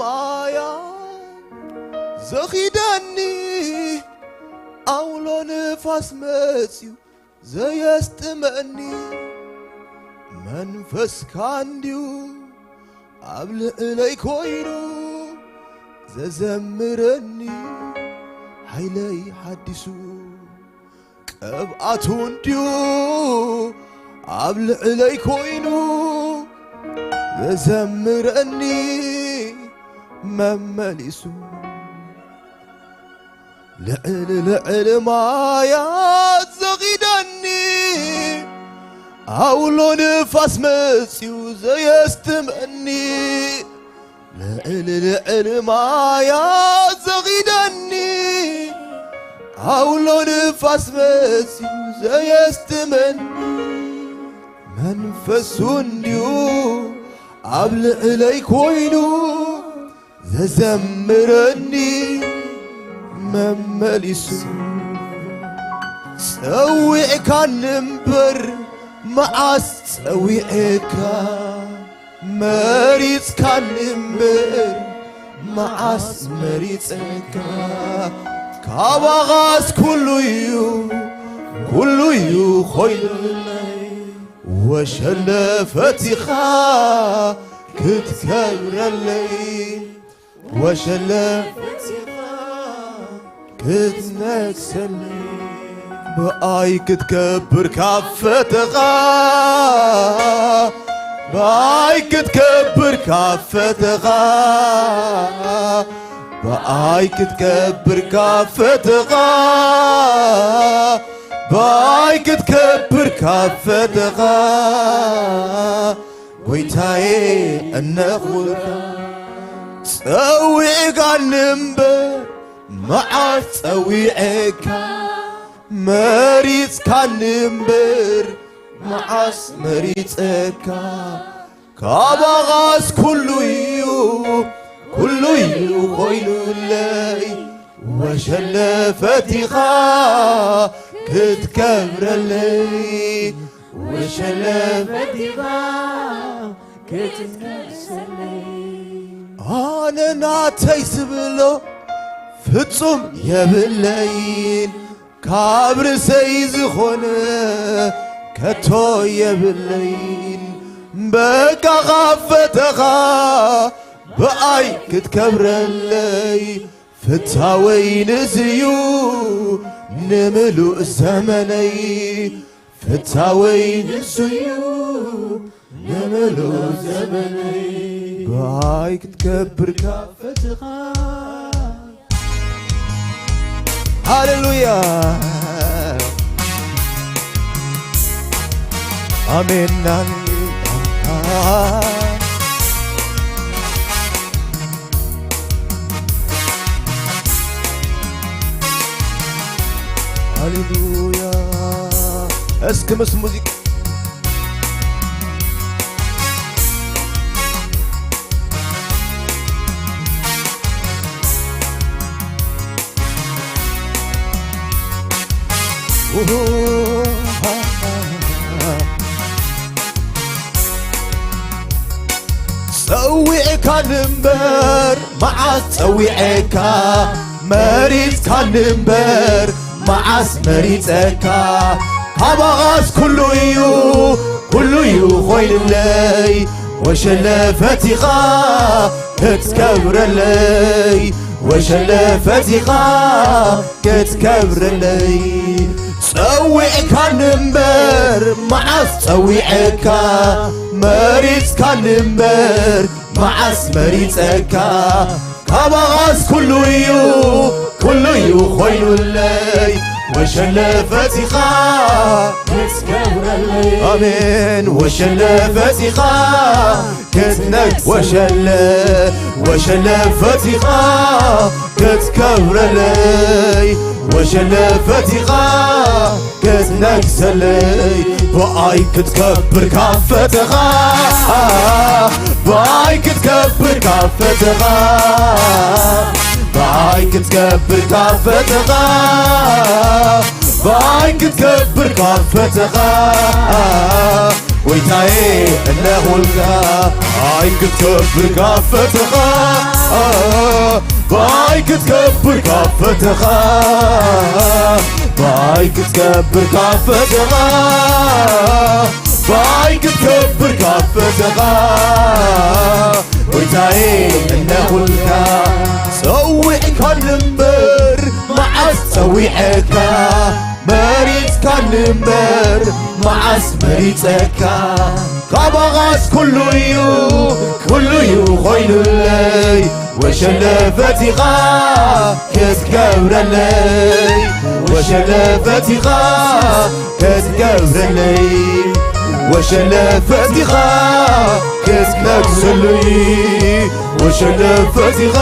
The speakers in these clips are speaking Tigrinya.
ማያ ዘኺደኒ ኣውሎ ንፋስ መጽዩ ዘየስጥመኒ መንፈስካ እንድዩ ኣብ ልዕለይ ኮይኑ ዘዘምረኒ ሓይለይ ሓዲሱ ቅብኣቱ እንድዩ ኣብ ልዕለይ ኮይኑ ዘዘምረኒ መመሊሱ ልዕል ልዕል ማያት ዘኺደኒ ኣውሎ ንፋስ መጽዩ ዘየስትመኒ ልዕል ልዕል ማያት ዘኺደኒ ኣውሎ ንፋስ መጽዩ ዘየስትመኒ መንፈሱ እንድዩ ኣብ ልዕለይ ኮይኑ ዘዘምረኒ መመሊሱ ጸዊዕካኒ እምበር መዓስ ጸዊዐካ መሪጽካኒ እምበር መዓስ መሪጸካ ካባኻስ ኩሉ እዩ ኩሉ እዩ ኮይኑለይ ወሸለ ፈቲኻ ክትከብረለይ ወሸለ ክትነግሰለይ ብኣይ ክትከብር ካብ ፈተኻ ብኣይ ክትከብር ካብ ፈተኻ ብኣይ ክትከብር ካብ ፈተኻ ብኣይ ክትከብር ካብ ፈተኻ ጎይታዬ እነኽብረካ ጸዊዕካኒ እምበር መዓስ ጸዊዐካ መሪጽካኒ እምበር መዓስ መሪጸካ ካባኻስ ኩሉ እዩ ኩሉ እዩ ኮይኑለይ ወሸለ ፈቲኻ ክትከብረለይ ወሸለ ፈቲኻ ክትነግሰለይ ኣነ ናተይ ዝብሎ ፍጹም የብለይን ካብ ርእሰይ ዝኾነ ከቶ የብለይን በቃ ካብ ፈተኻ ብኣይ ክትከብረለይ ፍታወይ ንስዩ ንምሉእ ዘመነይ ፍታወይ ንስዩ ንምሉእ ዘመነይ ብኣይ ክትከብር ካብ ፈትኻ ሃሌሉያ ኣሜን ሃሌሉያ እስኪ ምስ ሙዚቃ ጸዊዕካኒ እምበር መዓስ ጸዊዐካ መሪጽካኒ እምበር መዓስ መሪጸካ ካባኻስ ኩሉ እዩ ኩሉ እዩ ኮይኑለይ ወሸለ ፈቲኻ ክትከብረለይ ወሸለ ፈቲኻ ክትከብረለይ ጸዊዕካኒ እምበር መዓስ ጸዊዐካ መሪጽካኒ እምበር መዓስ መሪጸካ ካባኻስ ኩሉ እዩ ኩሉ እዩ ኮይኑለይ ወሸለ ፈቲኻ ክትገብረለይ ኣሜን ወሸለ ፈቲኻ ክትነግ ወሸለ ወሸለ ፈቲኻ ክትከብረለይ ወሸለ ፈቲኻ ክትነግሰለይ ብኣይ ክትከብር ካፈተኻ ብኣይ ክትከብር ካፈተኻ ብኣይ ክትከብር ካፈተኻ ብኣይ ክትከብር ካፈተኻ ጎይታዬ እነኹልካ ብኣይ ክትከብር ካፈተኻ ብኣይ ክትከብር ካብ ፈተኻ፣ ብኣይ ክትከብር ካብ ፈተኻ፣ ብኣይ ክትከብር ካብ ፈተኻ፣ ጎይታዬ እነኹልካ። ጸዊዕካኒ እምበር መዓስ ጸዊዐካ፣ መሪጽካኒ እምበር መዓስ መሪጸካ። ካባኻስ ኩሉ እዩ፣ ኩሉ እዩ ኮይኑለይ። ወሸለ ፈቲኻ ክትገብረለይ፣ ወሸለ ፈቲኻ ክትገብረለይ፣ ወሸለ ፈቲኻ ክትነግሰለይ፣ ወሸለ ፈቲኻ።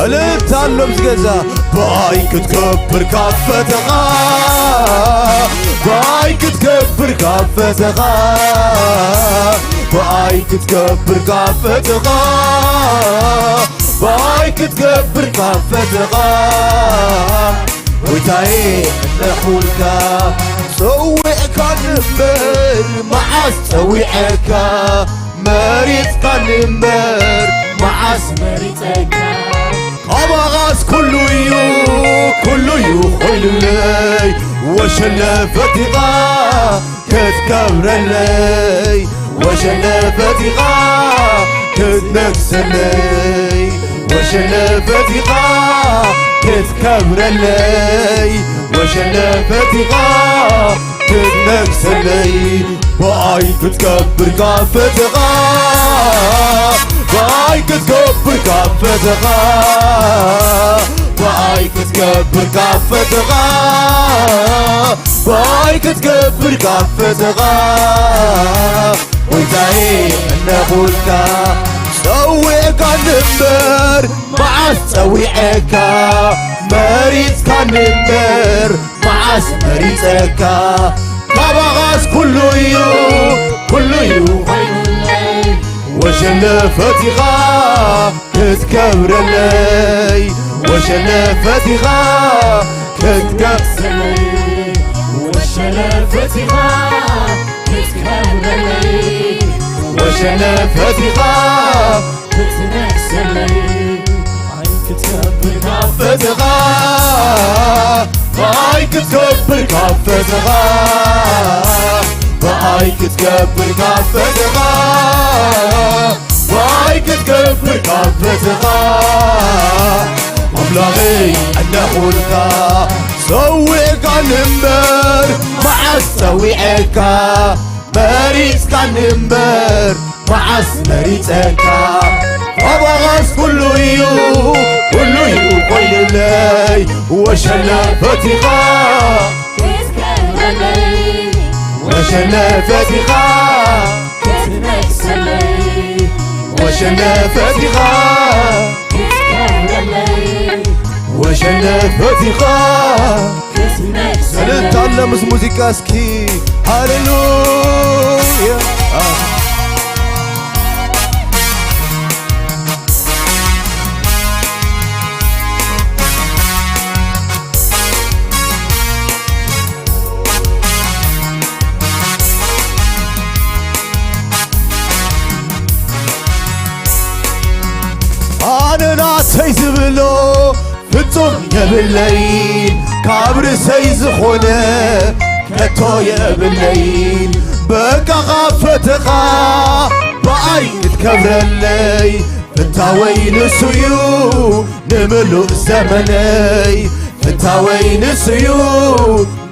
እልልታ ኣሎ ኣብዚ ገዛ። ብኣይ ክትከብር ካብ ፈተኻ፣ ብኣይ ክትከብር ካብ ፈተኻ፣ ብኣይ ክትከብር ካብ ፈተኻ፣ ብኣይ ክትከብር ካብ ፈተኻ፣ ጎይታዬ እነኹልካ። ጸዊዕካኒ እምበር መዓስ ጸዊዐካ፣ መሪጽካኒ እምበር መዓስ መሪጸካ። ካባኻስ ኩሉ እዩ፣ ኩሉ እዩ ኮይኑለይ። ወሸለ ፈቲኻ ክትከብረለይ፣ ወሸለ ፈቲኻ ክትነግሰለይ፣ ወሸለ ፈቲኻ ክትከብረለይ፣ ወሸለ ፈቲኻ ክትነግሰለይ። ብኣይ ክትከብር ካብ ፈተኻ፣ ብኣይ ክትከብር ካብ ፈተኻ፣ ብኣይ ክትከብር ካብ ፈተኻ፣ ብኣይ ክትከብር ካብ ፈተኻ፣ ጎይታዬ እነኹልካ። ጸዊዕካኒ እምበር መዓስ ጸዊዐካ፣ መሪጽካኒ እምበር መዓስ መሪጸካ። ካባኻስ ኩሉ እዩ፣ ኩሉ እዩ ኮይኑለይ። ወሸለ ፈቲኻ ክትከብረለይ፣ ወሸለ ፈቲኻ ክትነግሰለይ፣ ወሸለ ፈቲኻ ክትከብረለይ፣ ወሸለ ፈቲኻ ክትነግሰለይ። ብኣይ ክትከብር ካብ ፈተኻ፣ ብኣይ ክትከብር ካብ ፈተኻ፣ ብኣይ ክትከብር ካብ ፈተኻ፣ ብኣይ ክትከብር ካብ ፈተኻ፣ ኣምላኸይ እነኹልካ። ጸዊዕካኒ እምበር መዓስ ጸዊዐካ፣ መሪጽካኒ እምበር መዓስ መሪጸካ። ካባኻስ ኩሉ እዩ፣ ኩሉ እዩ ኮይኑለይ። ወሸለ ፈቲኻ ክትከብረለይ፣ ወሸለ ፈቲኻ ክትነግሰለይ፣ ወሸለ ፈቲኻ ክትከብረለይ፣ ወሸለ ፈቲኻ ክትነግሰለይ። እልልታ ኣሎ ምስ ሙዚቃ እስኪ። ሃሌሉያ። ኣነ ናተይ ዝብሎ ፍጹም የብለይን፣ ካብ ርእሰይ ዝኾነ ከቶ የብለይን። በቃ ካብ ፈተኻ ብኣይ ክትከብረለይ፣ ፍታወይ ንሱ እዩ ንምሉእ ዘመነይ፣ ፍታወይ ንሱ እዩ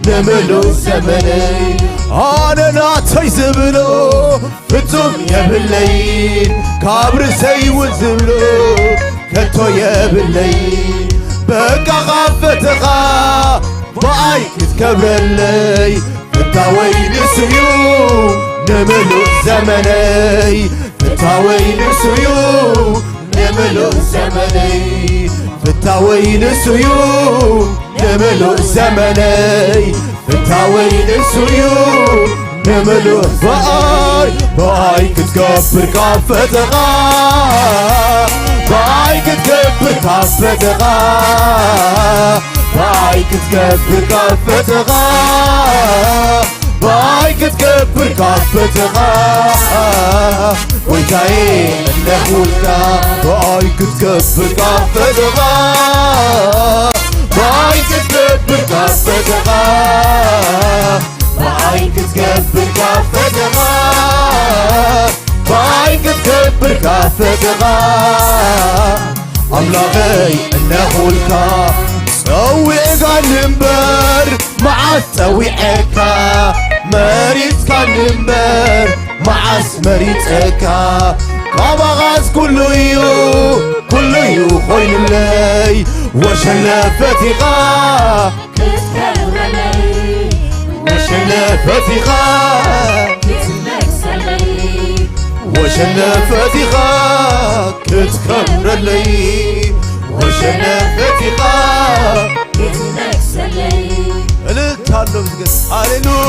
ንምሉእ ዘመነይ። ኣነ ናተይ ዝብሎ ፍጹም የብለይን፣ ካብ ርእሰይ እውን ዝብሎ ከቶ የብለይን። በቃ ካብ ፈተኻ ብኣይ ክትከብረለይ፣ ፍታወይ ንሱ እዩ ንምሉእ ዘመነይ፣ ፍታወይ ንሱ እዩ ንምሉእ ዘመነይ፣ ፍታወይ ንሱ እዩ ንምሉእ ዘመነይ፣ ፍታወይ ንሱ እዩ ንምሉእ። ብኣይ፣ ብኣይ ክትከብር ካብ ፈተኻ፣ ብኣይ ክትከብር ካብ ፈተኻ፣ ብኣይ ክትከብር ካብ ፈተኻ፣ ብኣይ ክትከብር ካብ ፈተኻ ጎይታዬ እነኹልካ ብኣይ ክትከብር ካብ ፈተኻ ብኣይ ክትከብር ካብ ፈተኻ ብኣይ ክትከብር ካብ ፈተኻ ብኣይ ክትከብር ካብ ፈተኻ ኣምላኸይ እነኹልካ ጸዊዕካኒ እምበር መዓስ ጸዊዐካ መሪጽካኒ እምበር መዓስ መሪጸካ ካባኻስ ኩሉ እዩ ኩሉ እዩ ኮይኑለይ ወሸለ ፈቲኻ ክትከብረለይ ወሸለ ፈቲኻ ክትመልሰለይ ወሸለ ፈቲኻ ክትከብረለይ ወሸለ ፈቲኻ ክትመልሰለይ እልልታ ኣሎ ምስገን ሃሌሉያ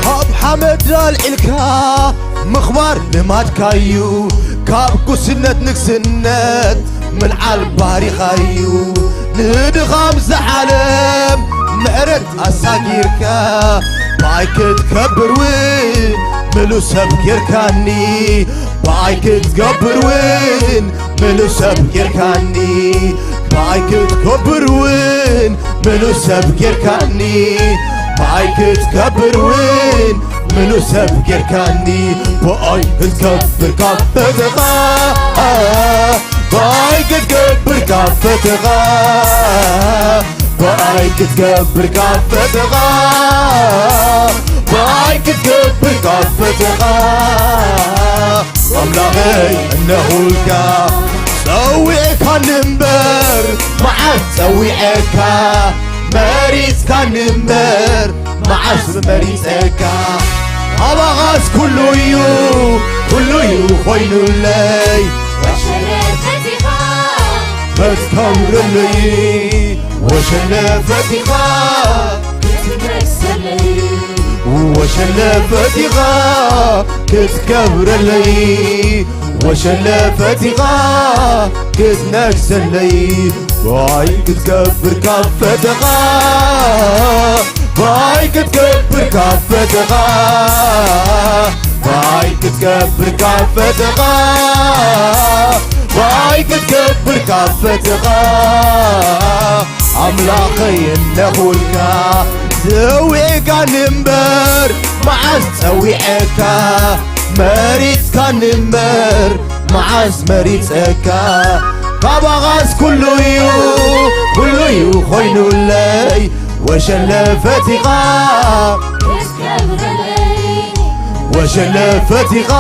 ካብ ሓመድ ኣልዒልካ ምኽባር ልማድካዩ ካብ ጉስነት ንግስነት ምልዓል ባህሪኻዩ ንድኻም ዝዓለም ምሕረት ኣሳጊርካ ብኣይ ክትከብር እውን ምሉ ሰብ ጌርካኒ ብኣይ ክትገብር እውን ምሉ ሰብ ጌርካኒ ብኣይ ክትከብር እውን ምሉ ሰብ ጌርካኒ ብኣይ ክትከብር እውን ምሉ ሰብ ጌርካኒ ብኣይ ክትከብር ካብ ፈተኻ ብኣይ ክትከብር ካብ ፈተኻ ብኣይ ክትከብር ካብ ፈተኻ ብኣይ ክትከብር ካብ ፈተኻ ኣምላኸይ እነኹልካ ጸዊዕካኒ እምበር መዓስ ጸዊዐካ መሪጽካኒ እምበር መዓስ መሪጸካ ኣባኻስ ኩሉ እዩ ኩሉ እዩ ኮይኑለይ ወሸለ ፈቲኻ ክትከብረለይ ወሸለ ፈቲኻ ክትመልሰለይ ወሸለ ፈቲኻ ክትከብረለይ ወሸለ ፈቲኻ ክትነግሰለይ ብኣይ ክትከብር ካብ ፈተኻ ብኣይ ክትከብር ካብ ፈተኻ ብኣይ ክትከብር ካብ ፈተኻ ብኣይ ክትከብር ካብ ፈተኻ ኣምላኸይ እነኹልካ ጸዊዕካኒ እምበር መዓስ ጸዊዐካ መሪጽካኒ እምበር መዓስ መሪጸካ ካባኻስ ኩሉ እዩ ኩሉ እዩ ኮይኑለይ ወሸለ ፈቲኻ ክትከብረለይ ወሸለ ፈቲኻ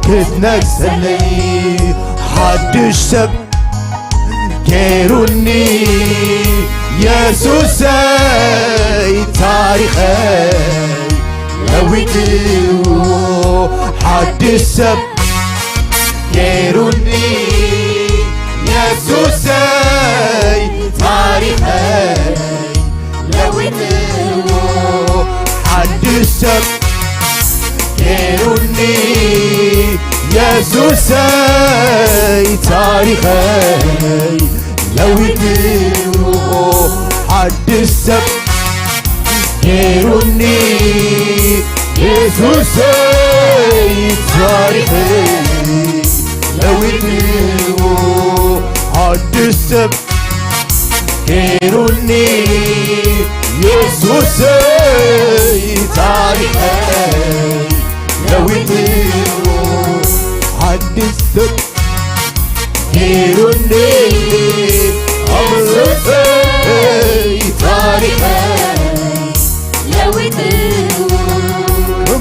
ክትነግሰለይ ሓድሽ ሰብ ገይሩኒ የሱሰይ ታሪኸይ ለዊጥዎ ሓድሽ ሰብ ገይሩኒ የሱሰይ ታሪኸይ ለዊጥዎ ሓድሽ ሰብ ገይሩኒ የሱሰይ ታሪኸይ ለዊጥዎ ሓድሽ ሰብ ገይሩኒ የሱሰይ ታሪኸይ ለዊጥዎ ሓድሽ ሰብ ገይሩኒ የሱሰይ ታሪኸይ ለዊጥዎ ሓድሽ ሰብ ገይሩኒ ኣምልኸይ ታሪኸይ ለዊጥዎ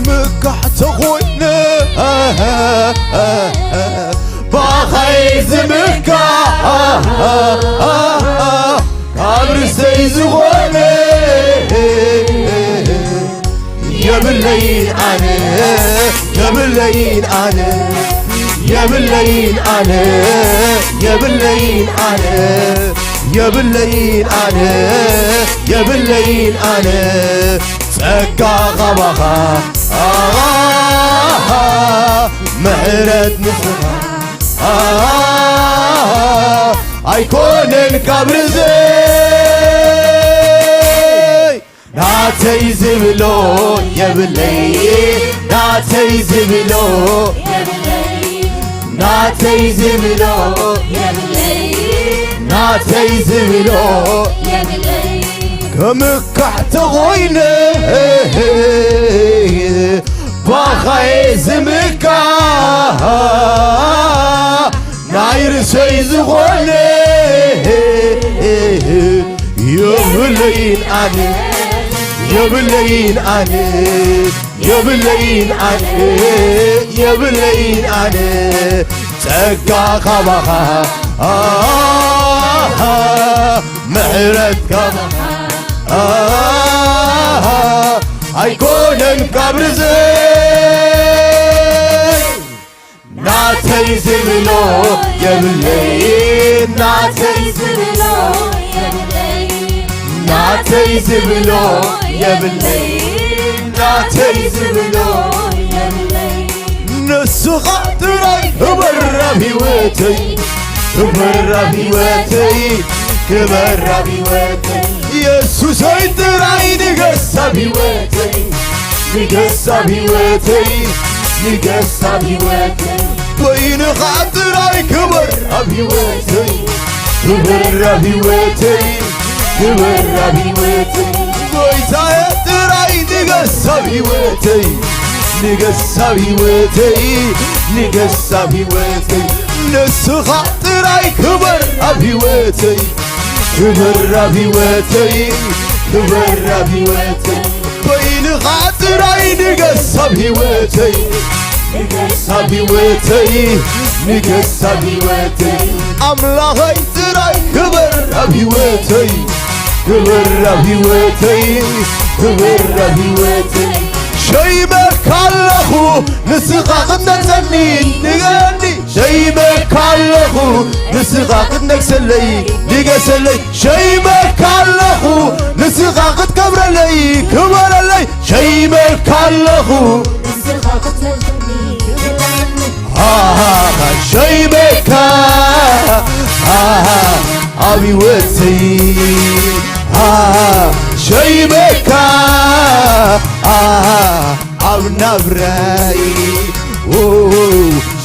ምካሕ ተኾይነ ባኻይ ዝምካሕ ካብ ርእሰይ ዝኾነ የብለይን ኣነ የብለይን ኣነ የብለይን ኣነ የብለይን ኣነ የብለይን ኣነ የብለይን ኣነ ጸጋ ኻባኻ ኣኻ ምሕረት ንስኻ ኣይኮነን ካብ ርዘይ ናተይ ዝብሎ የብለይ ናተይ ዝብሎ ናተይ ዝብሎ ናተይ ዝብሎ ከምካሕ ተኾይነ ባኻየ ዝምካ ናይ ርእሰይ ዝኾነ የብለይን ኣነ የብለይን ኣነ የብለይን ኣነ የብለይን ኣነ ጸጋ ካባኻ ምሕረት ካባኻ ኣይኮነን ካብ ርዘይ ናተይ ዝብሎ የብለይ ናተይ ዝብሎ የብለይ ናተይ ዝብሎ የብለይ ናተይ ዝብሎ የብለይ ንስኻ ጥራይ ክበር ኣብ ህይወተይ ክበር ኣብ ህይወተይ ክበር ኣብ ህይወተይ የሱሰይ ጥራይ ንገስ ኣብ ህይወተይ ንገስ ኣብ ህይወተይ ንገስ ኣብ ህይወተይ በይንኻ ጥራይ ክበር ኣብ ህይወተይ ክበር ኣብ ህይወተይ ክበር ኣብ ህይወተይ ጎይታየ ጥራይ ንገስ ኣብ ህይወተይ ንገስ ኣብ ህይወተይ ንገስ ኣብ ህይወተይ ንስኻ ጥራይ ክበር ኣብ ህይወተይ ክበር ኣብ ህይወተይ ክበር ኣብ ህይወተይ ኮይንኻ ጥራይ ንገስ ኣብ ህይወተይ ንገስ ኣብ ህይወተይ ንገስ ኣብ ህይወተይ ኣምላኸይ ጥራይ ክበር ኣብ ህይወተይ ክበር ኣብ ህይወተይ ክበር ኣብ ህይወተይ ሸይመካ ኣለኹ ንስኻ ክትነግሰኒ ንገኒ ሸይመካ ኣለኹ ንስኻ ክትነግሰለይ ንገሰለይ ሸይመካ ኣለኹ ንስኻ ክትከብረለይ ክበረለይ ሸይመካ ኣለኹ ሸይመካ ኣብ ህይወተይ ሸይመካ ኣብ ናብራይ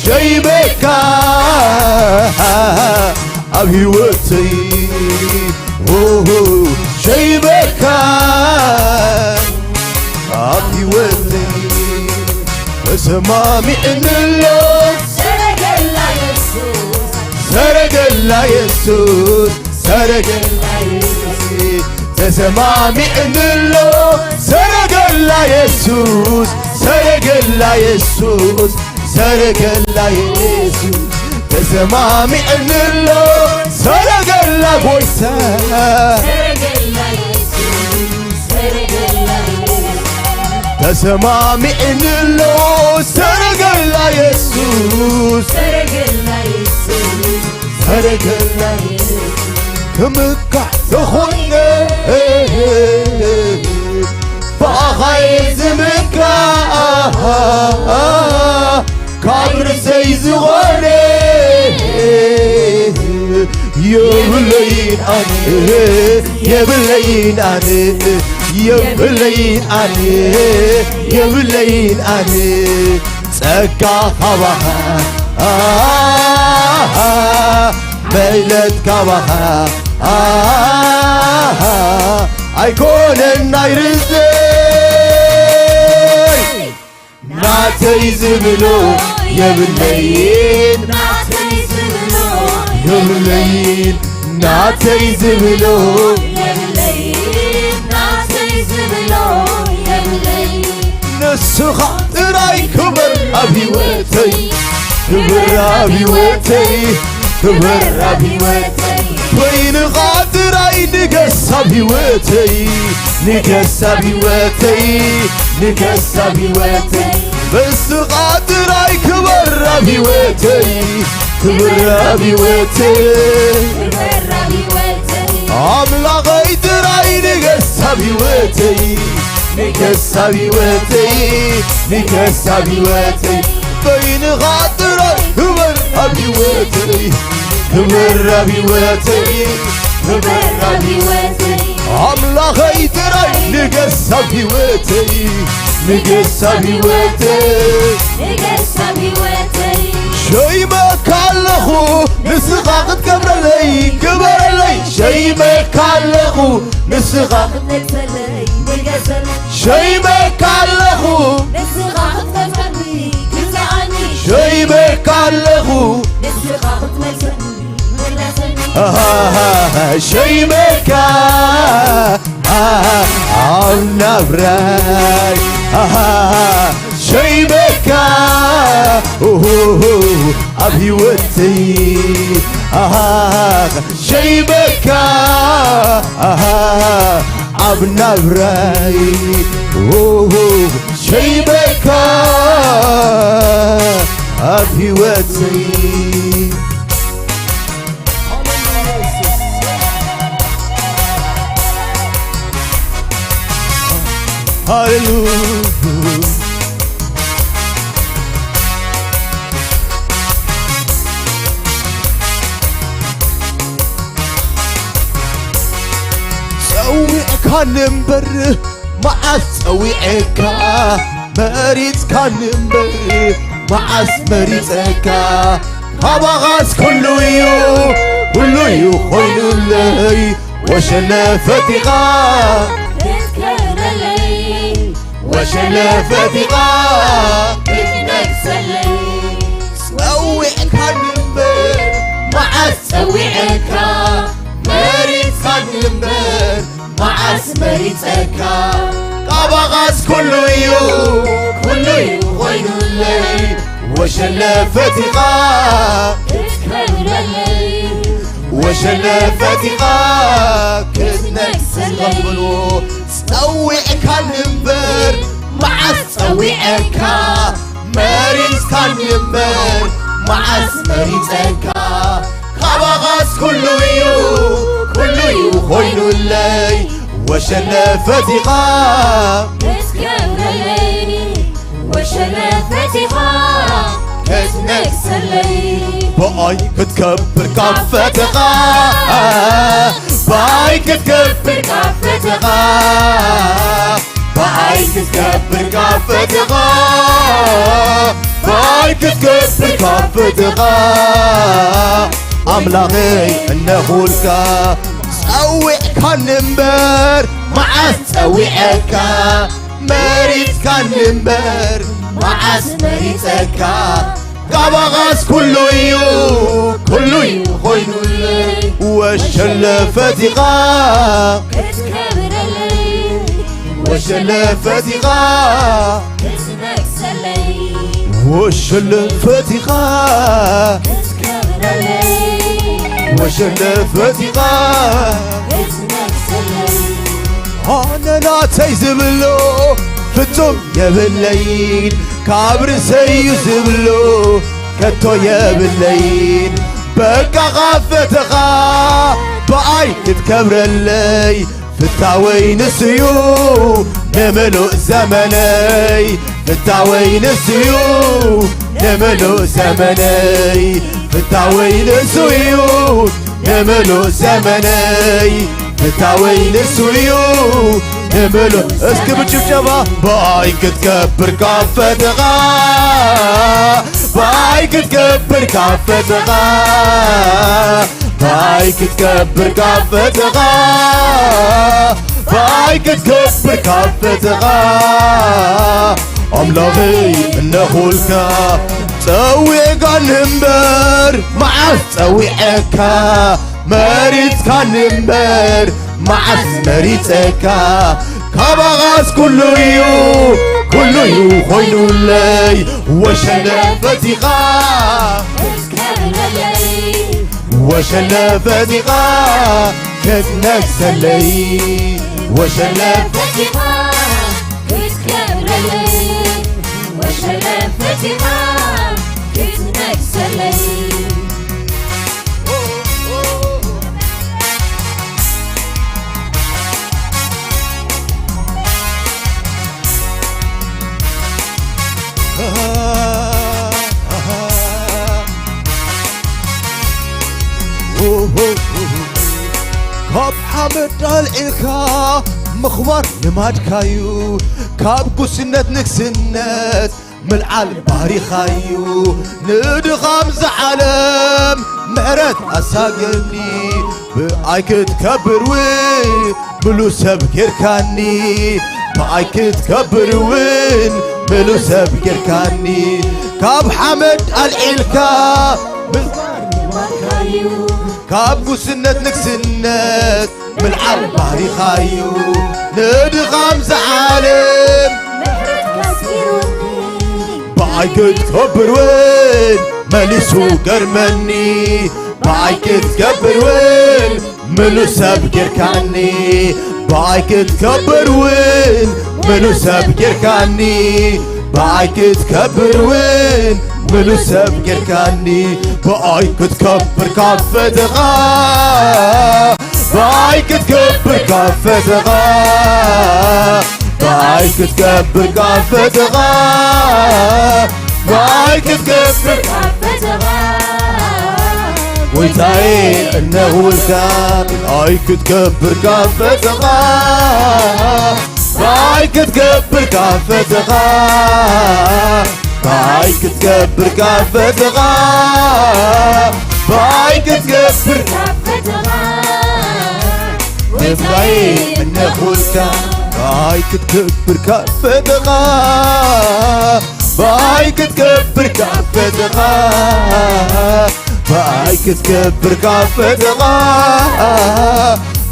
ሸይመካ ኣብ ህይወተይ ሸይመካ ኣብ ህይወተይ ተሰማሚዕንሎ ሰረገላ የሱስ ሰረገላ የሱስ ሰረገላ የሱስ ተሰማሚዕንሎ ሰረገላ የሱስ ሰረገላ የሱስ ሰረገላ የሱስ ተሰማሚዕንሎ ሰረገላ ጎይታ ሰረገላ የሱስ ሰረገላ የሱስ ተሰማሚዕንሎ ሰረገላ የሱስ ሰረገላ የሱስ ሰረገላ የሱስ ክምካሕ ተኾይነ ብኣኻየ ዝምካ ካብ ርሰይ ዝኾነ የብለይን ኣነ የብለይን ኣነ የብለይን ኣነ የብለይን ኣነ ጸጋ ካባኻ ምሕረት ካባኻ ኣይኮነን ናይ ርዘይ ናተይ ዝብሎ የብለይን ናተይ ዝብሎ የብለይን ናተይ ዝብሎ የብለይን ናተይ ዝብሎ የብለይን ንስኻ ጥራይ ክበር ኣብ ህይወተይ ክበር ኣብ ህይወተይ ክበር ኣብ ህይወተይ ኮይንኻ ጥራይ ንገስ ኣብ ህይወተይ ንገስ ኣብ ህይወተይ ንገስ ኣብ ህይወተይ ንስኻ ጥራይ ክበር ኣብ ህይወተይ ክበር ኣብ ህይወተይ ኣምላኸይ ጥራይ ንገስ ኣብ ህይወተይ ንገስ ኣብ ህይወተይ ንገስ ኣብ ህይወተይ በይንኻ ጥራይ ክበር ኣብ ህይወተይ፣ ክበር ኣብ ህይወተይ፣ ክበር ኣብ ህይወተይ። ኣምላኸይ ጥራይ ንገስ ኣብ ህይወተይ፣ ንገስ ኣብ ህይወተይ። ንገስ ኣብ ህይወተይ። ሸይመካ ኣለኹ ንስኻ ክትገብረለይ፣ ግበረለይ። ሸይመካ ኣለኹ ንስኻ ክትነግሰለይ፣ ንገሰለይ። ሸይመካ ኣለኹ ንስኻ ክትገዝኣኒ፣ ግዛኣኒ። ሸይመካ ኣለኹ ንስኻ ክትመልሰኒ፣ ምለሰኒ። ኣሃ፣ ሸይመካ፣ ኣሃ፣ ኣብ ናብራይ፣ ኣሃ፣ ሸይመካ፣ ኡሁሁ፣ ኣብ ህይወተይ፣ ኣሃ፣ ሸይመካ፣ ኣሃ፣ ኣብ ናብራይ፣ ኡሁ፣ ሸይመካ፣ ኣብ ህይወተይ። ሃሌሉያ። ጸዊዕካኒ እምበር መዓስ ጸዊዐካ፣ መሪጽካኒ እምበር መዓስ መሪጸካ። ካባኻስ ኩሉ እዩ፣ ኩሉ እዩ ኮይኑለይ፣ ወሸለ ፈቲኻ ክትከብረለይ፣ ወሸለ ፈቲኻ ክትነግሰለይ። ጸዊዕካኒ እምበር መዓስ ጸዊዐካ፣ መሪጽካኒ እምበር መዓስ መሪጸካ። ካባኻስ ኩሉ እዩ፣ ኩሉ እዩ ኮይኑለይ፣ ወሸለ ፈቲኻ ክትከብረለይ፣ ወሸለ ፈቲኻ ክትነግሰለይ። በሉ፣ ጸዊዕካኒ እምበር መዓስ ጸዊዐካ፣ መሪጽካኒ እምበር መዓስ መሪጸካ። ካባኻስ ኩሉ እዩ፣ ኩሉ እዩ ኮይኑለይ፣ ወሸለ ፈቲኻ ክትከብረለይ፣ ወሸለ ፈቲኻ ክትነግሰለይ። ብኣይ ክትከብር ካብ ፈተኻ፣ ብኣይ ክትከብር ካብ ፈተኻ፣ ብኣይ ክትከብር ካብ ፈተኻ፣ ብኣይ ክትከብር ካብ ፈተኻ። ኣምላኸይ እነኹልካ፣ ጸዊዕካኒ እምበር መዓስ ጸዊዐካ፣ መሪጽካኒ እምበር መዓስ መሪጸካ። ካባኻስ ኩሉ እዩ፣ ኩሉ እዩ ኮይኑለይ፣ ወሸለ ፈቲኻ ክትከብረለይ፣ ወሸለ ፈቲኻ ክትነግሰለይ፣ ወሸለ ፈቲኻ ክትከብረለይ፣ ወሸለ ፈቲኻ ክትነግሰለይ። ኣነ ናተይ ዝብሎ ፍጹም የብለይን፣ ካብ ርእሰይ እዩ ዝብሎ ከቶ የብለይን። በቃ ካብ ፈተኻ ብኣይ ክትከብረለይ፣ ፍታወይ ንሱ እዩ ንምሉእ ዘመነይ፣ ፍታወይ ንሱ እዩ ንምሉእ ዘመነይ፣ ፍታወይ ንሱ እዩ ንምሉእ ዘመነይ፣ ፍታወይ ንሱ እዩ ንምሉእ። እስኪ ብጭብጨባ ብኣይ ክትከብር ካብ ፈተኻ፣ ብኣይ ክትከብር ካብ ፈተኻ፣ ብኣይ ክትከብር ካብ ፈተኻ፣ ብኣይ ክትከብር ካብ ፈተኻ። ኣምላኸይ እነኹልካ ጸዊዕካኒ እምበር መዓስ ጸዊዐካ፣ መሪጽካኒ እምበር መዓስ መሪጸካ። ካባኻስ ኩሉ እዩ፣ ኩሉ እዩ ኮይኑለይ፣ ወሸለ ፈቲኻ ክትከብረለይ፣ ወሸለ ፈቲኻ ክትነግሰለይ፣ ወሸለ ፈቲኻ ክትከብረለይ፣ ወሸለ ፈቲኻ ክትነግሰለይ። ካብ ሓመድ ኣልዒልካ ምኽባር ልማድካዩ፣ ካብ ጉስነት ንግስነት ምልዓል ባህሪኻዩ። ንድኻም ዝዓለም ምሕረት ኣሳገኒ፣ ብኣይ ክትከብር እውን ምሉ ሰብ ጌርካኒ፣ ብኣይ ክትከብር እውን ምሉ ሰብ ጌርካኒ። ካብ ሓመድ ኣልዒልካ ካብ ጉስነት ንግስነት ምልዓል ባህሪኻዩ። ንድኻም ዝዓለም ብኣይ ክትከብር እውን መሊሱ ገርመኒ፣ ብኣይ ክትከብር እውን ምሉ ሰብ ጌርካኒ፣ ብኣይ ክትከብር እውን ምሉ ሰብ ጌርካኒ፣ ብኣይ ክትከብር እውን ምሉ ሰብ ጌርካኒ። ብኣይ ክትከብር ካብ ፈተኻ፣ ብኣይ ክትከብር ካብ ፈተኻ፣ ብኣይ ክትከብር ካብ ፈተኻ፣ ብኣይ ክትከብር ጎይታዬ እነኹልካ። ብኣይ ክትከብር ካብ ፈተኻ፣ ብኣይ ክትከብር ካብ ፈተኻ፣ ብኣይ ክትከብር ካብ ፈተኻ፣ ብኣይ ክትከብር ጎይታዬ እነኹልካ። ብኣይ ክትከብር ካብ ፈተኻ፣ ብኣይ ክትከብር ካብ ፈተኻ፣ ብኣይ ክትከብር ካብ ፈተኻ፣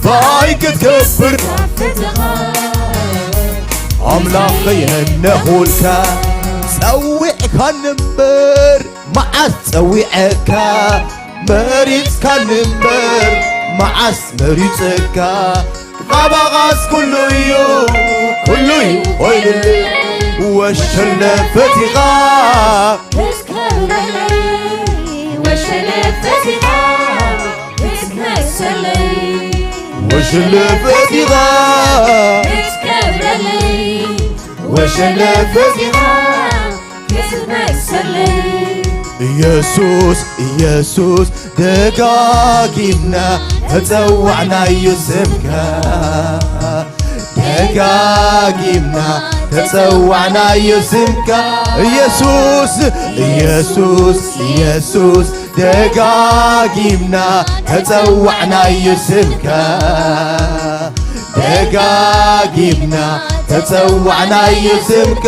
ብኣይ ክትከብር ኣምላኸይ እነኹልካ። ጸዊዕካኒ እምበር መዓስ ጸዊዐካ፣ መሪጽካኒ እምበር መዓስ መሪጸካ። ካባኻስ ኩሉ እዩ፣ ኩሉ እዩ ኮይኑለይ። ወሸለ ፈቲኻ ክትከብረለይ፣ ወሸለ ፈቲኻ ክትመሰለይ፣ ወሸለ ፈቲኻ ክትከብረለይ፣ ወሸለ ፈቲኻ ክትመሰለይ። ኢየሱስ፣ ኢየሱስ፣ ደጋጊምና ተጸዋዕናዮ ስምካ፣ ደጋጊምና ተጸዋዕናዮ ስምካ። ኢየሱስ፣ ኢየሱስ፣ ኢየሱስ፣ ደጋጊምና ተጸዋዕናዮ ስምካ፣ ደጋጊምና ተጸዋዕናዮ ስምካ።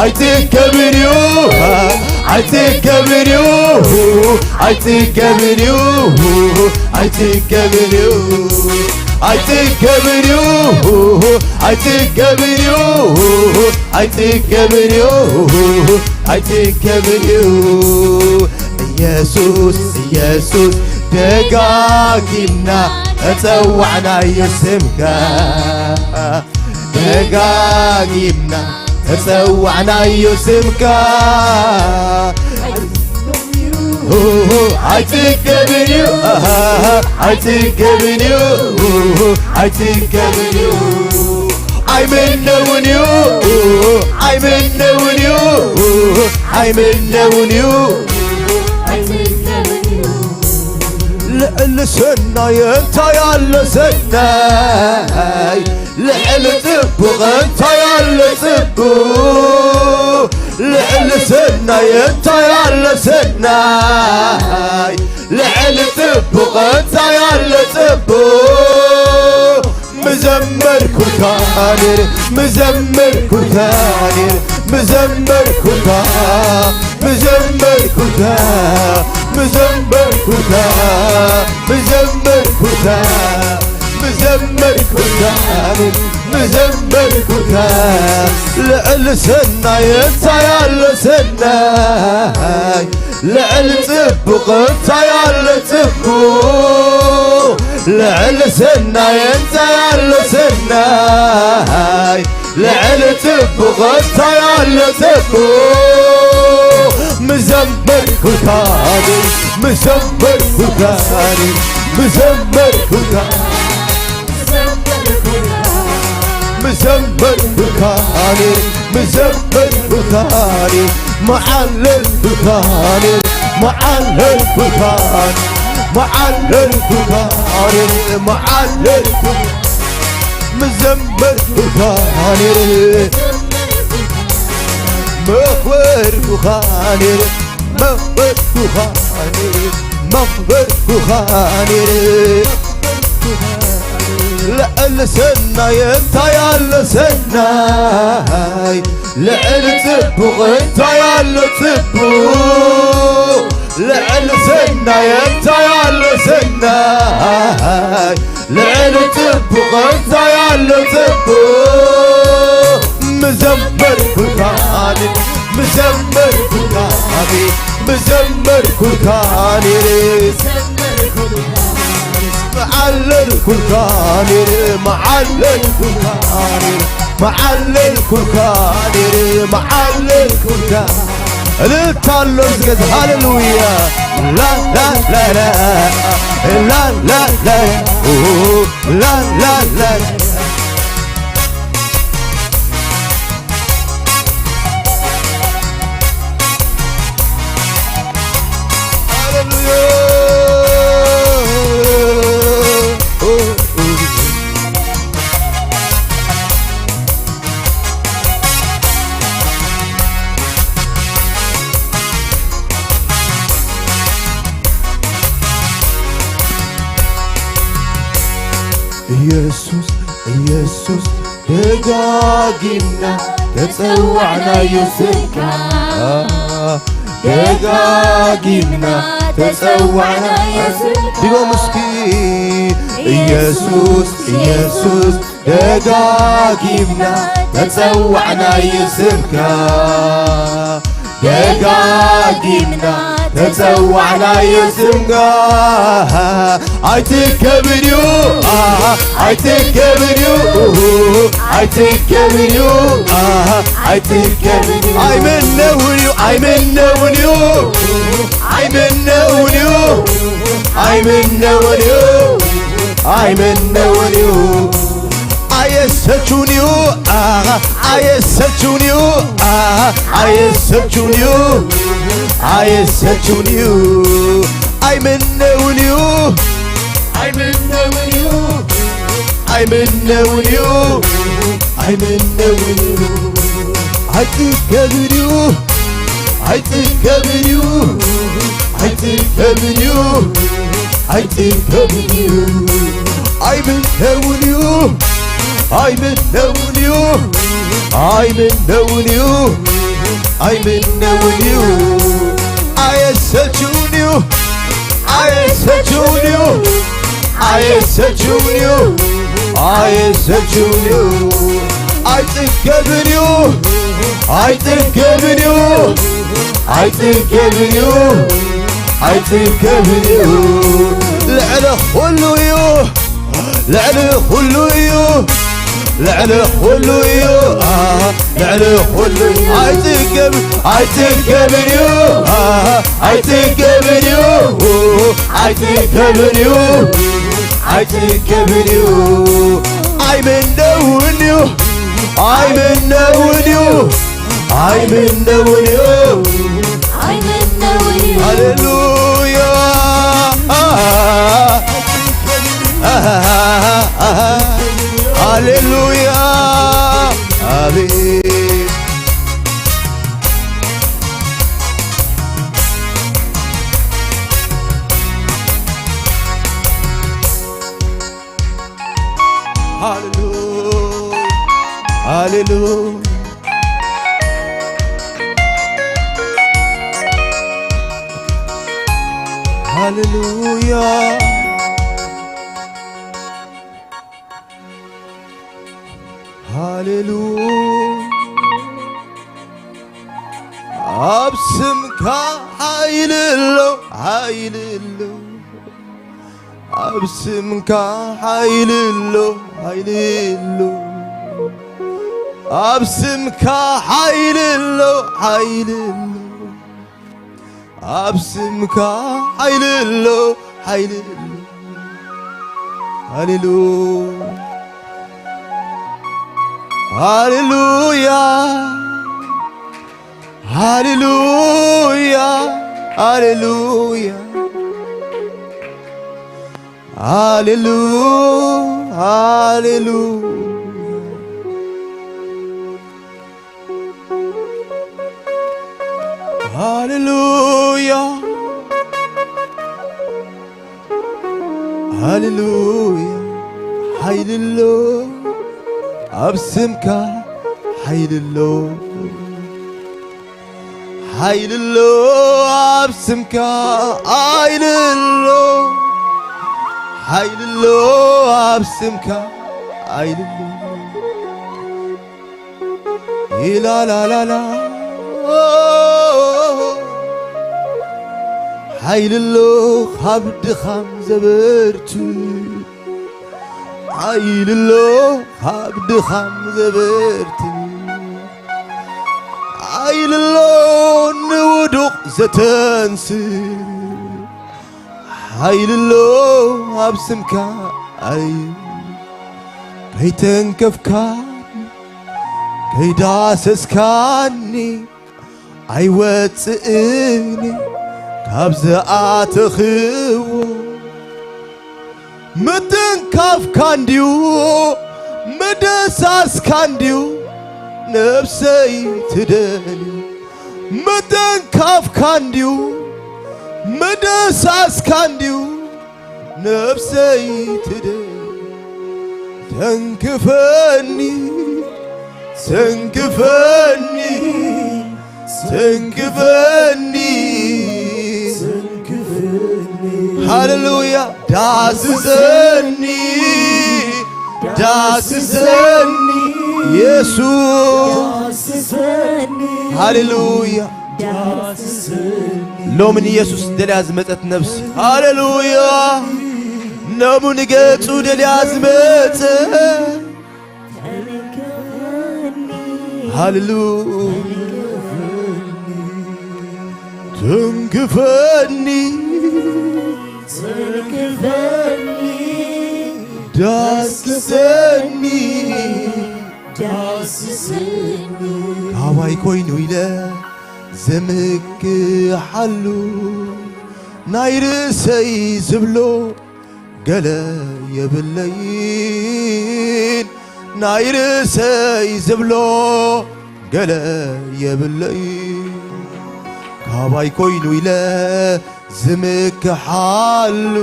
ኣይትገብርዩ፣ ኣይትገብርዩ፣ ኣይትገብርዩ፣ ኣይትገብርዩ፣ ኣይትገብርዩ፣ ኣይትገብርዩ፣ ኣይትገብርዩ፣ ኣይትገብርዩ። ኢየሱስ፣ ኢየሱስ፣ ደጋጊምና ተጸዋዕናዮ ስምካ፣ ደጋጊምና ተጸዋዕናዮ ስምካ። ኣይትገብርዩ፣ ኣይትገብርዩ፣ ኣይትገብርዩ። ኣይምነውን እዩ፣ ኣይምነውን እዩ፣ ኣይምነውን እዩ። ልዕሊ ሰናይ እንታይ ኣሎ ሰናይ? ልዕሊ ጽቡቕ እንታይ ኣሎ ጽቡቕ? ልዕሊ ሰናይ እንታይ ኣሎ ሰናይ? ልዕሊ ጽቡቕ እንታይ ኣሎ ጽቡቕ? ምዘመርኩልካ ኣሜን፣ ምዘመርኩልካ ኣሜን፣ ምዘመርኩልካ፣ ምዘመርኩልካ፣ ምዘመርኩልካ፣ ምዘመርኩልካ፣ ምዘመርኩልካ ኣሜን፣ ምዘመርኩልካ። ልዕሊ ሰናይ እንታይ ኣሎ ሰናይ? ልዕሊ ጽቡቕ እንታይ ኣሎ ጽቡቕ? ልዕሊ ሰናይ እንታይ ኣሎ ሰናይ? ልዕሊ ጽቡቕ እንታይ ኣሎ ጽቡቕ? ምዘመርኩልካ፣ ምዘመርኩልካ፣ ምዘመርኩልካ፣ ምዘመርኩልካ፣ ምዘመርኩልካ፣ መዓለልኩልካ፣ መዓለልኩልካ። መዓለልኩኻ ኣነ፣ መዓለልኩኻ፣ ምዘመርኩኻ ኣነ፣ መኽበርኩኻ ኣነ፣ መኽበርኩኻ ኣነ፣ መኽበርኩኻ ኣነ። ልዕሊ ሰናይ እንታይ ኣሎ ሰናይ? ልዕሊ ጽቡቕ እንታይ ኣሎ ጽቡቕ? ልዕሊ ሰናይ እንታይ ኣሎ ሰናይ? ልዕሊ ጽቡቕ እንታይ ኣሎ ጽቡቕ? ምዘመርኩልካ ኣነ፣ ምዘመርኩልካ ኣነ፣ ምዘመርኩልካ ኣነ። መዓለልኩልካ ኣነ፣ መዓለልኩልካ ኣነ፣ መዓለልኩልካ ኣነ፣ መዓለልኩልካ። እልልታ ኣሎ እዚ ገዛ። ሃሌሉያ። ላ፣ ላ፣ ላ፣ ላ፣ ላ፣ ላ፣ ላ፣ ኡ፣ ላ፣ ላ፣ ላ። ሃሌሉያ። ኢየሱስ፣ ኢየሱስ፣ ደጋጊምና ተጸዋዕናዮ ስምካ። ደጋጊምና ተጸዋዕናዮ ስምካ። ድገሙ እስኪ። ኢየሱስ፣ ኢየሱስ፣ ደጋጊምና ተጸዋዕናዮ ስምካ። ደጋጊምና ተጸዋዕናዮ ስምካ። ኣይትከብን እዩ፣ ኣሃ፣ ኣይትከብን እዩ፣ ኡሁ፣ ኣይትከብን እዩ፣ ኣሃ፣ ኣይትከብን እዩ። ኣይምነውን እዩ፣ ኣይምነውን እዩ፣ ኣይምነውን እዩ፣ ኣይምነውን እዩ፣ ኣይምነውን እዩ። ኣየሰችውን እዩ፣ ኣሃ፣ ኣየሰችውን እዩ፣ ኣሃ፣ ኣየሰችውን እዩ፣ ኣየሰችውን እዩ። ኣይምነውን እዩ፣ ኣይምነውን እዩ፣ ኣይምነውን እዩ፣ ኣይምነውን እዩ። ኣይጽገብን እዩ፣ ኣይጽገብን እዩ፣ ኣይጽገብን እዩ፣ ኣይጽገብን እዩ። ኣይምነውን እዩ፣ ኣይምነውን እዩ፣ ኣይምነውን እዩ፣ ኣይምነውን እዩ። ኣየሰችውን እዩ፣ ኣየሰችውን እዩ፣ ኣየሰችውን እዩ፣ ኣየሰችውን እዩ። ኣይጽገብን እዩ፣ ኣይጽገብን እዩ፣ ኣይጽገብን እዩ፣ ኣይጽገብን እዩ። ልዕሊ ኩሉ እዩ፣ ልዕሊ ኩሉ እዩ፣ ልዕሊ ኩሉ እዩ፣ ኣሃ፣ ልዕሊ ኩሉ እዩ። ኣይጽገብን፣ ኣይጽገብን እዩ፣ ኣሃ፣ ኣይጽገብን እዩ፣ ኣይጽገብን እዩ፣ ኣይጽገብን እዩ። ኣይምነውን እዩ፣ ኣይምነውን እዩ፣ ኣይምነውን እዩ። ኣይምነውን እዩ። ሃሌሉያ። ሃሌሉያ። ኣቤት። ሃሌሉያ። ሃሌሉያ። ሃሌሉያ። ሃሌሉያ። ኣብ ስምካ ሓይሊ ኣሎ፣ ሓይሊ ኣሎ። ኣብ ስምካ ሓይሊ ኣሎ፣ ሓይሊ ኣሎ። ኣብ ስምካ ሓይሊ ኣሎ፣ ሓይሊ ኣሎ። ኣብ ስምካ ሓይሊ ኣሎ፣ ሓይሊ ኣሎ። ሃሌሉያ። ሃሌሉያ። ሃሌሉያ። ሃሌሉያ። ሃሌሉ፣ ሃሌሉ፣ ሃሌሉያ፣ ሃሌሉያ። ሓይሊ ኣሎ ኣብ ስምካ፣ ሓይሊ ኣሎ፣ ሓይሊ ኣሎ ኣብ ስምካ፣ ሓይሊ ኣሎ፣ ሓይሊ ኣሎ ኣብ ስምካ፣ ሓይሊ ኣሎ። ኢላላላላ። ሓይሊ ኣሎ ካብ ድኻም ዘበርትዕ፣ ሓይሊ ኣሎ ካብ ድኻም ዘበርትዕ፣ ሓይሊ ኣሎ ንውዱቕ ዘተንስእ፣ ሓይሊ ኣሎ ኣብ ስምካ። ኣይ ከይተንከፍካኒ፣ ከይዳሰስካኒ፣ ኣይወፅእን ካብ ዝኣተኽዎ። ምትንካፍካ እንድዩ፣ ምድሳስካ እንድዩ ነብሰይ ትደልዩ። ምትንካፍካ እንድዩ፣ ምድሳስካ እንድዩ ነብሰይ ትደልዩ። ተንክፈኒ፣ ተንክፈኒ፣ ተንክፈኒ፣ ተንክፈኒ። ሃሌሉያ። ዳስሰኒ፣ ዳስሰኒ፣ የሱስ። ዳስሰኒ። ሃሌሉያ። ዳስሰኒ። ሎሚ ንየሱስ ደልያ ዝመጸት ነብሲ፣ ሃሌሉያ፣ ነሙ ንገጹ ደልያ ዝመጸ፣ ሃሌሉያ። ትንክፈኒ፣ ትንክፈኒ፣ ዳስሰኒ፣ ዳስሰኒ። ካባይ ኮይኑ ኢለ ዝምክሓሉ፣ ናይ ርእሰይ ዝብሎ ገለ የብለይን፣ ናይ ርእሰይ ዝብሎ ገለ የብለይን። ካባይ ኮይኑ ኢለ ዝምክሓሉ፣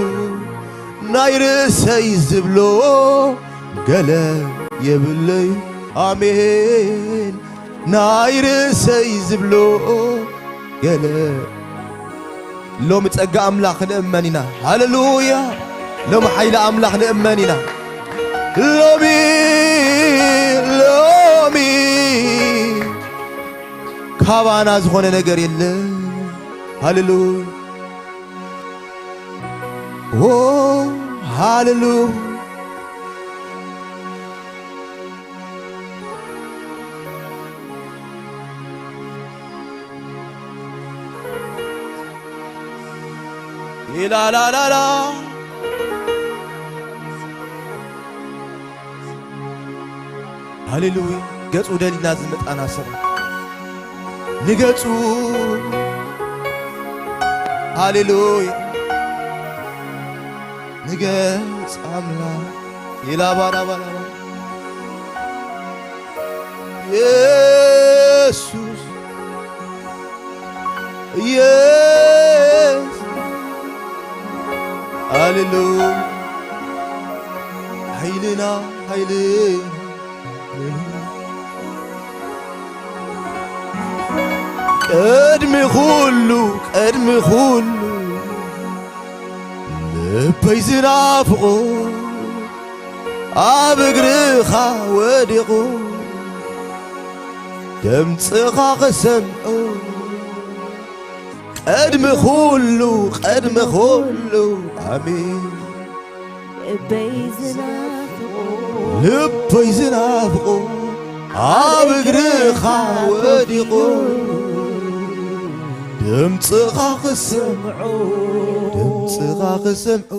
ናይ ርእሰይ ዝብሎ ገለ የብለይን። ኣሜን። ናይ ርእሰይ ዝብሎ ገለ። ሎሚ ጸጋ ኣምላኽ ንእመን ኢና። ሃሌሉያ። ሎሚ ሓይሊ ኣምላኽ ንእመን ኢና። ሎሚ፣ ሎሚ ካባና ዝኾነ ነገር የለን። ሃሌሉያ። ኦ፣ ሃሌሉያ። ኢላላላላ። ሃሌሉያ። ገጹ ደሊና ዝመጣና ሰብ ንገጹ፣ ሃሌሉያ፣ ንገጽ ኣምላኽ። ኢላባራባራባ። የሱስ፣ የሱስ፣ ሃሌሉያ። ሓይልና፣ ሓይልና። ቅድሚ ኩሉ፣ ቅድሚ ኩሉ ልበይ ዝናፍቆ ኣብ እግርኻ ወዲቑ ድምፅኻ ክሰምዖ። ቅድሚ ኩሉ፣ ቅድሚ ኩሉ፣ ኣሜን። ልበይ ዝናፍቆ፣ ልበይ ዝናፍቆ ኣብ እግርኻ ወዲቑ ድምፅኻ ክሰምዖ፣ ድምፅኻ ክሰምዖ።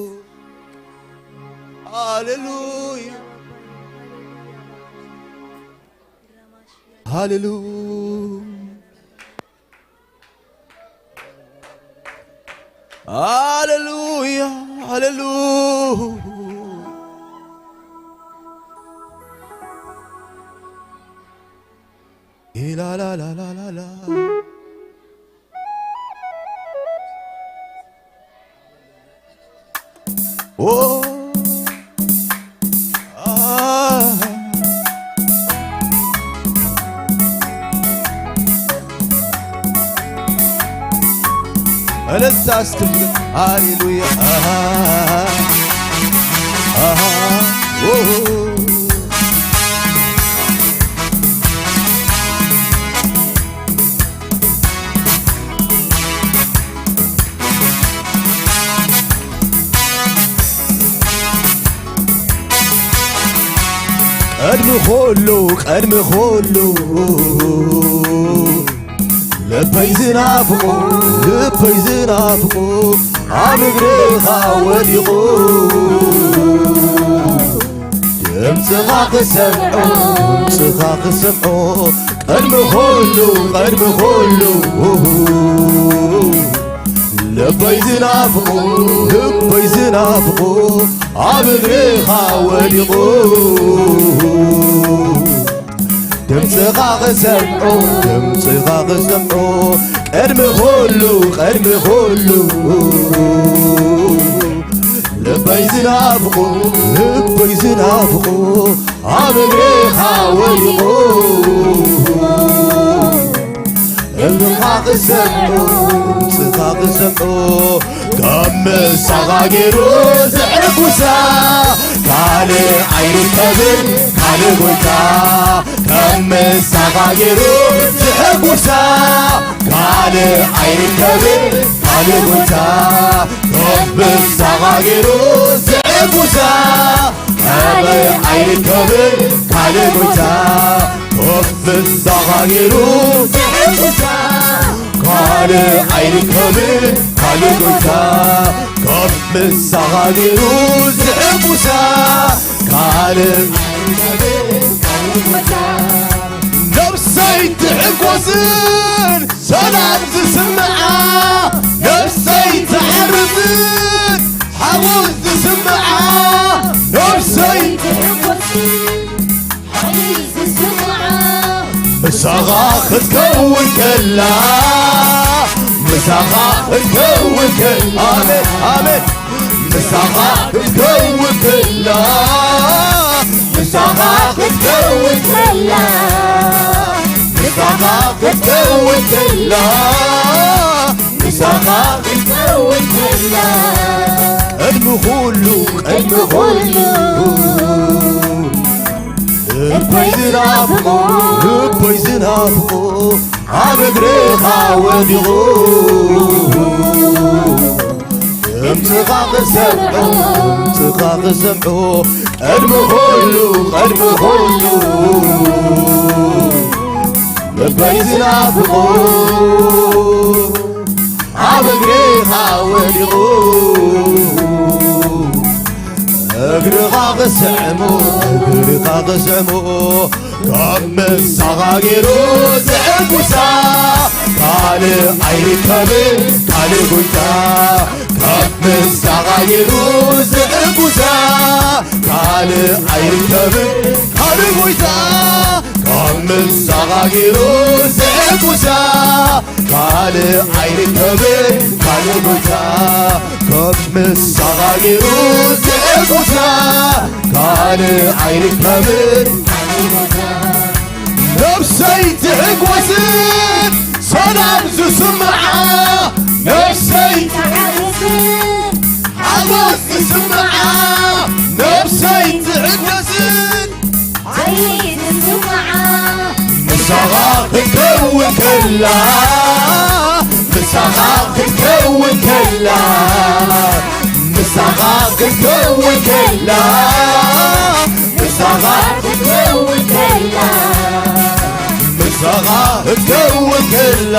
ሃሌሉያ፣ ሃሌሉያ፣ ሃሌሉያ። ሃሌሉ ኢላላላላላ። ኦ፣ አ፣ እልልታ እስቲ፣ ሃሌሉያ። ኣሃ፣ ኣሃ፣ ኦ። ቅድሚ ኩሉ፣ ቅድሚ ኩሉ፣ ልበይ ዝናፍቆ፣ ልበይ ዝናፍቆ፣ ኣብ እግርኻ ወዲቑ። ድምፅኻ ክሰምዖ፣ ድምፅኻ ክሰምዖ፣ ቅድሚ ኩሉ፣ ቅድሚ ኩሉ፣ ልበይ ዝናፍቆ፣ ልበይ ዝናፍቆ፣ ኣብ እግርኻ ወዲቑ። ድምፅኻ ክሰምዖ፣ ድምፅኻ ክሰምዖ፣ ቅድሚ ኩሉ፣ ቅድሚ ኩሉ፣ ልበይ ዝናፍቆ፣ ልበይ ዝናፍቆ፣ ኣብ እግርኻ ወዲቑ። ድምፅኻ ክሰምዖ፣ ድምፅኻ ክሰምዖ፣ ካብ ምሳኻ ገይሩ ዝሕጉሳ ካልእ ኣይርከብን፣ ካልእ ጎይታ። ካብ ምሳኻ ገይሩ ዝሕጉሳ ካልእ ኣይርከብን፣ ካልእ ጎይታ። ካብ ምሳኻ ገይሩ ዝሕጉሳ ካልእ ኣይርከብን፣ ካልእ ጎይታ። ካብ ምሳኻ ገይሩ ዝሕጉሳ ካልእ ኣይርከብን፣ ካልእ ጎይታ። ካብ ምሳኻ ገይሩ ዝሕጉሳ ካልእ ኣይርከብን፣ ካልእ ጎይታ። ነብሰይ ትሕጎስን ሰላም ዝስምዓ፣ ነብሰይ ትዓርፍን ሓጎስ ዝስምዓ፣ ነብሰይ ትሕጎስን ሓይሊ ዝስምዓ። ምሳኻ ክትከውን ከላ፣ ምሳኻ ክትከውን ከላ፣ ኣሜን፣ ኣሜን። ምሳኻ ክትከውን ከላ፣ ምሳኻ ክትከውን ከላ፣ ምሳኻ ክትከውን ከላ፣ ምሳኻ ክትከውን ከላ። ቅድሚ ኩሉ፣ ቅድሚ ኩሉ፣ ልበይ ዝናፍቆ፣ ልበይ ዝናፍቆ፣ ኣብ እግርኻ ወዲቑ። ድምፅኻ ክሰምዖ፣ ድምፅኻ ክሰምዖ፣ ቅድሚ ኩሉ፣ ቅድሚ ኩሉ፣ ልበይ ዝናፍቆ፣ ኣብ እግርኻ ወዲቑ። እግርኻ ክስዕሞ፣ እግርኻ ክስዕሞ፣ ካብ ምሳኻ ገይሩ ዝዕጉሳ ካልእ ኣይርከብን፣ ካልእ ጎይታ። ካብ ምሳኻ ገይሩ ዝዕጉሳ ካልእ ኣይርከብን፣ ካልእ ጎይታ። ካብ ምሳኻ ገይሩ ዝዕጉሳ ካልእ ኣይርከብን፣ ካልእ ጎይታ። ካብ ምሳኻ ገይሩ ዝዕጉሳ ካልእ ኣይርከብን። ነብሰይ ትሕጎስን ሰላም ዝስምዓ፣ ነብሰይ ትሕጎስን ሓጎስ ዝስምዓ፣ ነብሰይ ትሕጎስን ሓይሊ ዝስምዓ። ምሳኻ ክትከውን ከላ፣ ምሳኻ ክትከውን ከላ፣ ምሳኻ ክትከውን ከላ፣ ምሳኻ ክትከውን ከላ፣ ምሳኻ ክትከውን ከላ፣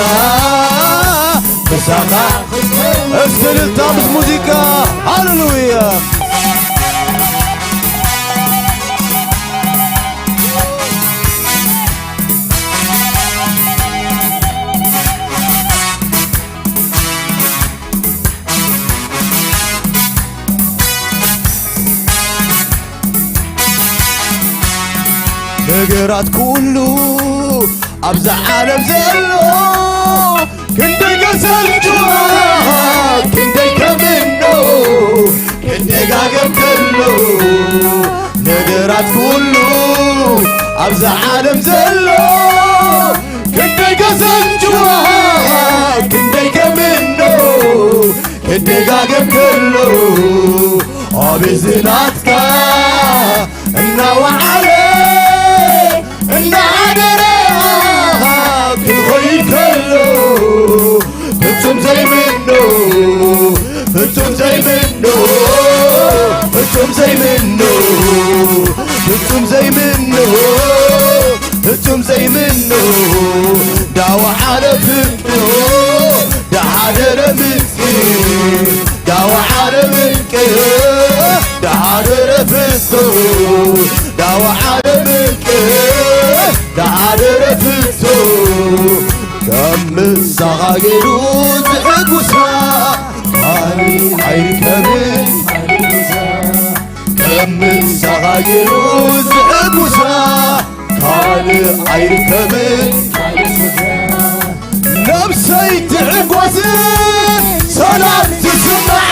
ምሳኻ ክትከውን። እስቲ እልልታ ምስ ሙዚቃ፣ ሃሌሉያ። ራት ኩሉ ኣብዛ ዓለም ዘሎ ክንደይ ከሰልችዋ፣ ክንደይ ከምኖ፣ ክንደይ ጋገም ከሎ፣ ነገራት ኩሉ ኣብዛ ዓለም ዘሎ ክንደይ ከሰልችዋ፣ ክንደይ ከምኖ፣ ክንደይ ጋገም ከሎ፣ ኣቤት ዝናትካ እናወዓለ እናሓደረ ክኾይ ከሎ፣ ፍጹም ዘይምኖ፣ ፍጹም ዘይምኖ፣ ፍጹም ዘይምኖ፣ ፍጹም ዘይምኖ፣ ፍጹም ዘይምኖ፣ ዳወዓለ ፍቅሩ፣ ዳሓደረ ምስጢር፣ ዳወዓለ ምልቂ፣ ዳሓደረ ፍቶ፣ ዳወዓለ ምልቂ፣ ዳሓደረ ፍቶ፣ ከም ምሳኻ ገይሩ ዝሕጉሳ፣ ካሊ ኣይርከብን። ከም ምሳኻ ገይሩ ዝሕጉሳ፣ ካልእ ኣይርከብን። ነብሰይ ትሕጎስ፣ ሰላም ትስምዓ።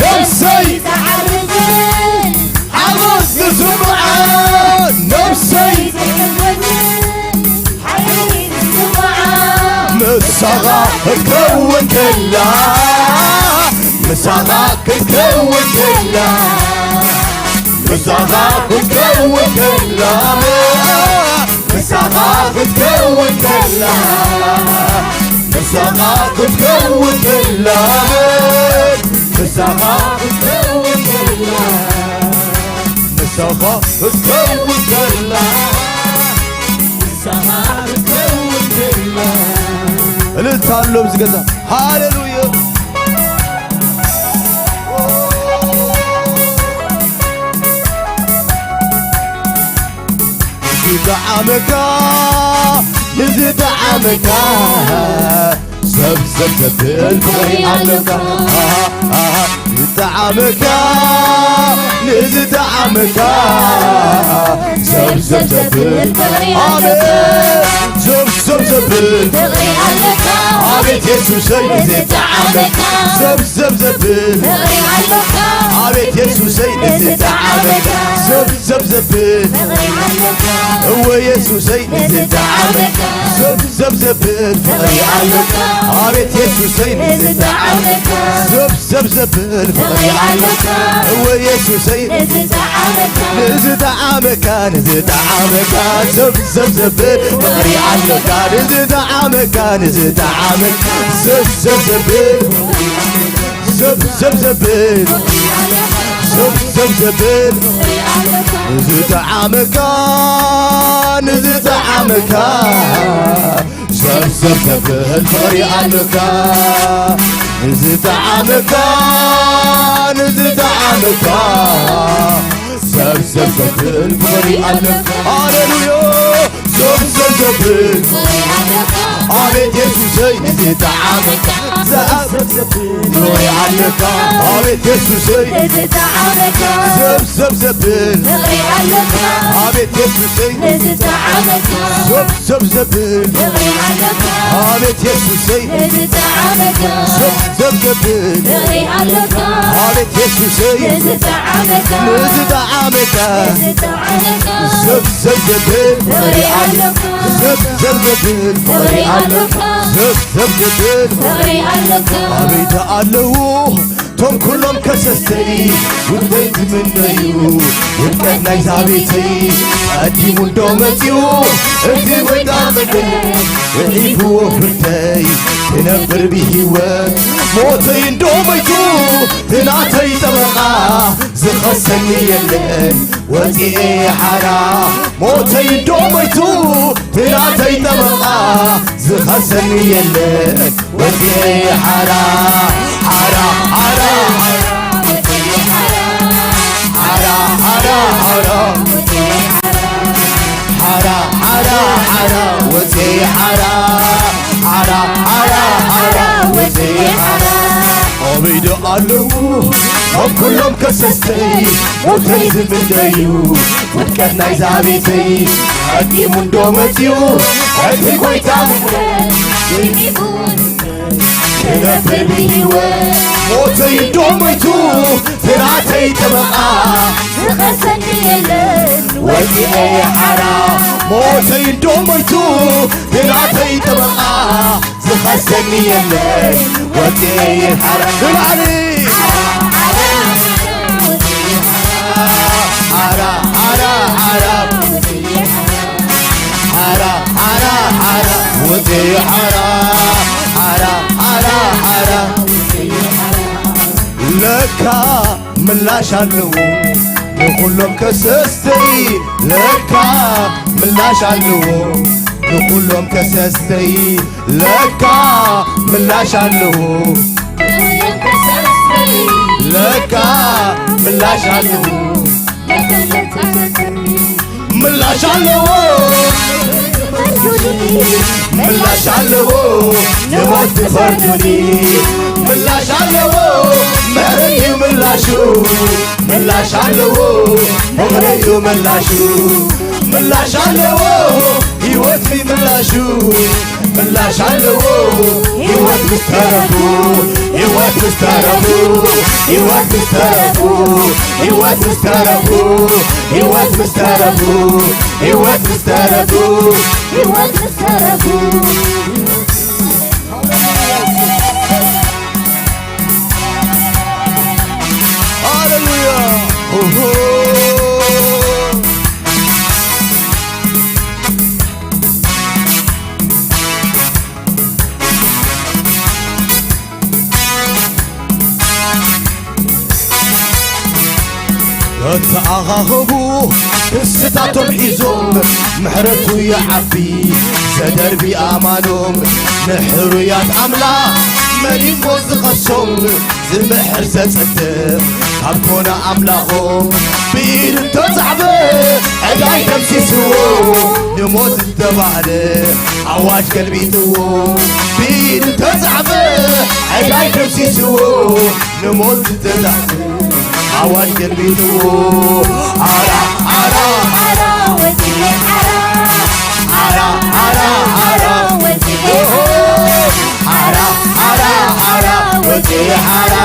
ነብሰይ ሓጎስ ትስምዓ። ነብሰይ ምሳኻ ክትከውን ከላ፣ ምሳኻ ክትከውን ከላ፣ ምሳኻ ክትከውን ከላ፣ ምሳኻ ክትከውን ከላ፣ ምሳኻ ክትከውን ከላ፣ ምሳኻ ክትከውን ከላ፣ ምሳኻ ክትከውን ከላ፣ ምሳኻ ክትከውን ከላ። እልልታ ኣሎ ኣብዚ ገዛ። ሃሌሉያ። ዝጠዓመካ፣ ንዝጠዓመካ፣ ሰብ ሰብ ዘብል ፍቕሪ ኣለካ። ኣሃ፣ ኣሃ፣ ዝጠዓመካ፣ ንዝጠዓመካ፣ ሰብ ሰብ ዘብል ፍቕሪ ኣለካ። ኣቤት፣ ሰብ ሰብ ዘብል ፍቕሪ ኣለካ። ኣቤት የሱሰይ፣ ንዝጠዓመካ፣ ሰብ ሰብ ዘብል ፍቕሪ ኣለካ። ኣቤት የሱሰይ፣ ንዝጠዓመካ፣ ሰብ ሰብ ዘብል ፍቕሪ ኣለካ። እወ የሱሰይ፣ ንዝጠዓመካ፣ ሰብ ሰብ ዘብል ፍቕሪ ኣለካ። ኣቤት የሱሰይ፣ ንዝጠዓመካ፣ ሰብ ሰብ ዘብል ፍቕሪ ኣለካ። እወ የሱሰይ፣ ንዝጠዓመካ፣ ንዝጠዓመካ፣ ንዝጠዓመካ፣ ሰብ ሰብ ዘብል ፍቕሪ ኣለካ። ንዝጠዓመካ፣ ንዝጠዓመካ፣ ሰብ ሰብ ዘብል፣ ሰብ ሰብ ዘብል፣ ሰብ ሰብ ዘብል፣ ንዝጠዓመካ፣ ንዝጠዓመካ፣ ሰብ ሰብ ዘብል ፍቕሪ ኣለካ። ንዝጠዓመካ፣ ንዝጠዓመካ፣ ሰብ ሰብ ዘብል ፍቕሪ ኣለካ። ሃሌሉያ። ሰብ ሰብ ዘብል፣ ኣቤት የሱሰይ፣ ንዝጠዓመካ፣ ሰብ ሰብ ዘብል ፍቕሪ ኣለካ። ኣቤት የሱሰይ፣ ንዝጠዓመካ፣ ሰብ ሰብ ዘብል ፍቕሪ ኣለካ። ኣቤት የሱሰይ፣ ንዝጠዓመካ፣ ሰብ ሰብ ዘብል ፍቕሪ ኣለካ። ኣቤት የሱሰይ፣ ንዝጠዓመካ፣ ሰብ ሰብ ዘብል ፍቕሪ ኣለካ። ኣቤት የሱሰይ፣ ንዝጠዓመካ፣ ንዝጠዓመካ፣ ንዝጠዓመካ፣ ሰብ ሰብ ዘብል ፍቕሪ ኣለካ። ሰብ ሰብ ዘብል ፍቕሪ ኣለካ። ሰብ ሰብ ዘብል ፍቕሪ ኣለካ። ኣበይ ደኣ ኣለዉ ቶም ኩሎም ከሰስተይ ውድቀይ ዝምነዩ፣ ውድቀት ናይዛ ቤተይ ቀዲሙ እንዶ መጺኡ፣ እቲ ጎይታ ጽድቅ ጽሒፍዎ ፍርደይ፣ ክነብር ብህይወት ሞተይ እንዶ መይቱ፣ እቲ ናተይ ጠበቓ ዝኸሰኒ የለን ወጺኤ ሓራ። ሞተይ እንዶ መይቱ፣ እቲ ናተይ ጠበቓ ዝኸሰኒ የለን ወጺኤ ሓራ፣ ሓራ፣ ሓራ፣ ሓራ፣ ሓራ፣ ሓራ፣ ሓራ፣ ሓራ፣ ወጺኤ ሓራ፣ ሓራ፣ ሓራ፣ ሓራ፣ ወጺኤ ሓራ። ኣበይ ዶ ኣለዉ ኣብ ኩሎም ከሰስተይ ሞተይ ዝምነዩ፣ ውድቀት ናይዛ ቤተይ ቀዲሙ እንዶ መጺኡ እቲ ጎይታ ምሕረት፣ ስሒቡ ክነብር ብህይወት። ሞተይ እንዶ ሞይቱ እቲ ናተይ ጠበቓ፣ ዝኸሰኒ የለን ወጺኤ ሓራ። ሞተይ እንዶ ሞይቱ እቲ ናተይ ጠበቓ፣ ዝኸሰኒ የለን ወጺኤ ሓራ። ንላዕሊ። ሓራ፣ ሓራ፣ ሓራ፣ ሓራ፣ ሓራ፣ ሓራ፣ ወጺኤ ሓራ። ሓራ፣ ሓራ፣ ሓራ፣ ለካ ምላሽ ኣለዎ ንኹሎም ከሰስተይ፣ ለካ ምላሽ ኣለዎ ንኹሎም ከሰስተይ፣ ለካ ምላሽ ኣለዎ፣ ለካ ምላሽ ኣለዎ፣ ምላሽ ኣለዎ፣ ምላሽ ኣለዎ፣ ንሞት ትፈርዱኒ። ምላሽ ኣለዎ፣ ምሕረት እዩ ምላሹ። ምላሽ ኣለዎ፣ ፍቕሪ እዩ ምላሹ። ምላሽ ኣለዎ፣ ህይወት እዩ ምላሹ። ምላሽ ኣለዎ፣ ህይወት ምስ ተረፉ፣ ህይወት ምስ ተረፉ፣ ህይወት ምስ ተረፉ፣ ህይወት ምስ ተረፉ፣ ህይወት ምስ ተረፉ፣ ህይወት ምስ ተረፉ፣ ህይወት ምስ ተረፉ። ሃሌሉያ። ሆሆ። ተተኣኻኸቡ ክስታቶም ሒዞም፣ ምሕረቱ ይዓቢ ዘደርቢ ኣማኖም። ንሕሩያት ኣምላኽ መን እሞ ዝኸሶም? ዝምሕር ዘጸድቕ ካብ ኮነ ኣምላኾም። ብኢድ እንተጻዕበ ዕዳይ ደምሲስዎ፣ ንሞት ዝተባህለ ኣዋጅ ገልቢጥዎ። ብኢድ እንተጻዕበ ዕዳይ ደምሲስዎ፣ ንሞት ዝተዛዕበ ኣዋጅ ገልቢጥዎ። ኣራ፣ ኣራ፣ ኣራ፣ ወፂኤ ሓራ። ኣራ፣ ኣራ፣ ኣራ፣ ወፂኤ ሓራ። ኣራ፣ ኣራ፣ ኣራ፣ ወፂኤ ሓራ።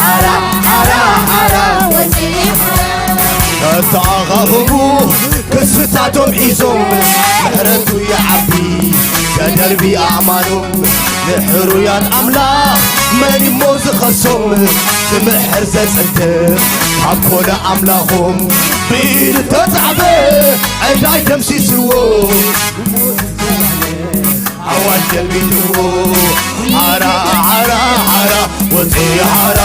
ኣራ፣ ኣራ፣ ኣራ፣ ወፂኤ ሓራ። ተተኣኻኸቡ ክስታቶም ሒዞም፣ ምሕረቱ ይዓቢ ዘደርቢ ኣእማኖም። ንሕሩያት ኣምላኽ መን እሞ ዝኸሶም? ዝምሕር ዘጽድቕ ካብ ኮነ ኣምላኾም። ብኢድ ተጻዕበ ዕዳይ ደምሲስዎ፣ ኣዋጅ ገልቢጥዎ። ሓራ፣ ሓራ፣ ሓራ፣ ወፂ ሓራ።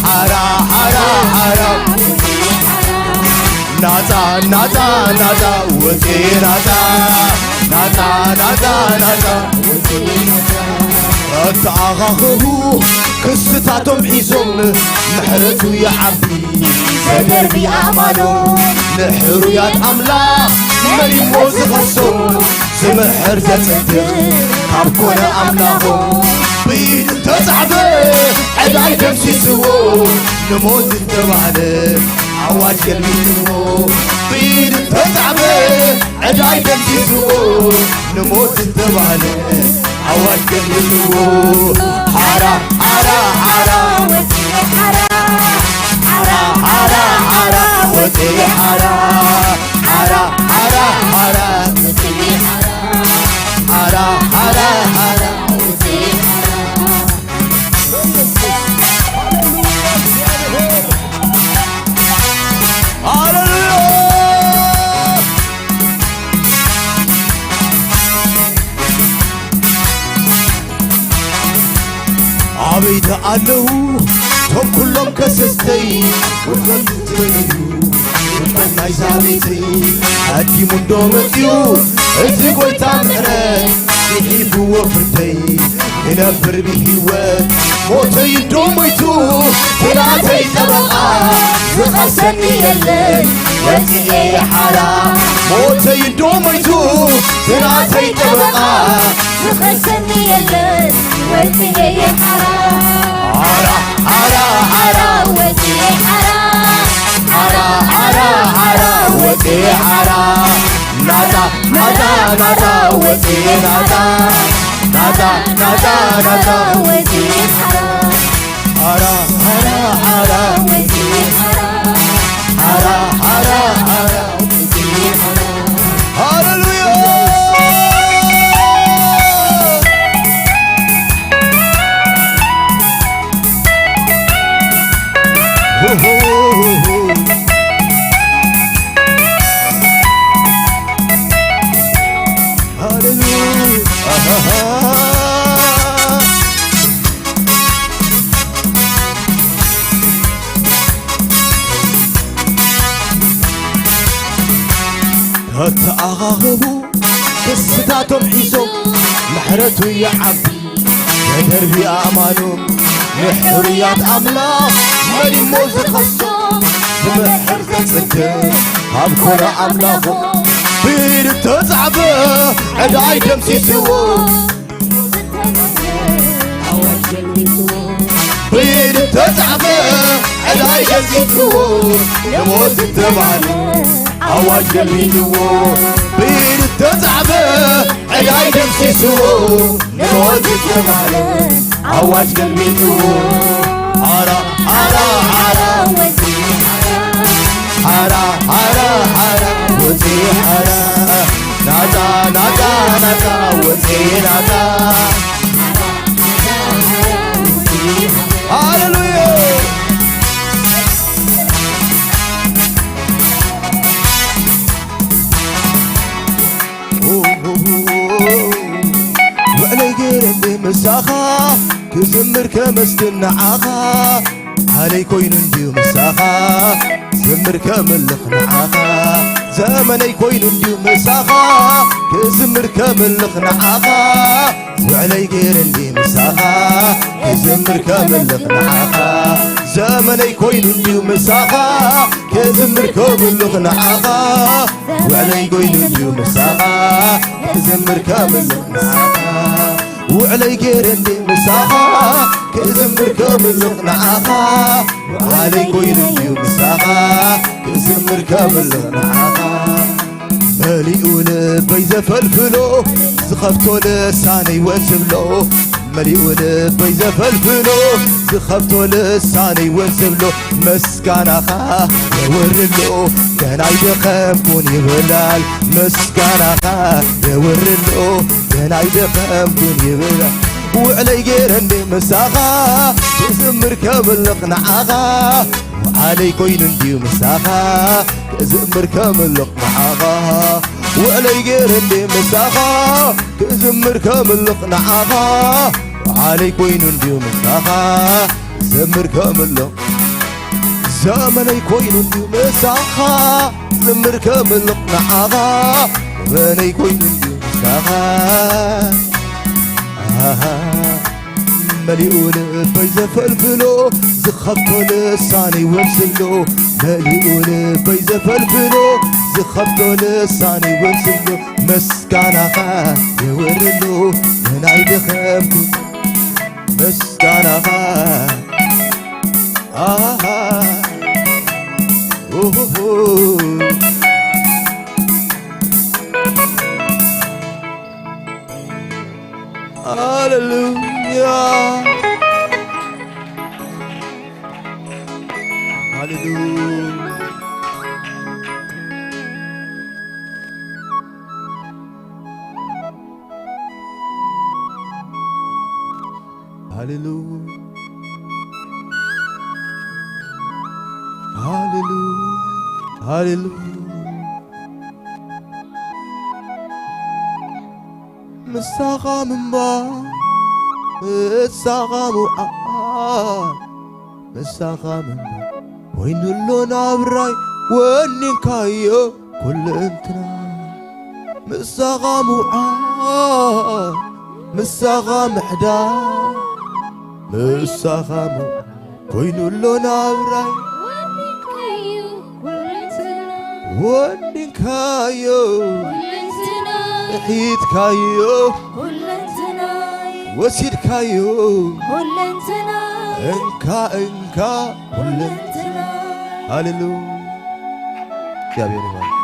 ሓራ፣ ሓራ፣ ሓራ፣ ናጻ፣ ናጻ፣ ናጻ፣ ወፂ ናጻ። ናጻ፣ ናጻ፣ ናጻ፣ ተኣኻኸቡ ክስታቶም ሒዞም፣ ምሕረቱ ይዓቢ ዘደርቢ ኣእማኖም። ንሕሩያት ኣምላኽ መን እሞ ዝኸሶም? ዝምሕር ዘጽድቕ ካብ ኮነ ኣምላኾም። ብኢድ እንተጻዕበ ዕዳይ ደምሲስዎ፣ ንሞት ዝተባህለ ኣዋጅ ገልቢጥዎ። ብኢድ እንተጻዕበ ዕዳይ ደምሲስዎ፣ ንሞት ዝተባህለ ኣዋጅ ገልቢጥዎ። ሓራ፣ ሓራ፣ ሓራ፣ ወፂኤ ሓራ። ሓራ፣ ሓራ፣ ሓራ፣ ወፂኤ ሓራ። ሓራ፣ ሓራ፣ ሓራ፣ ወፂኤ ሓራ። ሓራ፣ ሓራ፣ ሓራ፣ ወፂኤ ሓራ። ሃሌሉያ! ኣበይ ደኣ ኣለዉ እቶም ኩሎም ከሰስተይ? ኩሎም ትበልዩ እቶም ናይ ዛቤተይ። ቀዲሙ እንዶ መጺኡ እቲ ጎይታ ምሕረት፣ ስሒብዎ ፍርደይ ክነብር ብህይወት። ሞተይ እንዶ ሞይቱ እቲ ናተይ ጠበቓ፣ ዝኸሰኒ የለን ወጺኤ ሓራ። ሞተይ እንዶ ሞይቱ እቲ ናተይ ጠበቓ፣ ዝኸሰኒ የለን ወጺኤ ሓራ። ሓራ፣ ሓራ፣ ሓራ፣ ወጺኤ ሓራ። ሓራ፣ ሓራ፣ ሓራ፣ ወጺኤ ሓራ። ናጻ ናጻ ወጺ ናጻ ናጻ ናጻ ናጻ ወጺ ሓራ ሓራ ሓራ ሓራ ወጺ ሓራ ሓራ ሓራ ሓራ ወጺ ሓራ። ሃሌሉያ። ሃሌሉያ። ተተኣኻኸቡ ደስታቶም ሒዞም፣ ምሕረቱ ይዓቢ ተደርቢ ኣእማኖም። ንሕሩያት ኣምላኽ መን እሞ ዝኸሶም? ዝምሕር ዘጽድቕ ካብ ኮነ ኣምላኾም። ብኢድ እተጻሕፈ ዕዳይ ደምሲስዎ። ብኢድ እተጻሕፈ ዕዳይ ደምሲስዎ። ንሞት ዝተባለ ኣዋጅ ገልቢጥዎ። ብኢድ እተጻሕፈ ዕዳይ ደምሲስዎ። ንሞት ዝተባለ ኣዋጅ ገልቢጥዎ። ሓራ ሓራ ሓራ ሓራ ሓራ ሓራ ወፂ ሓራ ናፃ ናፃ ናፃ ወፂ ናፃ። ሃሌሉያ። ውዕለይ ገይረ እንደ ምሳኻ ክዝምር ከመስግን ንዓኻ። ዓለይ ኮይኑ እንድዩ ምሳኻ ክዝምር ከምልኽ ንዓኻ። ዘመነይ ኮይኑ እንድዩ ምሳኻ ክዝምር ከምልኽ ንዓኻ። ውዕለይ ገይረ እንድዩ ምሳኻ ክዝምር ከምልኽ ንዓኻ። ዘመነይ ኮይኑ እንድዩ ምሳኻ ክዝምር ከምልኽ ንዓኻ። ውዕለይ ኮይኑ እንድዩ ምሳኻ ክዝምር ከምልኽ ንዓኻ። ውዕለይ ገይረ እንድየ ምሳኻ ክዝምር ከምልኽ ንዓኻ። ውዓለይ ኮይኑ እንድዩ ምሳኻ ክዝምር ከምልኽ ንዓኻ። መሊኡ ልበይ ዘፈልፍሎ ዝኸፍቶ ልሳነይ ወን ዝብሎ። መሊኡ ልበይ ዘፈልፍሎ ዝኸፍቶ ልሳነይ ወን ዝብሎ። ምስጋናኻ የውርሎ ገና ኣይደኸምኩን ይብላል። ምስጋናኻ የውርሎ ገና ኣይደኸምኩን ይብላል። ውዕለይ ገይረ እንድየ ምሳኻ ክዝምር ከምልኽ ንዓኻ። ውዓለይ ኮይኑ እንድዩ ምሳኻ ክዝምር ከምልኽ ንዓኻ። ውዕለይ ገይረ እንድየ ምሳኻ ክዝምር ከምልኽ ንዓኻ። ውዓለይ ኮይኑ እንድዩ ምሳኻ ክዝምር ከምልኽ። ዘመነይ ኮይኑ እንድዩ ምሳኻ ክዝምር ከምልኽ ንዓኻ። ዘመነይ ኮይኑ እንድዩ ምሳኻ። ኣሃ። መሊኡ ልበይ ዘፈልፍሎ ዝኸፍቶ ልሳነይ ወስሎ። መሊኡ ልበይ ዘፈልፍሎ ዝኸፍቶ ልሳነይ ወስሎ። ምስጋናኻ የውርሎ ገና ኣይደኸምኩን። ምስጋናኻ ኣሃ። ኡሁሁ። ሃሌሉያ። ሃሌሉያ። ሃሌሉያ። ሃሌሉያ። ሃሌሉያ። ምሳኻ ምንባር፣ ምሳኻ ምውዓል፣ ምሳኻ ምንባር ኮይኑ ኣሎ ናብራይ ወኒንካዮ ኩሉ እንትና። ምሳኻ ምውዓል፣ ምሳኻ ምሕዳር፣ ምሳኻ ምውዓል ኮይኑ ኣሎ ናብራይ ወኒንካዮ፣ ወኒንካዮ፣ ኩለንትናይ፣ ሒዝካዮ፣ ኩለንትናይ፣ ወሲድካዮ፣ ኩለንትናይ፣ እንካ፣ እንካ፣ ኩለንትናይ። ሃሌሉያ። እግዚኣብሔር ይባርክ።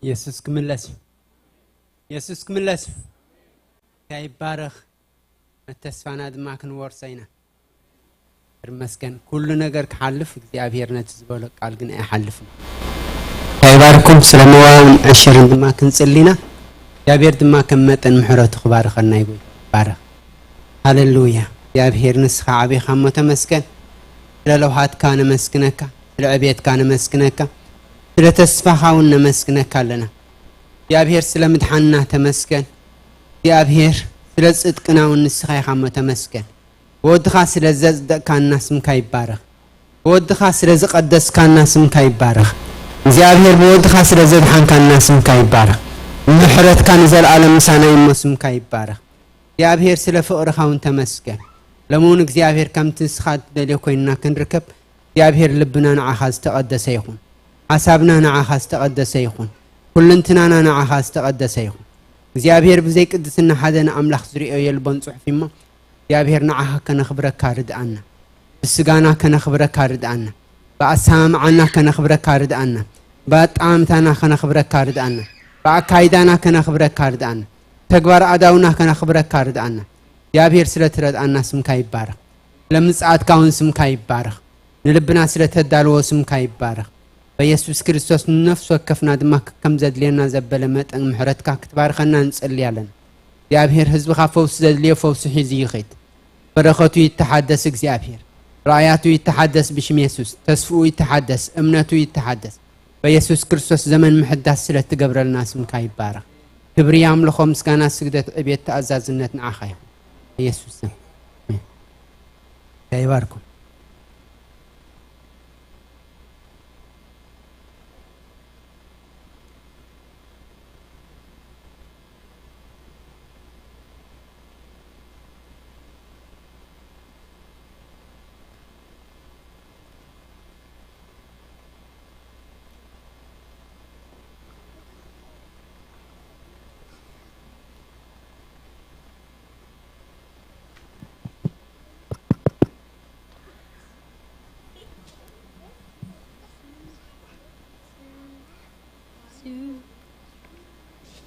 የሱስ ክምለስ እዩ። የሱስ ክምለስ እዩ። እንታይ ይባረኽ። መተስፋና ድማ ክንወርሶ ኢና። ይመስገን። ኩሉ ነገር ክሓልፍ እግዚኣብሔር ነቲ ዝበሎ ቃል ግን ኣይሓልፍን። እንታይ ይባርኩም። ስለ መዋውን ዕሽርን ድማ ክንጽሊ ኢና። እግዚኣብሔር ድማ ከም መጠን ምሕረቱ ክባርኸና ይጎይ ይባረኽ። ሃሌሉያ። እግዚኣብሔር ንስኻ ዓቢኻ እሞ ተመስገን። ስለ ለውሃትካ ነመስግነካ፣ ስለ ዕቤትካ ነመስግነካ፣ ስለ ተስፋኻ እውን ነመስግነካ ኣለና። እግዚኣብሔር ስለ ምድሓንና ተመስገን። እግዚኣብሔር ስለ ጽድቅና እውን ንስኻ ኢኻ እሞ ተመስገን። ብወድኻ ስለ ዘጽደቅካና ስምካ ይባረኽ። ብወድኻ ስለ ዝቐደስካና ስምካ ይባረኽ። እግዚኣብሔር ብወድኻ ስለ ዘድሓንካና ስምካ ይባረኽ። ምሕረትካ ንዘለኣለም ምሳና እዩ እሞ ስምካ ይባረኽ። እግዚኣብሔር ስለ ፍቕርኻ እውን ተመስገን። ሎሚ እውን እግዚኣብሔር ከምቲ ንስኻ እትደልዮ ኮይንና ክንርከብ እግዚኣብሔር ልብና ንዓኻ ዝተቐደሰ ይኹን። ሓሳብና ንዓኻ ዝተቐደሰ ይኹን። ኩልንትናና ንዓኻ ዝተቐደሰ ይኹን። እግዚኣብሔር ብዘይ ቅድስና ሓደ ንኣምላኽ ዝርእዮ የልቦን ጽሑፍ እሞ እግዚኣብሔር ንዓኻ ከነኽብረካ ርድኣና። ብስጋና ከነኽብረካ ርድኣና። ብኣሰማምዓና ከነኽብረካ ርድኣና። ብኣጠማምታና ከነኽብረካ ርድኣና። ብኣካይዳና ከነኽብረካ ርድኣና። ተግባር ኣዳውና ከነኽብረካ ርድኣና። እግዚኣብሔር ስለ ትረድኣና ስምካ ይባረኽ። ስለ ምጽኣትካ እውን ስምካ ይባረኽ። ንልብና ስለ ተዳልዎ ስምካ ይባረኽ። በየሱስ ክርስቶስ ንነፍሲ ወከፍና ድማ ከም ዘድልየና ዘበለ መጠን ምሕረትካ ክትባርኸና ንጸሊ ኣለና። እግዚኣብሔር ህዝብኻ ፈውሲ ዘድልዮ ፈውሲ ሒዙ ይኸይድ። በረኸቱ ይተሓደስ እግዚኣብሔር። ራእያቱ ይተሓደስ ብሽም የሱስ። ተስፍኡ ይተሓደስ፣ እምነቱ ይተሓደስ። በየሱስ ክርስቶስ ዘመን ምሕዳስ ስለ እትገብረልና ስምካ ይባረኽ። ክብሪ ኣምልኾ፣ ምስጋና፣ ስግደት፣ ዕቤት፣ ተኣዛዝነት ንዓኻ ይኹን። በየሱስ ስም። ኣሜን። ይባርኩም።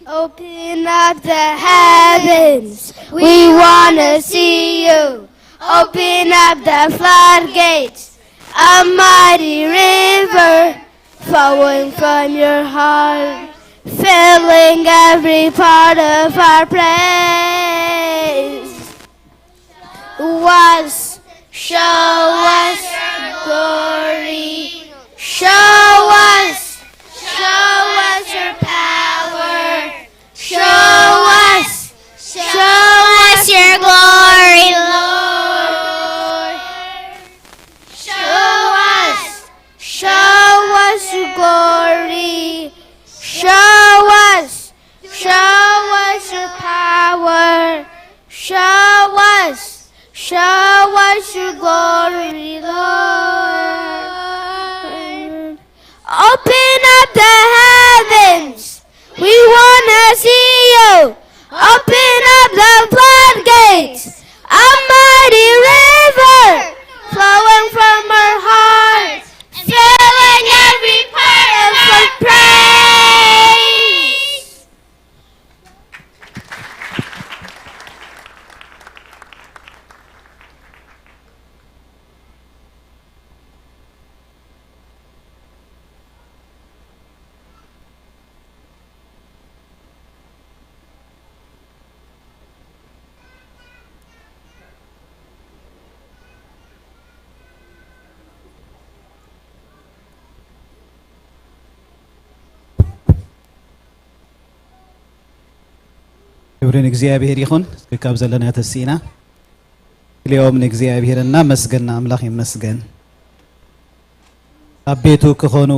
Open up the heavens. We want to see you. Open up the floodgates. A mighty river flowing from your heart, filling every part of our place. Show us, show us your glory. Show us, show us your power. Show us, show us your glory, Lord. Show us, show us your glory. Show us, show us your power. Show us, show us your glory, Lord. Open up the heavens. We want to see you. Open up the floodgates. A mighty river flowing from our hearts, filling every part of our praise. ክብሪ ንእግዚኣብሔር ይኹን። እስኪ ካብ ዘለና ተስኢና ክልኦም ንእግዚኣብሔር እናመስገና፣ ኣምላኽ ይመስገን። ኣብ ቤቱ ክኾኑ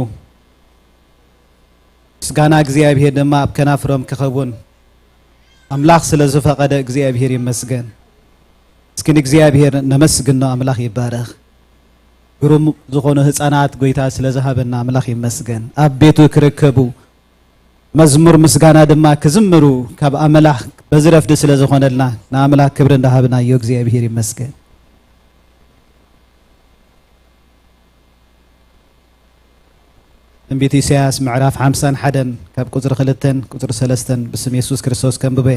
ምስጋና እግዚኣብሔር ድማ ኣብ ከናፍሮም ክኸውን ኣምላኽ ስለ ዝፈቐደ እግዚኣብሔር ይመስገን። እስኪ ንእግዚኣብሔር ነመስግኖ። ኣምላኽ ይባረኽ። ግሩም ዝኾኑ ህፃናት ጎይታ ስለ ዝሃበና ኣምላኽ ይመስገን። ኣብ ቤቱ ክርከቡ መዝሙር ምስጋና ድማ ክዝምሩ ካብ ኣምላኽ በዚ ረፍዲ ስለ ዝኾነልና ንኣምላኽ ክብሪ እንዳሃብናዮ እግዚኣብሔር ይመስገን። ትንቢት ኢሳያስ ምዕራፍ ሓምሳን ሓደን ካብ ቁጽሪ ክልተን ቁጽሪ ሰለስተን ብስም የሱስ ክርስቶስ ከንብበ።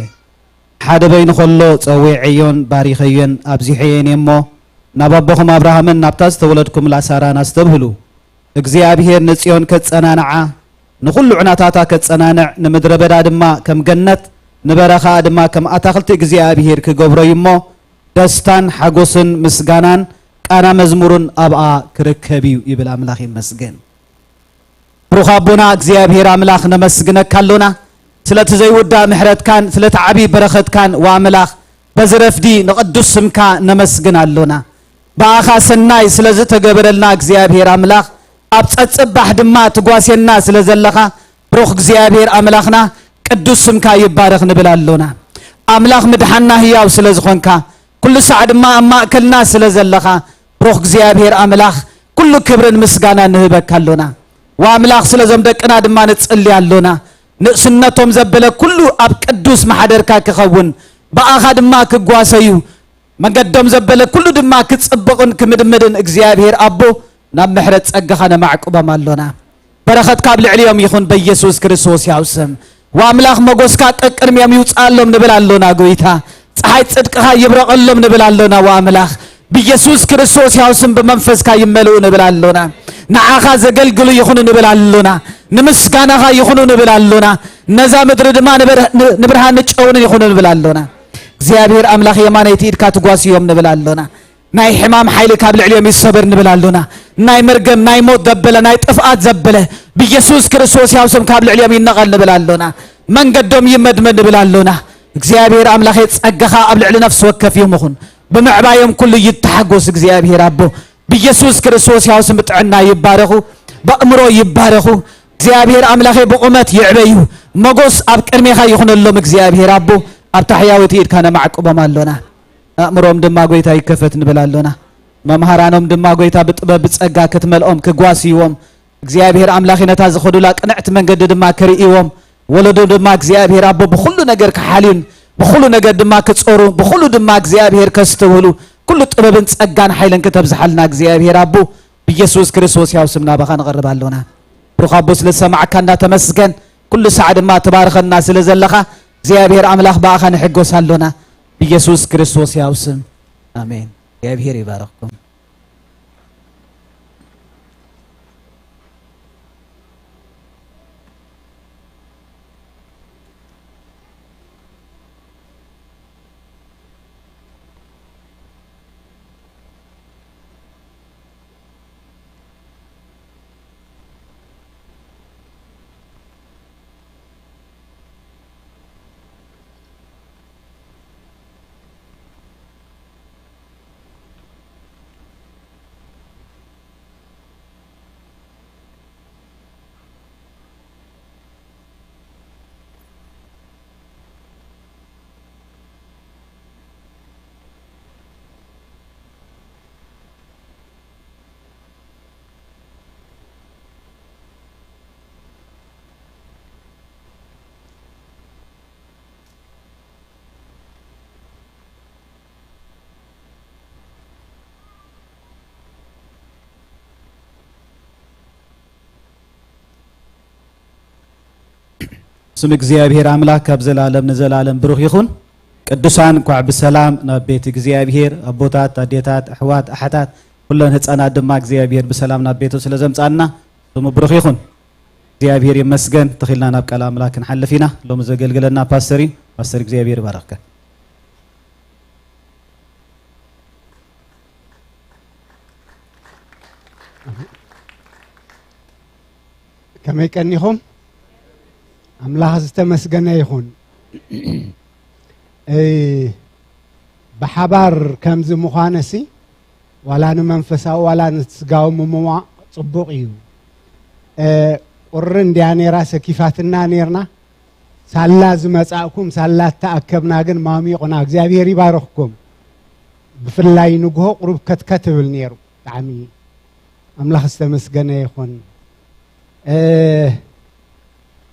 ሓደ በይኑ ኸሎ ጸዊዐዮን ባሪኸዮን ኣብዚሐዮን እየ እሞ፣ ናብ ኣቦኹም ኣብርሃምን ናብታ ዝተወለድኩምላ ሳራን ኣስተብህሉ። እግዚኣብሄር ንጽዮን ከጸናንዓ፣ ንኹሉ ዕናታታ ከጸናንዕ፣ ንምድረ በዳ ድማ ከም ገነት፣ ንበረኻኣ ድማ ከም ኣታኽልቲ እግዚኣብሄር ክገብሮ እዩ እሞ፣ ደስታን ሓጎስን ምስጋናን ቃና መዝሙርን ኣብኣ ክርከብ እዩ ይብል። ኣምላኽ ይመስገን። ብሩኽ ኣቦና እግዚኣብሄር ኣምላኽ ነመስግነካ ኣሎና፣ ስለቲ ዘይውዳእ ምሕረትካን ስለቲ ዓቢ በረኸትካን። ወኣምላኽ በዚ ረፍዲ ንቕዱስ ስምካ ነመስግን ኣሎና። ብኣኻ ሰናይ ስለ ዝተገበረልና እግዚኣብሄር ኣምላኽ፣ ኣብ ጸጽባሕ ድማ ትጓስየና ስለ ዘለኻ፣ ብሩኽ እግዚኣብሄር ኣምላኽና ቅዱስ ስምካ ይባረኽ ንብል ኣሎና። ኣምላኽ ምድሓንና ህያው ስለ ዝኾንካ፣ ኩሉ ሳዕ ድማ ኣብ ማእከልና ስለ ዘለኻ፣ ብሩኽ እግዚኣብሄር ኣምላኽ ኩሉ ክብርን ምስጋናን ንህበካ ኣሎና። ወኣምላኽ ስለዞም ደቅና ድማ ንጽሊ ኣሎና። ንእስነቶም ዘበለ ኩሉ ኣብ ቅዱስ ማሕደርካ ክኸውን፣ ብኣኻ ድማ ክጓሰዩ፣ መገዶም ዘበለ ኩሉ ድማ ክጽብቕን ክምድምድን እግዚኣብሄር ኣቦ ናብ ምሕረት ጸጋኻ ነማዕቁቦም ኣሎና። በረኸትካ ኣብ ልዕሊኦም ይኹን በኢየሱስ ክርስቶስ ያው ስም። ወኣምላኽ መጎስካ ቀቅድሚኦም ይውጽኣሎም ንብል ኣሎና ጎይታ። ጸሓይ ጽድቅኻ ይብረቐሎም ንብል ኣሎና ወኣምላኽ። ብኢየሱስ ክርስቶስ ያው ስም ብመንፈስካ ይመልኡ ንብል ኣሎና። ንዓኻ ዘገልግሉ ይኹኑ ንብል ኣሎና። ንምስጋናኻ ይኹኑ ንብል ኣሎና። ነዛ ምድሪ ድማ ንብር-፣ ን-፣ ንብርሃን ንጨውንን ይኹኑ ንብል ኣሎና። እግዚኣብሔር ኣምላኽ የማነይቲ ኢድካ ትጓስዮም ንብል ኣሎና። ናይ ሕማም ሓይሊ ካብ ልዕሊኦም ይሰበር ንብል ኣሎና። ናይ መርገም፣ ናይ ሞት ዘበለ፣ ናይ ጥፍኣት ዘበለ ብኢየሱስ ክርስቶስ ያው ስም ካብ ልዕሊኦም ይነቐል ንብል ኣሎና። መንገዶም ይመድመድ ንብል ኣሎና። እግዚኣብሔር ኣምላኸ ጸጋኻ ኣብ ልዕሊ ነፍሲ ወከፍ ይኹን። ብምዕባዮም ኩሉ ይተሓጎስ እግዚኣብሔር ኣቦ። ብኢየሱስ ክርስቶስ ያው ስም ጥዕና ይባረኹ፣ በእምሮ ይባረኹ። እግዚኣብሔር ኣምላኸ ብቑመት ይዕበዩ። መጎስ ኣብ ቅድሜኻ ይኹነሎም እግዚኣብሔር ኣቦ። ኣብታ ሕያወይቲ ኢድካ ነማዕቁቦም ኣሎና። ኣእምሮም ድማ ጎይታ ይከፈት ንብል ኣሎና። መምሃራኖም ድማ ጎይታ ብጥበብ ብጸጋ ክትመልኦም ክጓስይዎም እግዚኣብሔር ኣምላኸ ነታ ዝኸዱላ ቅንዕቲ መንገዲ ድማ ክርእይዎም፣ ወለዶ ድማ እግዚኣብሔር ኣቦ ብኹሉ ነገር ክሓልዩን ብኹሉ ነገር ድማ ክጾሩ ብኹሉ ድማ እግዚኣብሔር ከስተውህሉ ኩሉ ጥበብን ጸጋን ሓይልን ክተብዝሓልና እግዚኣብሔር ኣቦ ብኢየሱስ ክርስቶስ ያው ስም ናባኻ ንቐርብ ኣሎና። ብሩኽ ኣቦ ስለ ዝሰማዕካ እንዳተመስገን ኩሉ ሳዕ ድማ ትባርኸና ስለ ዘለኻ እግዚኣብሔር ኣምላኽ ብኣኻ ንሕጎስ ኣሎና ብኢየሱስ ክርስቶስ ያው ስም ኣሜን። እግዚኣብሔር ይባርኽኩም። ስም እግዚኣብሔር ኣምላኽ ካብ ዘላለም ንዘላለም ብሩኽ ይኹን። ቅዱሳን እንኳዕ ብሰላም ናብ ቤት እግዚኣብሔር፣ ኣቦታት፣ ኣዴታት፣ ኣሕዋት፣ ኣሓታት፣ ኩለን ህፃናት ድማ እግዚኣብሔር ብሰላም ናብ ቤቱ ስለ ዘምጻና ስሙ ብሩኽ ይኹን። እግዚኣብሔር ይመስገን። ተኺልና ናብ ቃል ኣምላኽ ክንሓልፍ ኢና። ሎሚ ዘገልግለና ፓስተር እዩ። ፓስተር እግዚኣብሔር ይባረኽካ። ከመይ ቀኒኹም? ኣምላኽ ዝተመስገነ ይኹን። እ፣ ብሓባር ከምዚ ምዃነሲ ዋላ ንመንፈሳዊ ዋላ ንስጋዊ ምምዋቕ ጽቡቕ እዩ። እ፣ ቁሪ እንድያ ነይራ ሰኪፋትና ነይርና። ሳላ ዝመጻእኩም፣ ሳላ እተኣከብና ግን ማሚቑና። እግዚኣብሔር ይባርኽኩም። ብፍላይ ንግሆ ቁሩብ ከትከት እብል ነይሩ። ብጣዕሚ ኣምላኽ ዝተመስገነ ይኹን። እ፣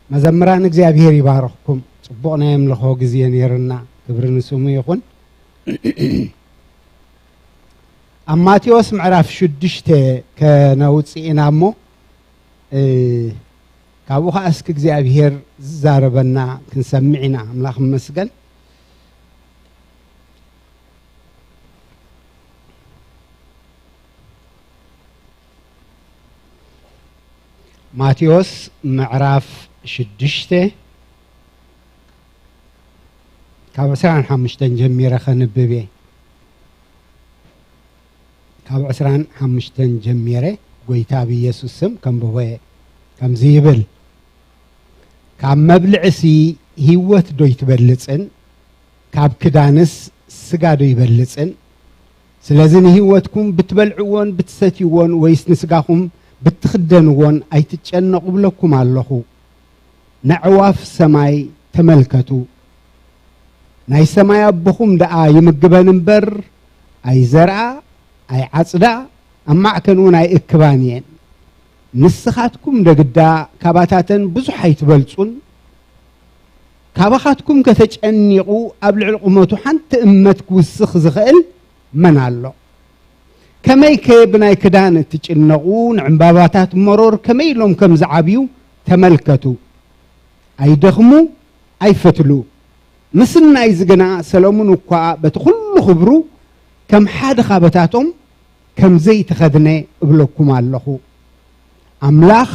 መዘምራን እግዚኣብሔር ይባርኽኩም። ጽቡቕ ናይ ኣምልኾ ግዜ ነይርና። ክብሪ ንስሙ ይኹን። ኣብ ማቴዎስ ምዕራፍ ሽዱሽተ ከነውጽእ ኢና እሞ፣ እ፣ ካብኡ ኸዓ እስኪ እግዚኣብሔር ዝዛረበና ክንሰምዕ ኢና። ኣምላኽ ይመስገን። ማቴዎስ ምዕራፍ ሽዱሽተ ካብ ዕስራን ሓሙሽተን ጀሚረ ከንብብ እየ። ካብ ዕስራን ሓሙሽተን ጀሚረ ጎይታ ብኢየሱስ ስም ከንብቦ እየ። ከምዚ ይብል፣ ካብ መብልዕሲ ህይወት ዶ ይትበልጽን ካብ ክዳንስ ስጋ ዶ ይበልጽን? ስለዚ ንህይወትኩም ብትበልዕዎን ብትሰትይዎን ወይስ ንስጋኹም ብትኽደንዎን ኣይትጨነቑ እብለኩም ኣለኹ። ነዕዋፍ ሰማይ ተመልከቱ። ናይ ሰማይ ኣቦኹም ደኣ ይምግበን እምበር ኣይዘርኣ ኣይዓጽዳ፣ ኣብ ማዕከን እውን ኣይእክባን እየን። ንስኻትኩም ደግዳ ካባታተን ብዙሕ ኣይትበልጹን። ካባኻትኩም ከተጨኒቑ ኣብ ልዕሊ ቁመቱ ሓንቲ እመት ክውስኽ ዝኽእል መን ኣሎ? ከመይከ ብናይ ክዳን እትጭነቑ? ንዕምባባታት መሮር ከመይ ኢሎም ከም ዝዓብዩ ተመልከቱ። ኣይደኽሙ፣ ኣይፈትሉ። ምስናይ እዚ ግና ሰሎሙን እኳ በቲ ኩሉ ክብሩ ከም ሓደ ካባታቶም ከም ዘይተኸድነ እብለኩም ኣለኹ። ኣምላኽ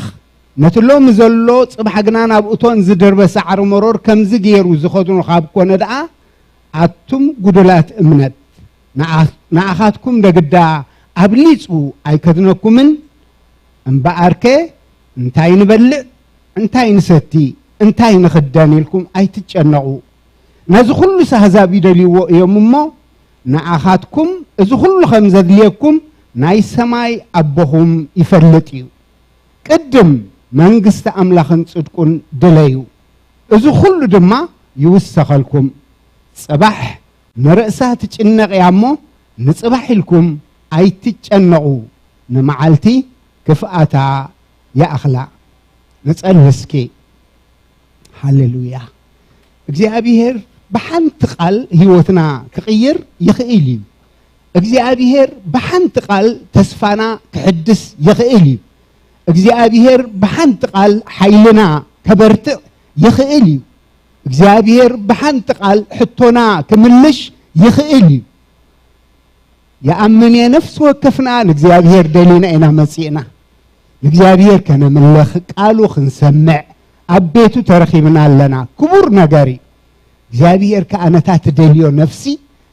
ነቲ ሎሚ ዘሎ ጽባሕ ግና ናብ እቶን ዝደርበ ሳዕሪ መሮር ከምዚ ገይሩ ዝኸድኖ ካብ ኮነ ደኣ፣ ኣቱም ጉዱላት እምነት፣ ንኣ-፣ ንኣኻትኩም ደግዳ ኣብሊጹ ኣይከድነኩምን? እምበኣርከ እንታይ ንበልዕ፣ እንታይ ንሰቲ፣ እንታይ ንኽደን ኢልኩም ኣይትጨነቑ። ነዚ ኩሉስ ኣህዛብ ይደልይዎ እዮም እሞ፣ ንኣኻትኩም እዚ ኩሉ ከም ዘድልየኩም ናይ ሰማይ ኣቦኹም ይፈልጥ እዩ። ቅድም መንግስቲ ኣምላኽን ጽድቁን ድለዩ፣ እዚ ኩሉ ድማ ይውሰኸልኩም። ጽባሕ ንርእሳ ትጭነቕ እያ እሞ፣ ንጽባሕ ኢልኩም ኣይትጨነቑ፣ ንመዓልቲ ክፍኣታ ይኣኽላ። ንጸሊ እስኪ። ሃሌሉያ። እግዚኣብሔር ብሓንቲ ቃል ህይወትና ክቕይር ይኽእል እዩ። እግዚኣብሔር ብሓንቲ ቃል ተስፋና ክሕድስ ይኽእል እዩ። እግዚኣብሔር ብሓንቲ ቃል ሓይልና ከበርትዕ ይኽእል እዩ። እግዚኣብሔር ብሓንቲ ቃል ሕቶና ክምልሽ ይኽእል እዩ። ይኣምን እየ፣ ነፍሲ ወከፍና ንእግዚኣብሔር ደሊና ኢና መጺእና። ንእግዚኣብሔር ከነምልኽ፣ ቃሉ ክንሰምዕ ኣብ ቤቱ ተረኺብና ኣለና። ክቡር ነገር እዩ። እግዚኣብሔር ከኣ ነታ ትደልዮ ነፍሲ፣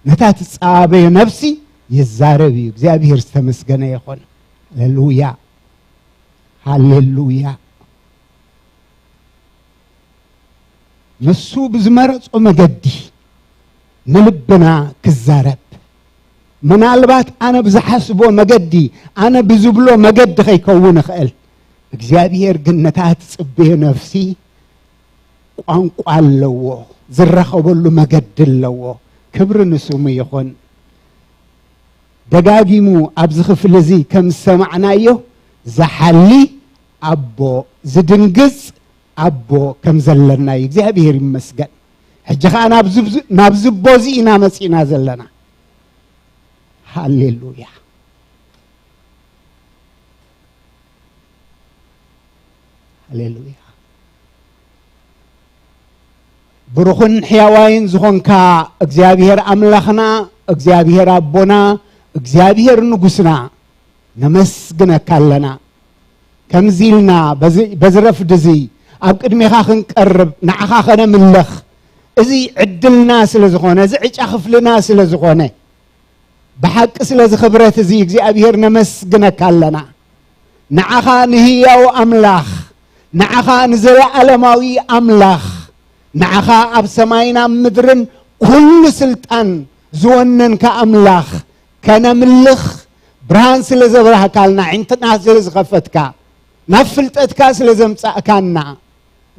ነታ ትጸባበዮ ነፍሲ ይዛረብ እዩ። እግዚኣብሔር ዝተመስገነ ይኹን። ሃሌሉያ፣ ሃሌሉያ። ንሱ ብዝመረጾ መገዲ ንልብና ክዛረብ። ምናልባት ኣነ ብዝሓስቦ መገዲ፣ ኣነ ብዝብሎ መገዲ ከይከውን እኽእል። እግዚኣብሔር ግን ነታ ትጽበዮ ነፍሲ ቋንቋ ኣለዎ፣ ዝራኸበሉ መገዲ ኣለዎ። ክብሪ ንስሙ ይኹን። ደጋጊሙ ኣብዚ ክፍሊ እዚ ከም ዝሰማዕናዮ፣ ዝሓሊ ኣቦ፣ ዝድንግጽ ኣቦ ከም ዘለና እዩ። እግዚኣብሔር ይመስገን። ሕጂ ኸኣ ናብዚ፣ ናብዚ ኣቦ እዚ ኢና መጺእና ዘለና። ሃሌሉያ። ሃሌሉያ። ብሩኽን ሕያዋይን ዝኾንካ እግዚኣብሔር ኣምላኽና፣ እግዚኣብሔር ኣቦና፣ እግዚኣብሔር ንጉስና፣ ነመስግነካ ኣለና። ከምዚ ኢልና በዚ፣ በዚ ረፍዲ እዚ ኣብ ቅድሜኻ ክንቀርብ፣ ንዓኻ ከነምልኽ፣ እዚ ዕድልና ስለ ዝኾነ፣ እዚ ዕጫ ክፍልና ስለ ዝኾነ፣ ብሓቂ ስለዚ ክብረት እዚ እግዚኣብሔር ነመስግነካ ኣለና። ንዓኻ ንህያው ኣምላኽ፣ ንዓኻ ንዘለኣለማዊ ኣምላኽ፣ ንዓኻ ኣብ ሰማይን ኣብ ምድርን ኩሉ ስልጣን ዝወነንካ ኣምላኽ ከነምልኽ ብርሃን ስለ ዘብራህካልና፣ ዕንትና ስለ ዝኸፈትካ፣ ናብ ፍልጠትካ ስለ ዘምጻእካና፣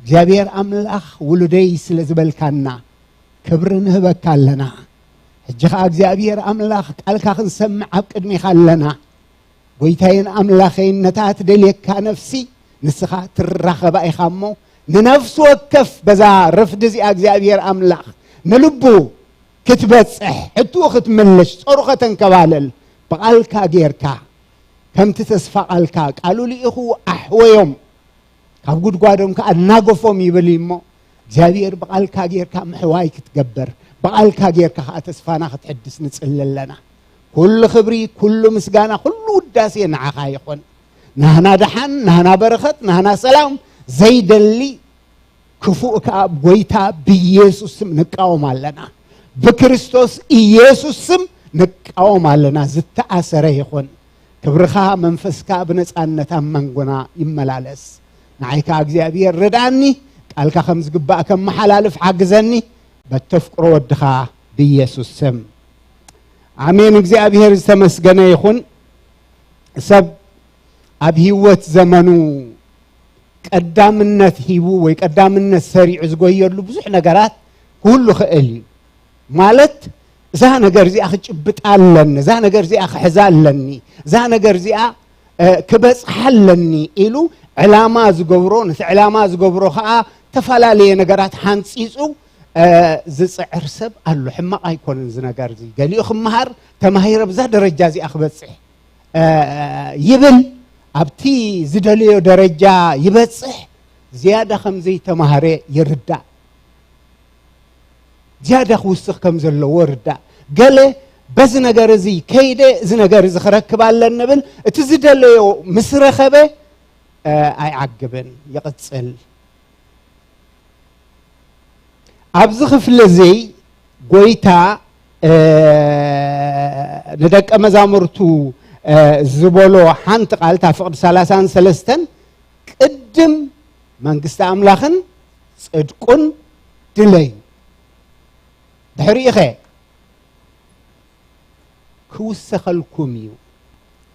እግዚኣብሔር ኣምላኽ ውሉደይ ስለ ዝበልካና ክብሪ ንህበካ ኣለና። ሕጂ ኸኣ እግዚኣብሔር ኣምላኽ ቃልካ ክንሰምዕ ኣብ ቅድሜኻ ኣለና። ጎይታይን ኣምላኸይን ነታ ትደልየካ ነፍሲ ንስኻ ትራኸባ ኢኻ እሞ፣ ንነፍሲ ወከፍ በዛ ረፍዲ እዚኣ እግዚኣብሔር ኣምላኽ ንልቡ ክትበጽሕ፣ ሕትኡ ክትምልሽ፣ ጾሩ ከተንከባልል ብቓልካ ጌርካ ከምቲ ተስፋ ቃልካ ቃሉ ልኢኹ ኣሕወዮም ካብ ጉድጓዶም ከዓ እናገፎም ይብል እዩ እሞ እግዚኣብሔር ብቓልካ ጌርካ ምሕዋይ ክትገብር፣ ብቓልካ ጌርካ ከዓ ተስፋና ክትሕድስ ንጽሊ ኣለና። ኩሉ ክብሪ፣ ኩሉ ምስጋና፣ ኩሉ ውዳሴ ንዓኻ ይኹን። ናህና ደሓን፣ ናህና በረኸት፣ ናህና ሰላም ዘይደሊ ክፉእ ከኣ ብጎይታ ብኢየሱስ ስም ንቃወም ኣለና። ብክርስቶስ ኢየሱስ ስም ንቃወም ኣለና። ዝተኣሰረ ይኹን። ክብርኻ መንፈስካ ብነጻነት ኣብ መንጎና ይመላለስ። ንዓይ ከኣ እግዚኣብሔር ርድኣኒ፣ ቃልካ ከም ዝግባእ ከመሓላልፍ ሓግዘኒ፣ በተፍቅሮ ወድኻ ብኢየሱስ ስም። ኣሜን። እግዚኣብሔር ዝተመስገነ ይኹን። ሰብ ኣብ ህይወት ዘመኑ ቀዳምነት ሂቡ ወይ ቀዳምነት ሰሪዑ ዝጎየሉ ብዙሕ ነገራት ክህሉ ክእል እዩ። ማለት እዛ ነገር እዚኣ ክጭብጣ ኣለኒ፣ እዛ ነገር እዚኣ ክሕዛ ኣለኒ፣ እዛ ነገር እዚኣ እ፣ ክበጽሓ ኣለኒ ኢሉ ዕላማ ዝገብሮ፣ ነቲ ዕላማ ዝገብሮ ኸኣ ተፈላለየ ነገራት ሓንጺጹ እ፣ ዝጽዕር ሰብ ኣሎ። ሕማቕ ኣይኮነን እዚ ነገር እዚ። ገሊኡ ክመሃር ተማሂረ ብዛ ደረጃ እዚኣ ክበጽሕ እ፣ ይብል፣ ኣብቲ ዝደለዮ ደረጃ ይበጽሕ፣ ዝያዳ ከም ዘይተማህረ ይርዳእ። ዝያዳ ክውስኽ ከም ዘለዎ ርዳእ። ገለ በዚ ነገር እዚ ከይደ እዚ ነገር እዚ ክረክብ ኣለኒ ብል፣ እቲ ዝደለዮ ምስ ረኸበ እ፣ ኣይዓግብን፣ ይቕጽል። ኣብዚ ክፍሊ እዚ ጎይታ እ፣ ንደቀ መዛሙርቱ እ፣ ዝበሎ ሓንቲ ቃል እታ ፍቕዲ ሰላሳን ሰለስተን ቅድም መንግስቲ ኣምላኽን ጽድቁን ድለዩ። ድሕሪኡ ኸ ክውሰኸልኩም እዩ፣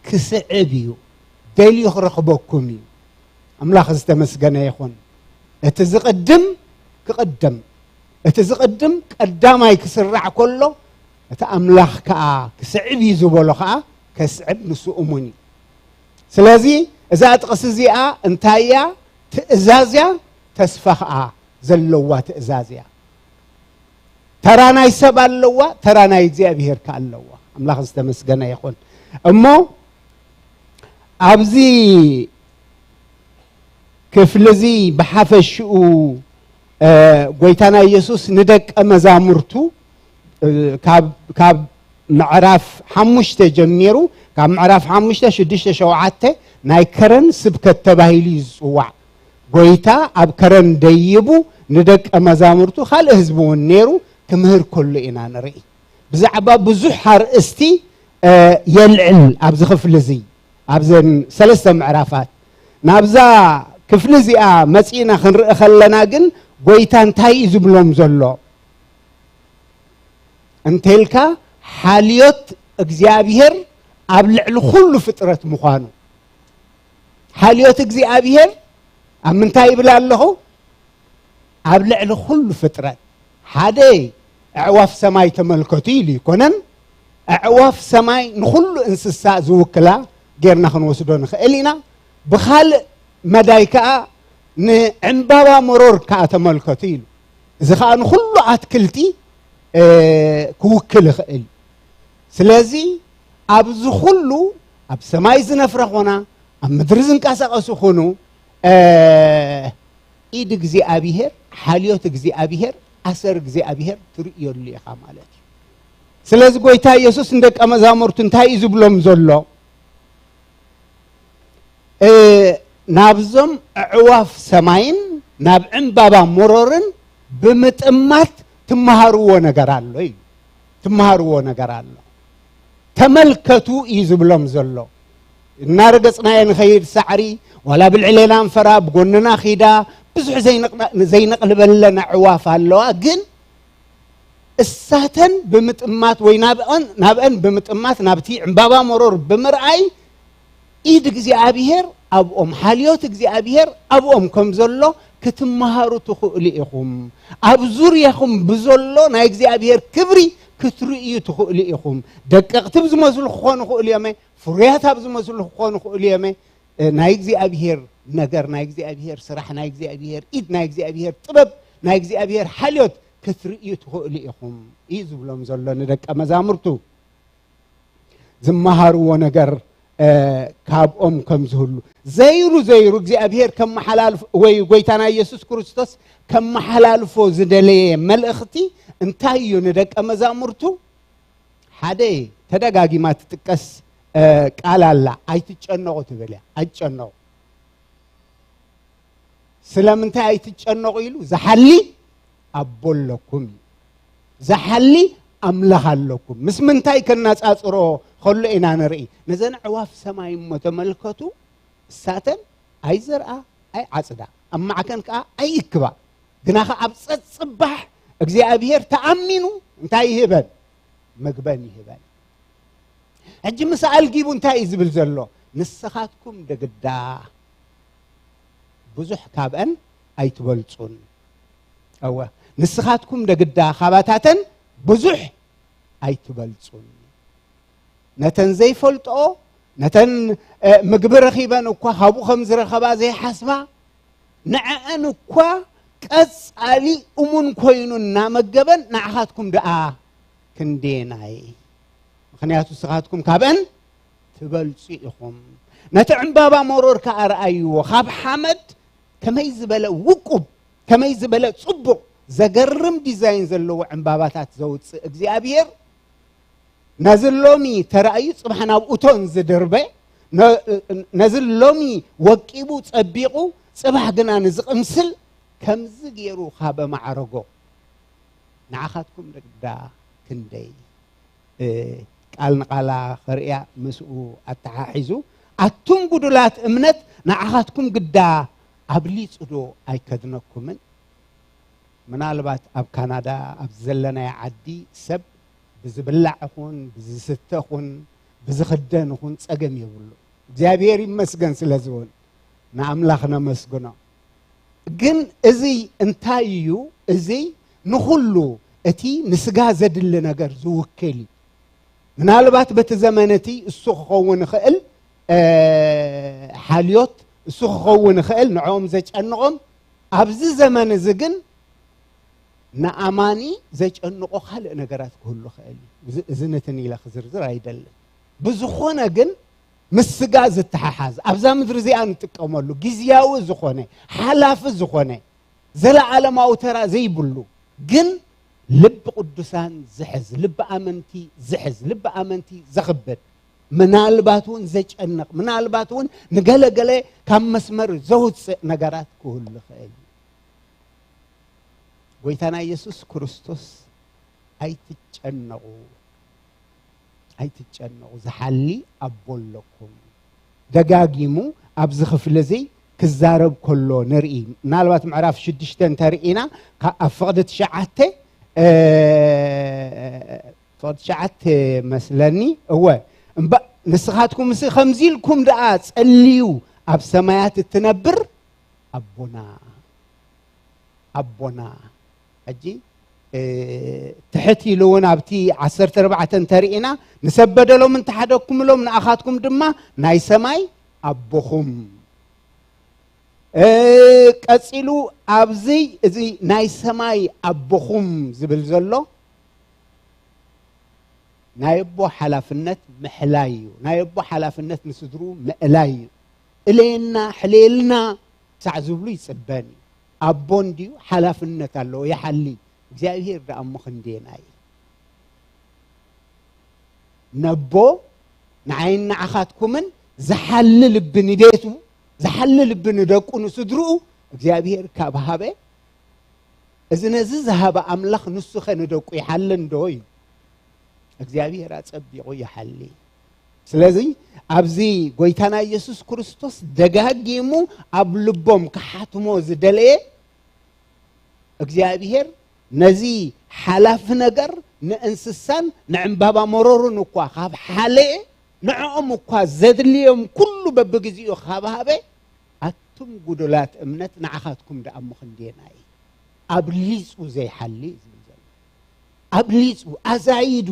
ክስዕብ እዩ፣ ደልዩ ክረኽበኩም እዩ። ኣምላኽ ዝተመስገነ ይኹን። እቲ ዝቕድም ክቕድም፣ እቲ ዝቕድም ቀዳማይ ክስራዕ ከሎ፣ እቲ ኣምላኽ ከኣ ክስዕብ እዩ ዝበሎ ከኣ ከስዕብ ንሱ እሙን እዩ። ስለዚ እዛ ጥቕሲ እዚኣ እንታይ እያ? ትእዛዝ እያ፣ ተስፋ ከኣ ዘለዋ ትእዛዝ እያ። ተራ ናይ ሰብ ኣለዋ፣ ተራ ናይ እግዚኣብሔር ከኣ ኣለዋ። ኣምላኽ ዝተመስገነ ይኹን። እሞ ኣብዚ ክፍሊ እዚ ብሓፈሽኡ እ፣ ጎይታና ኢየሱስ ንደቀ መዛሙርቱ እ፣ ካብ ካብ ምዕራፍ ሓሙሽተ ጀሚሩ፣ ካብ ምዕራፍ ሓሙሽተ፣ ሽዱሽተ፣ ሸውዓተ ናይ ከረን ስብከት ተባሂሉ እዩ ዝጽዋዕ። ጎይታ ኣብ ከረን ደይቡ ንደቀ መዛሙርቱ፣ ካልእ ህዝቢ እውን ነይሩ፣ ክምህር ከሎ ኢና ንርኢ። ብዛዕባ ብዙሕ ኣርእስቲ እ፣ የልዕል ኣብዚ ክፍሊ እዚ፣ ኣብዘን ሰለስተ ምዕራፋት። ናብዛ ክፍሊ እዚኣ መጺእና ክንርኢ ከለና ግን፣ ጎይታ እንታይ እዩ ዝብሎም ዘሎ? እንተልካ፣ ሓልዮት እግዚኣብሔር ኣብ ልዕሊ ኩሉ ፍጥረት ምዃኑ። ሓልዮት እግዚኣብሔር ኣብ ምንታይ ይብል ኣለኹ? ኣብ ልዕሊ ኩሉ ፍጥረት። ሓደ፣ ኣዕዋፍ ሰማይ ተመልከቱ ኢሉ ይኮነን። ኣዕዋፍ ሰማይ ንኹሉ እንስሳ ዝውክላ ጌርና ክንወስዶ ንኽእል ኢና። ብኻልእ መዳይ ከኣ ንዕምባባ መሮር ከኣ ተመልከቱ ኢሉ። እዚ ከኣ ንኹሉ ኣትክልቲ እ፣ ክውክል ይኽእል። ስለዚ ኣብዚ ኩሉ ኣብ ሰማይ ዝነፍረ ኾና ኣብ ምድሪ ዝንቀሳቐሱ ኾኑ እ፣ ኢድ እግዚኣብሔር፣ ሓልዮት እግዚኣብሔር፣ ኣሰር እግዚኣብሔር ትርእየሉ ኢኻ ማለት እዩ። ስለዚ ጎይታ ኢየሱስ ንደቀ መዛሙርቱ እንታይ እዩ ዝብሎም ዘሎ? እ፣ ናብዞም ኣዕዋፍ ሰማይን ናብ ዕምባባ መሮርን ብምጥማት ትመሃርዎ ነገር ኣሎ እዩ። ትመሃርዎ ነገር ኣሎ። ተመልከቱ እዩ ዝብሎም ዘሎ። እናረገጽናዮ ንኸይድ ሳዕሪ፣ ዋላ ብልዕሌና እንፈራ፣ ብጎንና ኺዳ፣ ብዙሕ ዘይነቕና-፣ ዘይነቕልበለን ኣዕዋፍ ኣለዋ። ግን እሳተን ብምጥማት ወይ ናብአን፣ ናብአን ብምጥማት ናብቲ ዕምባባ መሮር ብምርኣይ ኢድ እግዚኣብሔር ኣብኦም፣ ሓልዮት እግዚኣብሔር ኣብኦም ከም ዘሎ ክትመሃሩ ትኽእሉ ኢኹም። ኣብ ዙርያኹም ብዘሎ ናይ እግዚኣብሔር ክብሪ ክትርእዩ ትኽእሉ ኢኹም። ደቀቕቲ ብዝመስሉ ክኾኑ ይኽእሉ እዮም፣ ፍሩያት ኣብ ዝመስሉ ክኾኑ ይኽእሉ እዮም። እ፣ ናይ እግዚኣብሔር ነገር፣ ናይ እግዚኣብሔር ስራሕ፣ ናይ እግዚኣብሔር ኢድ፣ ናይ እግዚኣብሔር ጥበብ፣ ናይ እግዚኣብሔር ሓልዮት ክትርእዩ ትኽእሉ ኢኹም እዩ ዝብሎም ዘሎ ንደቀ መዛሙርቱ። ዝመሃርዎ ነገር እ፣ ካብኦም ከም ዝህሉ ዘይሩ ዘይሩ እግዚኣብሔር ከመሓላልፎ ወይ ጎይታና ኢየሱስ ክርስቶስ ከመሓላልፎ ዝደለየ መልእኽቲ እንታይ እዩ? ንደቀ መዛሙርቱ ሓደ ተደጋጊማ ትጥቀስ፣ እ፣ ቃል ኣላ። "ኣይትጨነቑ" ትብል እያ። ኣይትጨነቑ። ስለምንታይ ኣይትጨነቑ ኢሉ? ዝሓሊ ኣቦ ኣለኩም እዩ። ዝሓሊ ኣምላኽ ኣለኩም። ምስ ምንታይ ከናጻጽሮ ከሎ ኢና ንርኢ? ነዘን ኣዕዋፍ ሰማይ እሞ ተመልከቱ፣ እሳተን ኣይዘርኣ ኣይዓጽዳ፣ ኣብ ማዕከን ከኣ ኣይእክባ። ግናኸ ኣብ ጸጽባሕ እግዚኣብሔር ተኣሚኑ እንታይ ይህበን? ምግበን ይህበን። ሕጂ ምስ ኣልጊቡ እንታይ እዩ ዝብል ዘሎ? ንስኻትኩም ደግዳ ብዙሕ ካብአን ኣይትበልጹን። እወ፣ ንስኻትኩም ደግዳ ካባታተን ብዙሕ ኣይትበልጹን። ነተን ዘይፈልጥኦ፣ ነተን፣ እ፣ ምግቢ ረኺበን እኳ ካብኡ ከም ዝረኸባ ዘይሓስባ፣ ንዐአን እኳ ቀጻሊ እሙን ኮይኑ እናመገበን፣ ንዓኻትኩም ደኣ ክንደየናይ? ምኽንያቱ ንስኻትኩም ካብአን ትበልጹ ኢኹም። ነቲ ዕምባባ መሮር ከኣ ረኣይዎ፣ ካብ ሓመድ ከመይ ዝበለ ውቁብ፣ ከመይ ዝበለ ጽቡቕ፣ ዘገርም ዲዛይን ዘለዎ ዕምባባታት ዘውጽእ እግዚኣብሔር፣ ነዚ ሎሚ ተራእዩ ጽባሕ ናብ እቶን ዝድርበ፣ ነ-፣ ነዚ ሎሚ ወቂቡ ጸቢቑ ጽባሕ ግና ንዝቕምስል ከምዚ ገይሩ ካብ ኣማዕረጎ፣ ንዓኻትኩም ደኣ ክንደይ፣ እ፣ ቃል ንቓላ ከርእያ ምስኡ ኣተሓሒዙ፣ ኣቱም ጉዱላት እምነት ንዓኻትኩም ግዳ ኣብሊጹ ዶ ኣይከድነኩምን? ምናልባት ኣብ ካናዳ፣ ኣብ ዘለናዮ ዓዲ ሰብ ብዝብላዕ ይኹን፣ ብዝስተ ይኹን፣ ብዝኽደን ይኹን ጸገም የብሉ። እግዚኣብሔር ይመስገን ስለዚ እውን ንኣምላኽ ነመስግኖ። ግን እዚ እንታይ እዩ? እዚ ንኹሉ እቲ ንስጋ ዘድሊ ነገር ዝውክል እዩ። ምናልባት በቲ ዘመን እቲ እሱ ክኸውን ይኽእል፣ እ፣ ሓልዮት እሱ ክኸውን ይኽእል፣ ንዕኦም ዘጨንቖም። ኣብዚ ዘመን እዚ ግን ንኣማኒ ዘጨንቖ ካልእ ነገራት ክህሉ ይኽእል እዩ። እዚ፣ እዚ ንትን ኢለ ክዝርዝር ኣይደልን። ብዝኾነ ግን ምስ ስጋ ዝተሓሓዝ፣ ኣብዛ ምድሪ እዚኣ ንጥቀመሉ፣ ግዝያዊ ዝኾነ፣ ሓላፊ ዝኾነ፣ ዘለዓለማዊ ተራ ዘይብሉ፣ ግን ልቢ ቅዱሳን ዝሕዝ፣ ልቢ ኣመንቲ ዝሕዝ፣ ልቢ ኣመንቲ ዘኽብድ፣ ምናልባት እውን ዘጨንቕ፣ ምናልባት እውን ንገለገለ ካብ መስመር ዘውፅእ ነገራት ክህሉ ይኽእል እዩ። ጎይታና ኢየሱስ ክርስቶስ "ኣይትጨነቑ፣ ኣይትጨነቑ፣ ዝሓሊ ኣቦ ኣለኩም።" ደጋጊሙ ኣብዚ ክፍሊ እዚ ክዛረብ ከሎ ንርኢ። ምናልባት ምዕራፍ ሽዱሽተ እንተርኢና፣ ካ-፣ ኣብ ፍቕዲ ትሽዓተ፣ እ፣ ፍቕዲ ትሽዓተ መስለኒ፣ እወ፣ እምባ-፣ "ንስኻትኩም ምስ ከምዚ ኢልኩም ደኣ ጸልዩ፣ ኣብ ሰማያት እትነብር ኣቦና፣ ኣቦና።" ሕጂ፣ እ፣ ትሕት ኢሉ እውን ኣብቲ ዓሰርተ ኣርባዕተ እንተርኢና፣ "ንሰብ በደሎም እንተሓደግኩምሎም፣ ንኣኻትኩም ድማ ናይ ሰማይ ኣቦኹም።" እ፣ ቀጺሉ ኣብዚ፣ እዚ ናይ ሰማይ ኣቦኹም ዝብል ዘሎ፣ ናይ ኣቦ ሓላፍነት ምሕላይ እዩ። ናይ ኣቦ ሓላፍነት ንስድርኡ ምእላይ እዩ። "እለየና፣ ሕለየልና" ክሳዕ ዝብሉ ይጽበን እዩ። ኣቦ እንድዩ፣ ሓላፍነት ኣለዎ፣ ይሓሊ። እግዚኣብሔር ደኣ እሞ ክንደየናይ? ነቦ ንዓይን ንዓኻትኩምን ዝሓሊ ልቢ ንቤቱ፣ ዝሓሊ ልቢ ንደቁ፣ ንስድርኡ እግዚኣብሔር ካብ ሃበ፣ እዚ ነዚ ዝሃበ ኣምላኽ ንሱ ኸ ንደቁ ይሓሊ እንዶ እዩ? እግዚኣብሔር ኣጸቢቑ ይሓሊ። ስለዚ ኣብዚ ጎይታና ኢየሱስ ክርስቶስ ደጋጊሙ ኣብ ልቦም ክሓትሞ ዝደለየ፣ እግዚኣብሔር ነዚ ሓላፊ ነገር ንእንስሳን ንዕምባባ መሮርን እኳ ካብ ሓለየ፣ ንዕኦም እኳ ዘድልዮም ኩሉ በብግዜኡ ካብ ሃበ፣ ኣቱም ጉዱላት እምነት ንዓኻትኩም ደኣ እሞ ክንደየናይ? ኣብሊጹ ዘይሓሊ እዩ ዝብል ዘሎ። ኣብሊጹ ኣዛይዱ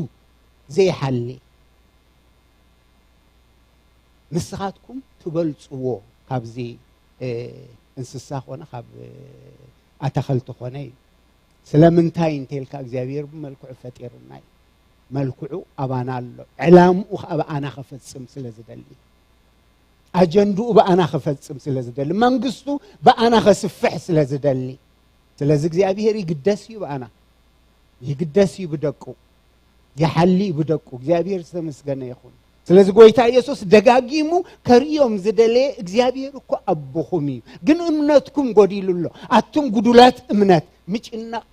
ዘይሓሊ። ንስኻትኩም ትበልጽዎ ካብዚ፣ እ፣ እንስሳ ኾነ ካብ፣ እ፣ ኣታኸልቲ ኾነ እዩ። ስለምንታይ እንተልካ እግዚኣብሔር ብመልክዑ ፈጢርና እዩ። መልክዑ ኣባና ኣሎ። ዕላምኡ ከኣ ብኣና ከፈጽም ስለ ዝደሊ። ኣጀንድኡ ብኣና ክፈጽም ስለ ዝደሊ፣ መንግስቱ ብኣና ከስፍሕ ስለ ዝደሊ። ስለዚ እግዚኣብሔር ይግደስ እዩ ብኣና፣ ይግደስ እዩ ብደቁ፣ ይሓሊ እዩ ብደቁ። እግዚኣብሔር ዝተመስገነ ይኹን። ስለዚ ጎይታ ኢየሱስ ደጋጊሙ ከርእዮም ዝደለየ እግዚኣብሔር እኮ ኣቦኹም እዩ፣ ግን እምነትኩም ጎዲሉ ኣሎ። ኣቱም ጉዱላት እምነት፣ ምጭናቕ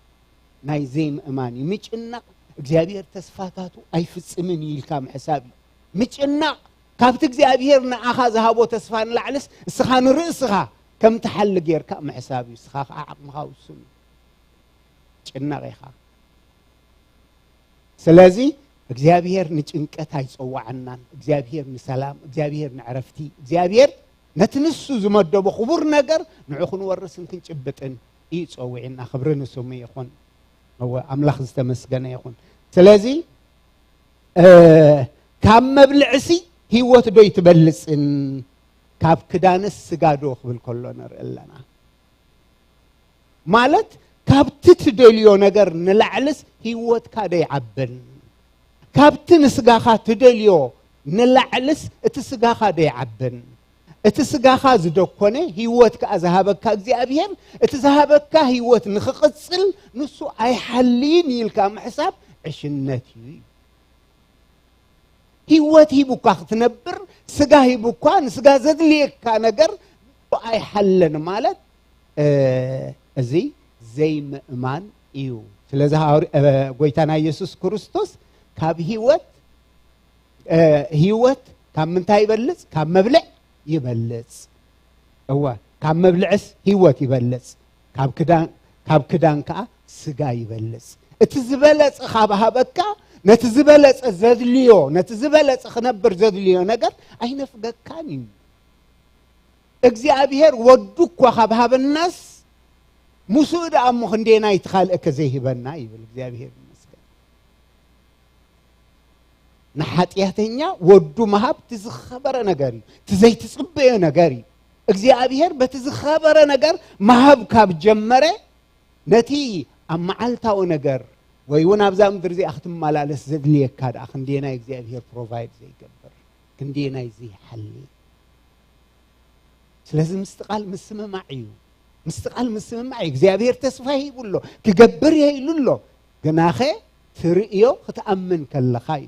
ናይ ዘይምእማን እዩ። ምጭናቕ እግዚኣብሔር ተስፋታቱ ኣይፍጽምን እዩ ኢልካ ምሕሳብ እዩ። ምጭናቕ ካብቲ እግዚኣብሔር ንዓኻ ዝሃቦ ተስፋ ንላዕልስ እስኻ ንርእስኻ ከም ትሓሊ ጌርካ ምሕሳብ እዩ። እስኻ ከዓ ዓቕምኻ ውሱን እዩ። ጭነቕ ኢኻ። ስለዚ እግዚኣብሔር ንጭንቀት ኣይጸዋዓናን። እግዚኣብሔር ንሰላም፣ እግዚኣብሔር ንዕረፍቲ፣ እግዚኣብሔር ነቲ ንሱ ዝመደቦ ክቡር ነገር ንዑ ክንወርስን ክንጭብጥን እዩ ጸዊዕና። ክብሪ ንስሙ ይኹን። እወ፣ ኣምላኽ ዝተመስገነ ይኹን። ስለዚ፣ እ፣ ካብ መብልዕሲ ህይወት ዶ ይትበልጽን ካብ ክዳንስ ስጋ ዶ ክብል ከሎ ንርኢ ኣለና። ማለት ካብቲ ትደልዮ ነገር ንላዕልስ ህይወትካ ዶ ይዓብን? ካብቲ ንስጋኻ ትደልዮ ንላዕልስ እቲ ስጋኻ ዶ ይዓብን? እቲ ስጋኻ ዝደኮነ ህይወት ከኣ ዝሃበካ እግዚኣብሔር፣ እቲ ዝሃበካ ህይወት ንኽቕጽል ንሱ ኣይሓልይን ኢልካ ምሕሳብ ዕሽነት እዩ። ህይወት ሂቡካ ክትነብር፣ ስጋ ሂቡካ፣ ንስጋ ዘድልየካ ነገር ኣይሓለን ማለት፣ እ፣ እዚ ዘይምእማን እዩ። ስለዚ ሃዋርያ፣ እ፣ ጎይታና ኢየሱስ ክርስቶስ ካብ ህይወት፣ እ፣ ህይወት ካብ ምንታይ ይበልጽ? ካብ መብልዕ ይበልጽ። እወ፣ ካብ መብልዕስ ህይወት ይበልጽ፣ ካብ ክዳን፣ ካብ ክዳን ከኣ ስጋ ይበልጽ። እቲ ዝበለጸ ካብ ሃበካ፣ ነቲ ዝበለጸ ዘድልዮ፣ ነቲ ዝበለጸ ክነብር ዘድልዮ ነገር ኣይነፍገካን እዩ። እግዚኣብሔር ወዱ እኳ ካብ ሃበናስ፣ ምስኡ ደኣ እሞ ክንደየናይ እቲ ካልእ ከ ዘይህበና ይብል። እግዚኣብሔር ይመስገን። ንሓጢኣተኛ ወዱ ምሃብ እቲ ዝኸበረ ነገር እዩ፣ እቲ ዘይትጽበዮ ነገር እዩ። እግዚኣብሔር በቲ ዝኸበረ ነገር ምሃብ ካብ ጀመረ፣ ነቲ ኣብ መዓልታዊ ነገር ወይ እውን ኣብዛ ምድሪ እዚኣ ክትመላለስ ዘድልየካ ደኣ ክንደየናይ እግዚኣብሔር ፕሮቫይድ ዘይገብር፣ ክንደየናይ ዘይሓሊ። ስለዚ ምስቲ ቃል ምስምማዕ እዩ። ምስቲ ቃል ምስምማዕ እዩ። እግዚኣብሔር ተስፋ ሂቡ ኣሎ፣ ክገብር እየ ኢሉ ኣሎ። ግናኸ ትርእዮ ክትኣምን ከለኻ እዩ።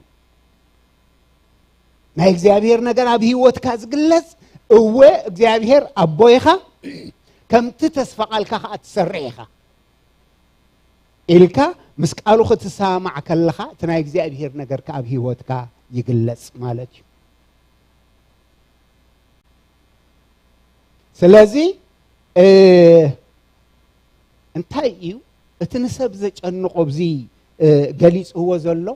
ናይ እግዚኣብሔር ነገር ኣብ ህይወትካ ዝግለጽ፣ እወ እግዚኣብሔር ኣቦ ኢኻ፣ ከምቲ ተስፋ ቃልካ ኸኣ ትሰርሕ ኢኻ ኢልካ ምስ ቃሉ ክትሰማማዕ ከለኻ፣ እቲ ናይ እግዚኣብሔር ነገር ከኣ ኣብ ህይወትካ ይግለጽ ማለት እዩ። ስለዚ፣ እ፣ እንታይ እዩ እቲ ንሰብ ዘጨንቆ ኣብዚ፣ እ፣ ገሊጽዎ ዘሎ?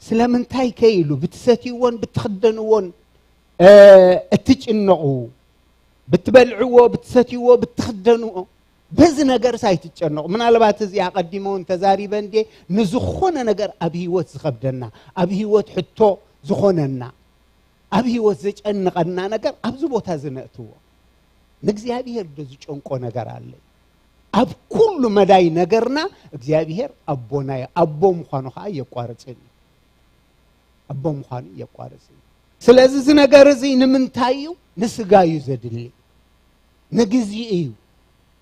ስለምንታይ ከ ኢሉ ብትሰትይዎን ብትኽደንዎን፣ እ፣ እትጭነቑ? ብትበልዕዎ፣ ብትሰትይዎ፣ ብትኽደንዎ፣ በዚ ነገርስ ኣይትጨነቑ። ምናልባት እዚ ኣቐዲመ እውን ተዛሪበ እንዴ፣ ንዝኾነ ነገር ኣብ ህይወት ዝኸብደና፣ ኣብ ህይወት ሕቶ ዝኾነና፣ ኣብ ህይወት ዘጨንቐና ነገር ኣብዚ ቦታ እዚ ነእትዎ። ንእግዚኣብሔር ዶ ዝጨንቆ ነገር ኣሎ? ኣብ ኩሉ መዳይ ነገርና እግዚኣብሔር ኣቦና እዩ። ኣቦ ምዃኑ ኸዓ የቋርጽን እዩ። ኣቦ ምዃኑ የቋርጽን እዩ። ስለዚ እዚ ነገር እዚ ንምንታይ እዩ? ንስጋ እዩ ዘድሊ። ንግዜኡ እዩ።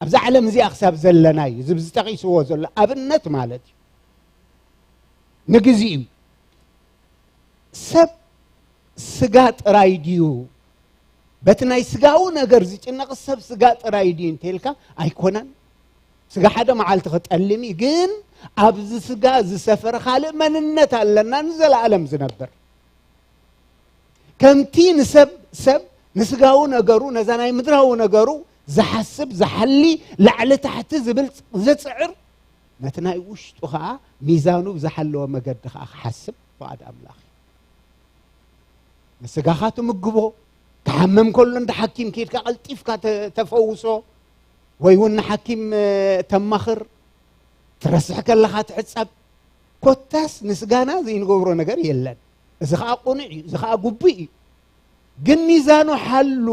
ኣብዛ ዓለም እዚኣ ክሳብ ዘለና እዩ። እዚ ብዝጠቒስዎ ዘሎ ኣብነት ማለት እዩ። ንግዜኡ እዩ። ሰብ ስጋ ጥራይ ድዩ? በቲ ናይ ስጋዊ ነገር ዝጭነቕ ሰብ ስጋ ጥራይ ድዩ እንተኢልካ፣ ኣይኮነን። ስጋ ሓደ መዓልቲ ክጠልም እዩ፣ ግን ኣብዚ ስጋ ዝሰፈረ ካልእ መንነት ኣለና ንዘለኣለም ዝነብር። ከምቲ ንሰብ፣ ሰብ ንስጋዊ ነገሩ፣ ነዛ ናይ ምድራዊ ነገሩ ዝሓስብ፣ ዝሓሊ፣ ላዕሊ ታሕቲ ዝብል፣ ዝጽዕር፣ ነቲ ናይ ውሽጡ ኸኣ ሚዛኑ ብዝሓለወ መገዲ ኸኣ ክሓስብ ፍቓድ ኣምላኽ እዩ። ንስጋኻ ትምግቦ፣ ክሓምም ከሎ እንዳ ሓኪም ኬድካ ቀልጢፍካ ተ-፣ ተፈውሶ፣ ወይ እውን ንሓኪም፣ እ፣ ተማኽር፣ ትረስሕ ከለኻ ትሕጸብ። ኮታስ ንስጋና ዘይንገብሮ ነገር የለን። እዚ ኸኣ ቅኑዕ እዩ፣ እዚ ኸኣ ግቡእ እዩ። ግን ሚዛኑ ሓሉ፣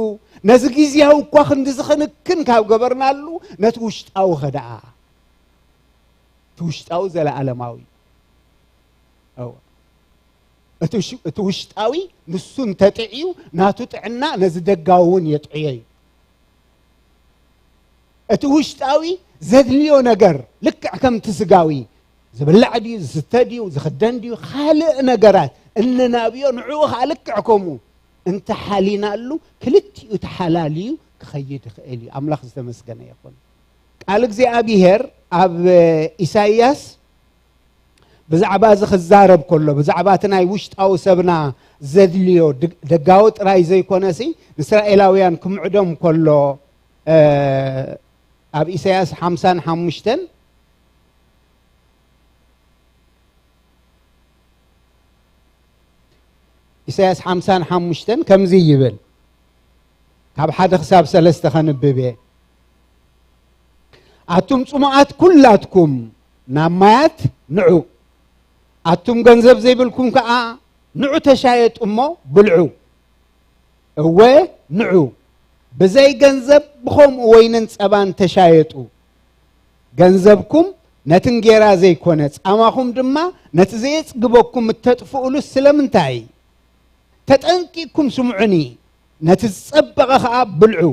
ነዚ ግዜያዊ እኳ ክንድዚ ክንክን ካብ ገበርናሉ፣ ነቲ ውሽጣዊ ኸ ደኣ? እቲ ውሽጣዊ ዘለኣለማዊ። እወ። እቲ ውሽ-፣ እቲ ውሽጣዊ ንሱ እንተጥዕዩ፣ ናቱ ጥዕና ነዚ ደጋዊ እውን የጥዕዮ እዩ። እቲ ውሽጣዊ ዘድልዮ ነገር ልክዕ ከምቲ ስጋዊ፣ ዝብላዕ ድዩ፣ ዝስተ ድዩ፣ ዝኽደን ድዩ፣ ካልእ ነገራት እንናብዮ፣ ንዕኡ ኸዓ ልክዕ ከምኡ እንተሓሊናሉ፣ ክልቲኡ ተሓላልዩ ክኸይድ ይኽእል እዩ። ኣምላኽ ዝተመስገነ ይኹን። ቃል እግዚኣብሔር ኣብ ኢሳይያስ ብዛዕባ እዚ ክዛረብ ከሎ፣ ብዛዕባ እቲ ናይ ውሽጣዊ ሰብና ዘድልዮ፣ ድ-፣ ደጋዊ ጥራይ ዘይኮነሲ፣ ንእስራኤላውያን ክምዕዶም ከሎ፣ እ፣ ኣብ ኢሳያስ ሓምሳን ሓሙሽተን፣ ኢሳያስ ሓምሳን ሓሙሽተን ከምዚ ይብል፣ ካብ ሓደ ክሳብ ሰለስተ ከንብብ እየ። ኣቱም ጽሙኣት ኩላትኩም ናብ ማያት ንዑ፣ ኣቱም ገንዘብ ዘይብልኩም ከኣ ንዑ ተሻየጡ እሞ ብልዑ። እወ ንዑ፣ ብዘይ ገንዘብ ብኸምኡ ወይንን ጸባን ተሻየጡ። ገንዘብኩም ነቲ እንጌራ ዘይኮነ፣ ጻማኹም ድማ ነቲ ዘየጽግበኩም እተጥፍኡሉ ስለምንታይ? ተጠንቂቕኩም ስምዑኒ፣ ነቲ ዝጸበቐ ኸኣ ብልዑ፣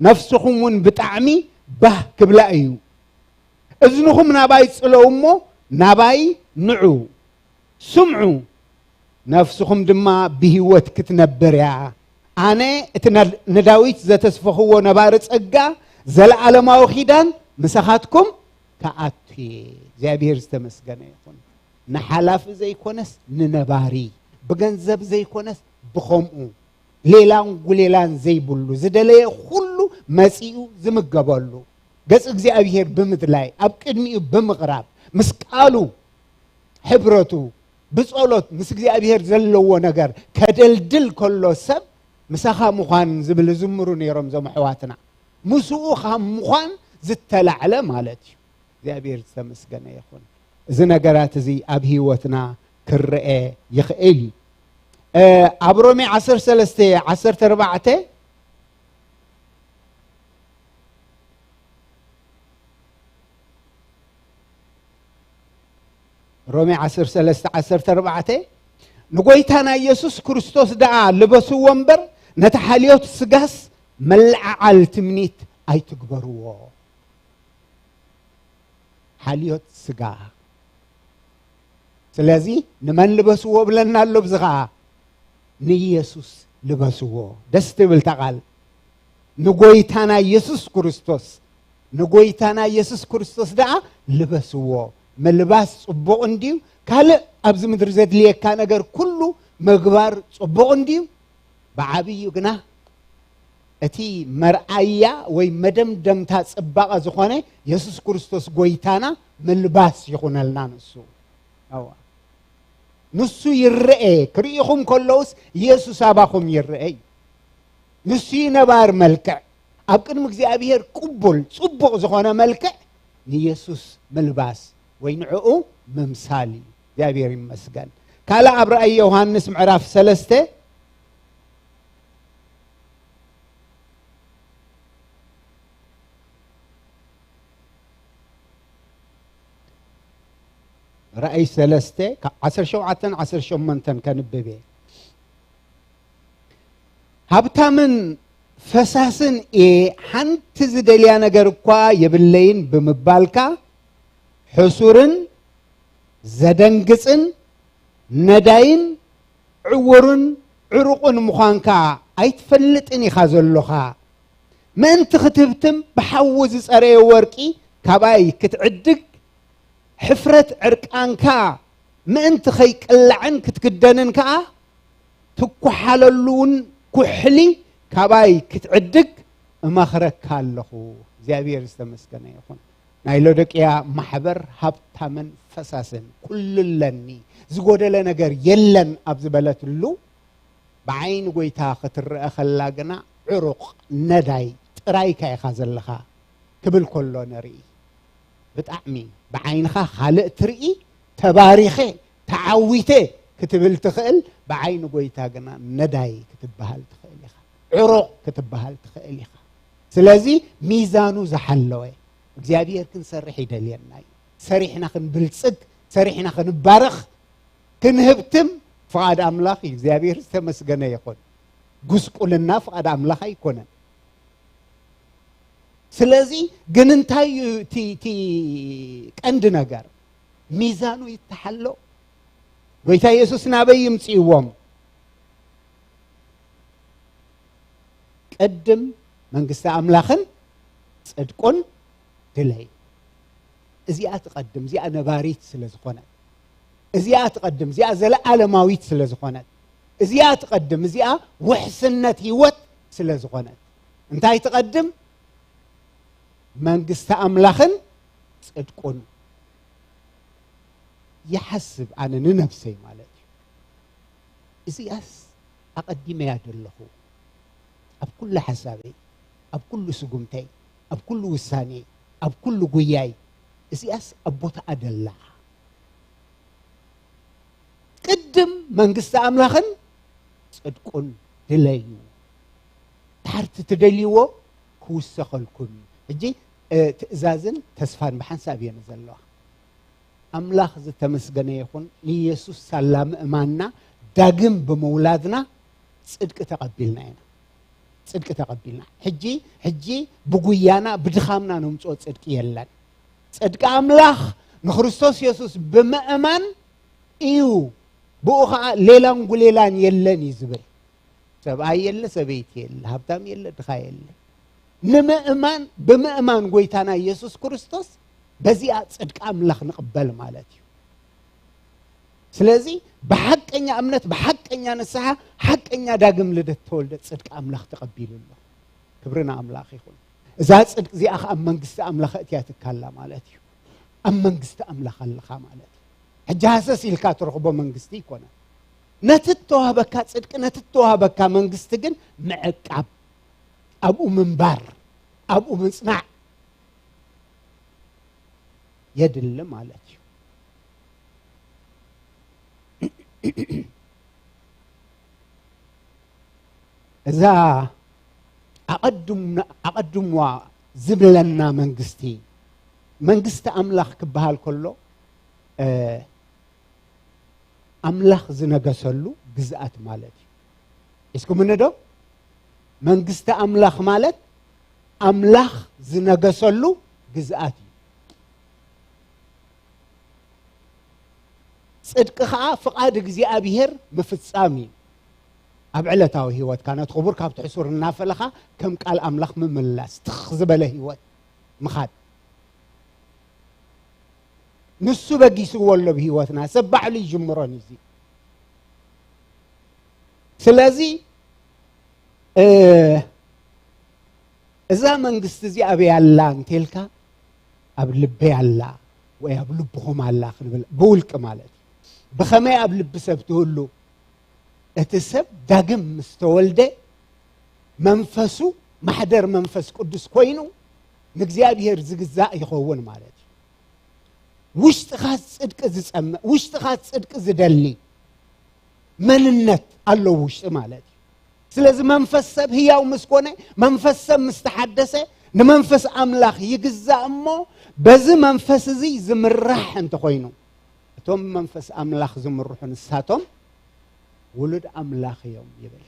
ነፍስኹም እውን ብጣዕሚ ባህ ክብላ እዩ። እዝንኹም ናባይ ጽለዉ እሞ ናባይ ንዑ፣ ስምዑ፣ ነፍስኹም ድማ ብህይወት ክትነብር እያ። ኣነ እቲ ነ-፣ ንዳዊት ዘተስፈኽዎ ነባሪ ጸጋ፣ ዘለዓለማዊ ኺዳን ምሳኻትኩም ክኣቱ እየ። እግዚኣብሔር ዝተመስገነ ይኹን። ንሓላፊ ዘይኮነስ ንነባሪ፣ ብገንዘብ ዘይኮነስ ብኸምኡ፣ ሌላን ጉሌላን ዘይብሉ፣ ዝደለየ ኩሉ መጺኡ ዝምገበሉ፣ ገጽ እግዚኣብሔር ብምድላይ፣ ኣብ ቅድሚኡ ብምቕራብ፣ ምስ ቃሉ ሕብረቱ፣ ብጸሎት ምስ እግዚኣብሔር ዘለዎ ነገር ከደልድል ከሎ ሰብ፣ ምሳኻ ምዃን ዝብል ዝዝምሩ ነይሮም እዞም ኣሕዋትና። ምስኡ ካብ ምዃን ዝተላዕለ ማለት እዩ። እግዚኣብሔር ዝተመስገነ ይኹን። እዚ ነገራት እዚ ኣብ ህይወትና ክረአ ይኽእል እዩ። እ፣ ኣብ ሮሜ ዓሰርተ ሰለስተ ዓሰርተ ኣርባዕተ፣ ሮሜ ዓሰርተ ሰለስተ ዓሰርተ ኣርባዕተ፣ ንጎይታና ኢየሱስ ክርስቶስ ደኣ ልበስዎ እምበር፣ ነቲ ሓልዮት ስጋስ መለዓዓል ትምኒት ኣይትግበርዎ። ሓልዮት ስጋ። ስለዚ ንመን ልበስዎ ብለና ኣሎ? ብዚ ኸዓ ንኢየሱስ ልበስዎ። ደስ ትብል እታ ቃል። ንጎይታና ኢየሱስ ክርስቶስ፣ ንጎይታና ኢየሱስ ክርስቶስ ደኣ ልበስዎ። ምልባስ ጽቡቕ እንድዩ፣ ካልእ ኣብዚ ምድሪ ዘድልየካ ነገር ኩሉ ምግባር ጽቡቕ እንድዩ፣ ብዓብዩ ግና እቲ መርኣያ ወይ መደምደምታ ጽባቐ ዝኾነ የሱስ ክርስቶስ ጎይታና ምልባስ ይኹነልና ንሱ። ኣዋ። ንሱ ይረኤ፣ ክርእኹም ከለውስ የሱስ ኣባኹም ይረኤ እዩ። ንሱ እዩ ነባር መልክዕ፣ ኣብ ቅድሚ እግዚኣብሔር ቅቡል፣ ጽቡቕ ዝኾነ መልክዕ ንየሱስ ምልባስ ወይ ንዕኡ ምምሳል እዩ። እግዚኣብሔር ይመስገን። ካልእ ኣብ ራእይ ዮሃንስ ምዕራፍ ሰለስተ፣ ራእይ ሰለስተ ካብ ዓሰርተ ሸውዓተን ዓሰርተ ሸሞንተን ከንብብ እየ። ሃብታምን ፈሳስን እየ፣ ሓንቲ ዝደልያ ነገር እኳ የብለይን ብምባልካ፣ ሕሱርን ዘደንግጽን ነዳይን ዕውርን ዕሩቕን ምዃንካ ኣይትፈልጥን ኢኻ ዘሎኻ። ምእንቲ ክትህብትም ብሓዊ ዝጸረየ ወርቂ ካባይ ክትዕድግ፣ ሕፍረት ዕርቃንካ ምእንቲ ኸይቅላዕን ክትክደንን ከኣ፣ ትኳሓለሉን ኩሕሊ ካባይ ክትዕድግ እመኽረካ ኣለኹ። እግዚኣብሔር ዝተመስገነ ይኹን። ናይ ሎዶቅያ ማሕበር ሃብታምን ፈሳስን፣ ኩሉ ኣለኒ፣ ዝጎደለ ነገር የለን ኣብ ዝበለትሉ፣ ብዓይኒ ጎይታ ክትረአ ከላ ግና ዕሩቕ ነዳይ ጥራይካ ኢኻ ዘለኻ ክብል ከሎ ንርኢ። ብጣዕሚ ብዓይንኻ ካልእ ትርኢ፣ ተባሪኸ፣ ተዓዊተ ክትብል ትኽእል፣ ብዓይኒ ጎይታ ግና ነዳይ ክትበሃል ትኽእል ኢኻ። ዕሩቕ ክትበሃል ትኽእል ኢኻ። ስለዚ ሚዛኑ ዝሓለወ እግዚኣብሔር ክንሰርሕ ይደልየና እዩ። ሰሪሕና ክንብልጽግ፣ ሰሪሕና ክንባረኽ፣ ክንህብትም፣ ፍቓድ ኣምላኽ እዩ። እግዚኣብሔር ዝተመስገነ ይኹን። ጉስቁልና ፍቓድ ኣምላኽ ኣይኮነን። ስለዚ ግን እንታይ እዩ እቲ፣ እቲ ቀንዲ ነገር? ሚዛኑ ይተሓሎ። ጎይታ የሱስ ናበይ ይምጽእዎም? ቅድም መንግስቲ ኣምላኽን ጽድቁን ድለይ። እዚኣ ትቐድም፣ እዚኣ ነባሪት ስለ ዝኾነት። እዚኣ ትቐድም፣ እዚኣ ዘለኣለማዊት ስለ ዝኾነት። እዚኣ ትቐድም፣ እዚኣ ውሕስነት ህይወት ስለ ዝኾነት። እንታይ ትቐድም? መንግስቲ ኣምላኽን ጽድቁን። ይሓስብ ኣነ ንነብሰይ ማለት እዩ። እዚኣስ ኣቐዲመያ ደለኹ። ኣብ ኩሉ ሓሳበይ፣ ኣብ ኩሉ ስጉምተይ፣ ኣብ ኩሉ ውሳኔ፣ ኣብ ኩሉ ጉያይ፣ እዚኣስ ኣብ ቦታኣ ደላ። ቅድም መንግስቲ ኣምላኽን ጽድቁን ድለዩ። ድሓር እቲ ትደልይዎ ክውሰኸልኩም እዩ። ሕጂ፣ እ፣ ትእዛዝን ተስፋን ብሓንሳብ እየን ዘለዋ። ኣምላኽ ዝተመስገነ ይኹን፣ ንየሱስ ሳላ ምእማንና፣ ዳግም ብምውላድና ጽድቂ ተቐቢልና ኢና። ጽድቂ ተቐቢልና። ሕጂ፣ ሕጂ ብጉያና፣ ብድኻምና ነምጽኦ ጽድቂ የለን። ጽድቂ ኣምላኽ ንክርስቶስ የሱስ ብምእማን እዩ። ብኡ ኸኣ ሌላን ጉሌላን የለን እዩ ዝብል። ሰብኣይ የለ፣ ሰበይቲ የለ፣ ሃብታም የለ፣ ድኻ የለ። ንምእማን፣ ብምእማን ጎይታና ኢየሱስ ክርስቶስ በዚኣ ጽድቂ ኣምላኽ ንቕበል ማለት እዩ። ስለዚ ብሓቀኛ እምነት፣ ብሓቀኛ ንስሓ፣ ሓቀኛ ዳግም ልደት ተወልደ ጽድቂ ኣምላኽ ተቐቢሉ ኣሎ። ክብሪ ንኣምላኽ ይኹን። እዛ ጽድቂ እዚኣ ኸኣ ኣብ መንግስቲ ኣምላኽ እትያ ትካላ ማለት እዩ። ኣብ መንግስቲ ኣምላኽ ኣለኻ ማለት እዩ። ሕጂ ሃሰስ ኢልካ ትረኽቦ መንግስቲ ይኮነ። ነቲ እተዋህበካ ጽድቂ፣ ነቲ እተዋህበካ መንግስቲ ግን ምዕቃብ፣ ኣብኡ ምንባር፣ ኣብኡ ምጽናዕ የድሊ ማለት እዩ። እዛ ኣቐድም-፣ ኣቐድምዋ ዝብለና መንግስቲ፣ መንግስቲ ኣምላኽ ክበሃል ከሎ፣ እ፣ ኣምላኽ ዝነገሰሉ ግዝኣት ማለት እዩ። ሒዝኩምኒ ዶ? መንግስቲ ኣምላኽ ማለት ኣምላኽ ዝነገሰሉ ግዝኣት እዩ። ጽድቂ ኸኣ ፍቓድ እግዚኣብሔር ምፍጻም እዩ። ኣብ ዕለታዊ ህይወትካ ነቲ ክቡር ካብቲ ሕሱር እናፈለኻ ከም ቃል ኣምላኽ ምምላስ፣ ትኽ ዝበለ ህይወት ምኻድ። ንሱ በጊስዎ ኣሎ ብህይወትና፣ ሰብ ባዕሉ ይጅምሮን እዩ እዚ። ስለዚ፣ እ፣ እዛ መንግስቲ እዚ ኣበይ ኣላ እንተልካ፣ ኣብ ልበይ ኣላ ወይ ኣብ ልብኹም ኣላ ክንብል፣ ብውልቂ ማለት እዩ። ብኸመይ ኣብ ልቢ ሰብ ትህሉ? እቲ ሰብ ዳግም ምስ ተወልደ መንፈሱ ማሕደር መንፈስ ቅዱስ ኮይኑ ንእግዚኣብሔር ዝግዛእ ይኸውን ማለት እዩ። ውሽጥኻ ጽድቂ ዝጸምእ፣ ውሽጥኻ ጽድቂ ዝደሊ መንነት ኣሎ ውሽጢ ማለት እዩ። ስለዚ መንፈስ ሰብ ህያው ምስ ኮነ፣ መንፈስ ሰብ ምስ ተሓደሰ፣ ንመንፈስ ኣምላኽ ይግዛእ እሞ፣ በዚ መንፈስ እዚ ዝምራሕ እንተኾይኑ፣ እቶም ብመንፈስ ኣምላኽ ዝምርሑ ንሳቶም ውሉድ ኣምላኽ እዮም ይብል።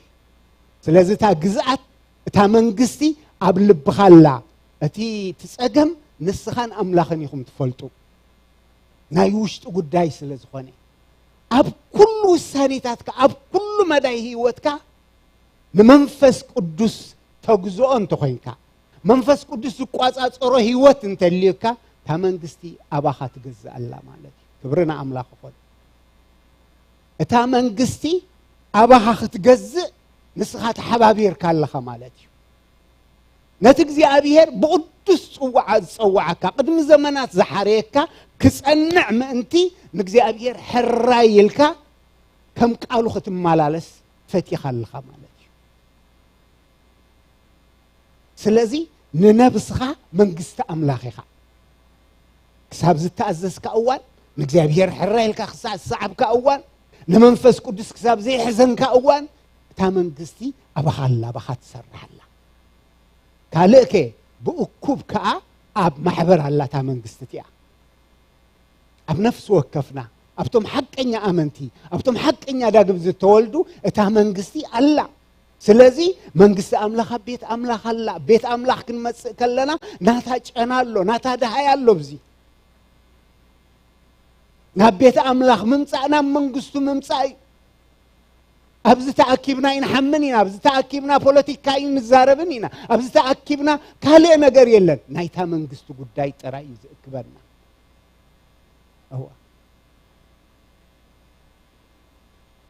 ስለዚ እታ ግዝኣት፣ እታ መንግስቲ ኣብ ልብኻ ኣላ። እቲ፣ እቲ ጸገም ንስኻን ኣምላኽን ኢኹም ትፈልጡ። ናይ ውሽጢ ጉዳይ ስለ ዝኾነ፣ ኣብ ኩሉ ውሳኔታትካ፣ ኣብ ኩሉ መዳይ ህይወትካ ንመንፈስ ቅዱስ ተግዝኦ እንተኾይንካ፣ መንፈስ ቅዱስ ዝቋጻጸሮ ህይወት እንተልዩካ፣ እታ መንግስቲ ኣባኻ ትገዝእ ኣላ ማለት እዩ። ክብሪ ንኣምላኽ ይኹን። እታ መንግስቲ ኣባኻ ክትገዝእ ንስኻ ተሓባቢርካ ኣለኻ ማለት እዩ። ነቲ እግዚኣብሔር ብቕዱስ ጽዋዓ ዝጸዋዓካ፣ ቅድሚ ዘመናት ዝሓረየካ ክጸንዕ ምእንቲ ንእግዚኣብሔር ሕራይ ኢልካ ከም ቃሉ ክትመላለስ ፈቲኻ ኣለኻ ማለት እዩ። ስለዚ ንነብስኻ መንግስቲ ኣምላኽ ኢኻ። ክሳብ ዝተኣዘዝካ እዋን፣ ንእግዚኣብሔር ሕራይ ኢልካ ክሳብ ዝሰዓብካ እዋን፣ ንመንፈስ ቅዱስ ክሳብ ዘይሕዘንካ እዋን፣ እታ መንግስቲ ኣባኻ ኣላ፣ ኣባኻ ትሰርሕ ኣላ። ካልእ ከ ብእኩብ ከኣ ኣብ ማሕበር ኣላ እታ መንግስቲ እቲኣ። ኣብ ነፍሲ ወከፍና፣ ኣብቶም ሓቀኛ ኣመንቲ፣ ኣብቶም ሓቀኛ ዳግም ዝተወልዱ እታ መንግስቲ ኣላ። ስለዚ መንግስቲ ኣምላኽ ኣብ ቤት ኣምላኽ ኣላ። ቤት ኣምላኽ ክንመጽእ ከለና ናታ ጨና ኣሎ፣ ናታ ደሃይ ኣሎ። ብዚ ናብ ቤት ኣምላኽ ምምጻእ ናብ መንግስቱ ምምጻእ እዩ። ኣብዚ ተኣኪብና ይንሓምን ኢና፣ ኣብዚ ተኣኪብና ፖለቲካ ይንዛረብን ኢና፣ ኣብዚ ተኣኪብና ካልእ ነገር የለን። ናይታ መንግስቲ ጉዳይ ጥራይ እዩ ዝእክበና። እዋ።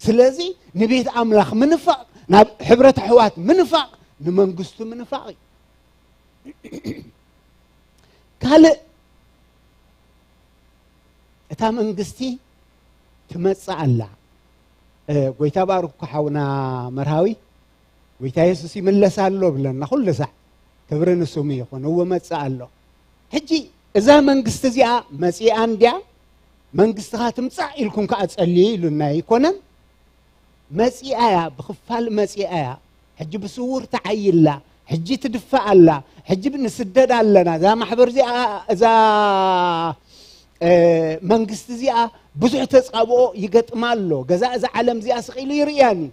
ስለዚ ንቤት ኣምላኽ ምንፋቕ፣ ናብ ሕብረት ኣሕዋት ምንፋቕ፣ ንመንግስቱ ምንፋቕ እዩ። ካልእ እታ መንግስቲ ትመጽእ ኣላ። እ፣ ጎይታ ባርኩ ሓውና መርሃዊ፣ ጎይታ የሱስ ይምለስ ኣሎ ብለና ኩሉ ሳዕ። ክብሪ ንስሙ ይኹን። እወ መጽእ ኣሎ። ሕጂ እዛ መንግስቲ እዚኣ መጺኣ እንድያ? መንግስትኻ ትምጻእ ኢልኩም ከኣ ጸልዩ ኢሉና ኣይኮነን። መጺኣ እያ፣ ብኽፋል መጺኣ እያ። ሕጂ ብስውር ተዓይላ፣ ሕጂ ትድፋእ ኣላ፣ ሕጂ ንስደድ ኣለና። እዛ ማሕበር እዚኣ፣ እዛ፣ እ፣ መንግስቲ እዚኣ ብዙሕ ተጻብኦ ይገጥማ ኣሎ። ገዛ እዛ ዓለም እዚኣ ስቕ ኢሉ ይርእያን እዩ።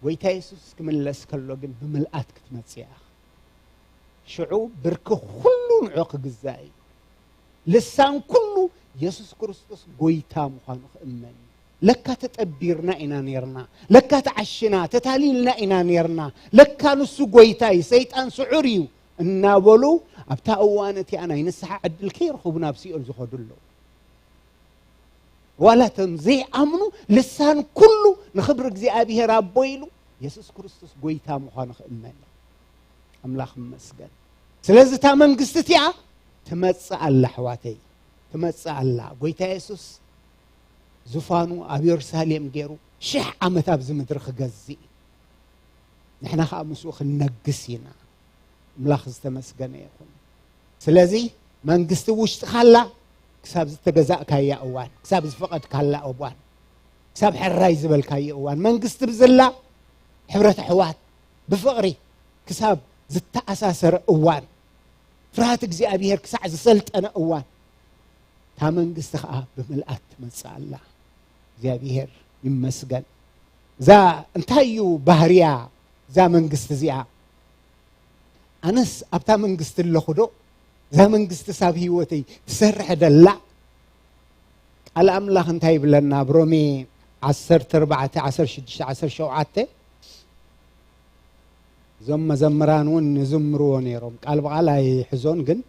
ጎይታ የሱስ ክምለስ ከሎ ግን ብምልኣት ክትመጽእ እያ። ሽዑ ብርኪ ኩሉ ንዑ ክግዛእ እዩ። ልሳን ኩሉ የሱስ ክርስቶስ ጎይታ ምዃኑ ክእመን እዩ። ለካ ተጠቢርና ኢና ኔርና፣ ለካ ተዓሽና ተታሊልና ኢና ኔርና፣ ለካ ንሱ ጎይታ እዩ፣ ሰይጣን ስዑር እዩ እናበሉ ኣብታ እዋን እቲኣ ናይ ንስሓ ዕድል ከይረኸቡ ናብ ሲኦል ዝኸዱ ኣለዉ። ዋላ እቶም ዘይኣምኑ ልሳን ኩሉ ንኽብሪ እግዚኣብሔር ኣቦ ኢሉ የሱስ ክርስቶስ ጎይታ ምዃኑ ክእመን እዩ። ኣምላኽ ይመስገን። ስለዚ እታ መንግስቲ እቲኣ ትመጽእ ኣላ ኣሕዋተይ፣ ትመጽእ ኣላ። ጎይታ የሱስ ዙፋኑ ኣብ የሩሳሌም ገይሩ ሽሕ ዓመት ኣብዚ ምድሪ ክገዝእ እዩ። ንሕና ኸኣ ምስኡ ክንነግስ ኢና። ኣምላኽ ዝተመስገነ ይኹን። ስለዚ መንግስቲ ውሽጥኻ ኣላ፣ ክሳብ ዝተገዛእካያ እዋን፣ ክሳብ ዝፈቐድካላ እዋን፣ ክሳብ ሕራይ ዝበልካዮ እዋን፣ መንግስቲ ብዝላ ሕብረት ኣሕዋት ብፍቕሪ ክሳብ ዝተኣሳሰረ እዋን፣ ፍርሃት እግዚኣብሔር ክሳዕ ዝሰልጠነ እዋን፣ እታ መንግስቲ ኸኣ ብምልኣት ትመጽእ ኣላ። እግዚኣብሔር ይመስገን። እዛ እንታይ እዩ ባህርያ እዛ መንግስቲ እዚኣ? ኣነስ ኣብታ መንግስቲ ኣለኹ ዶ? እዛ መንግስቲ ሳብ ህይወተይ ትሰርሕ ደላ? ቃል ኣምላኽ እንታይ ይብለና? ኣብ ሮሜ ዓሰርተ ኣርባዕተ፣ ዓሰርተ ሽዱሽተ፣ ዓሰርተ ሸውዓተ፣ እዞም መዘምራን እውን ንዝምርዎ ነይሮም። ቃል ብቓል ኣይሕዞን፣ ግን፣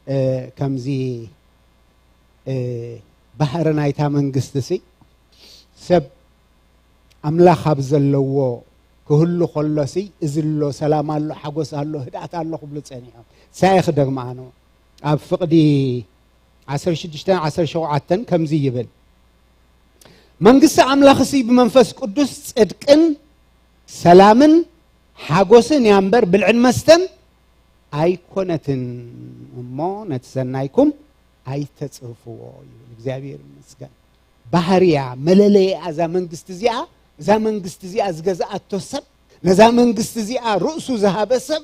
እ፣ ከምዚ፣ እ፣ ባህሪ ናይታ መንግስቲ ሲ፣ ሰብ ኣምላኽ ኣብ ዘለዎ ክህሉ ከሎ ሲ፣ እዚ ኣሎ፣ ሰላም ኣሎ፣ ሓጎስ ኣሎ፣ ህድኣት ኣሎ ክብሉ ጸኒሖም። ሳይ ክደግማ ኣነ ኣብ ፍቕዲ ዓሰርተ ሽዱሽተ ዓሰርተ ሸውዓተ ከምዚ ይብል፣ መንግስቲ ኣምላኽ ሲ ብመንፈስ ቅዱስ ጽድቅን ሰላምን ሓጎስን እያ እምበር ብልዕን መስተን ኣይኮነትን፣ እሞ ነቲ ሰናይኩም ኣይተጽርፍዎ ይብል። እግዚኣብሔር ይመስገን። ባህርያ መለለይኣ እዛ መንግስቲ እዚኣ፣ እዛ መንግስቲ እዚኣ ዝገዝኣቶ ሰብ፣ ነዛ መንግስቲ እዚኣ ርእሱ ዝሃበ ሰብ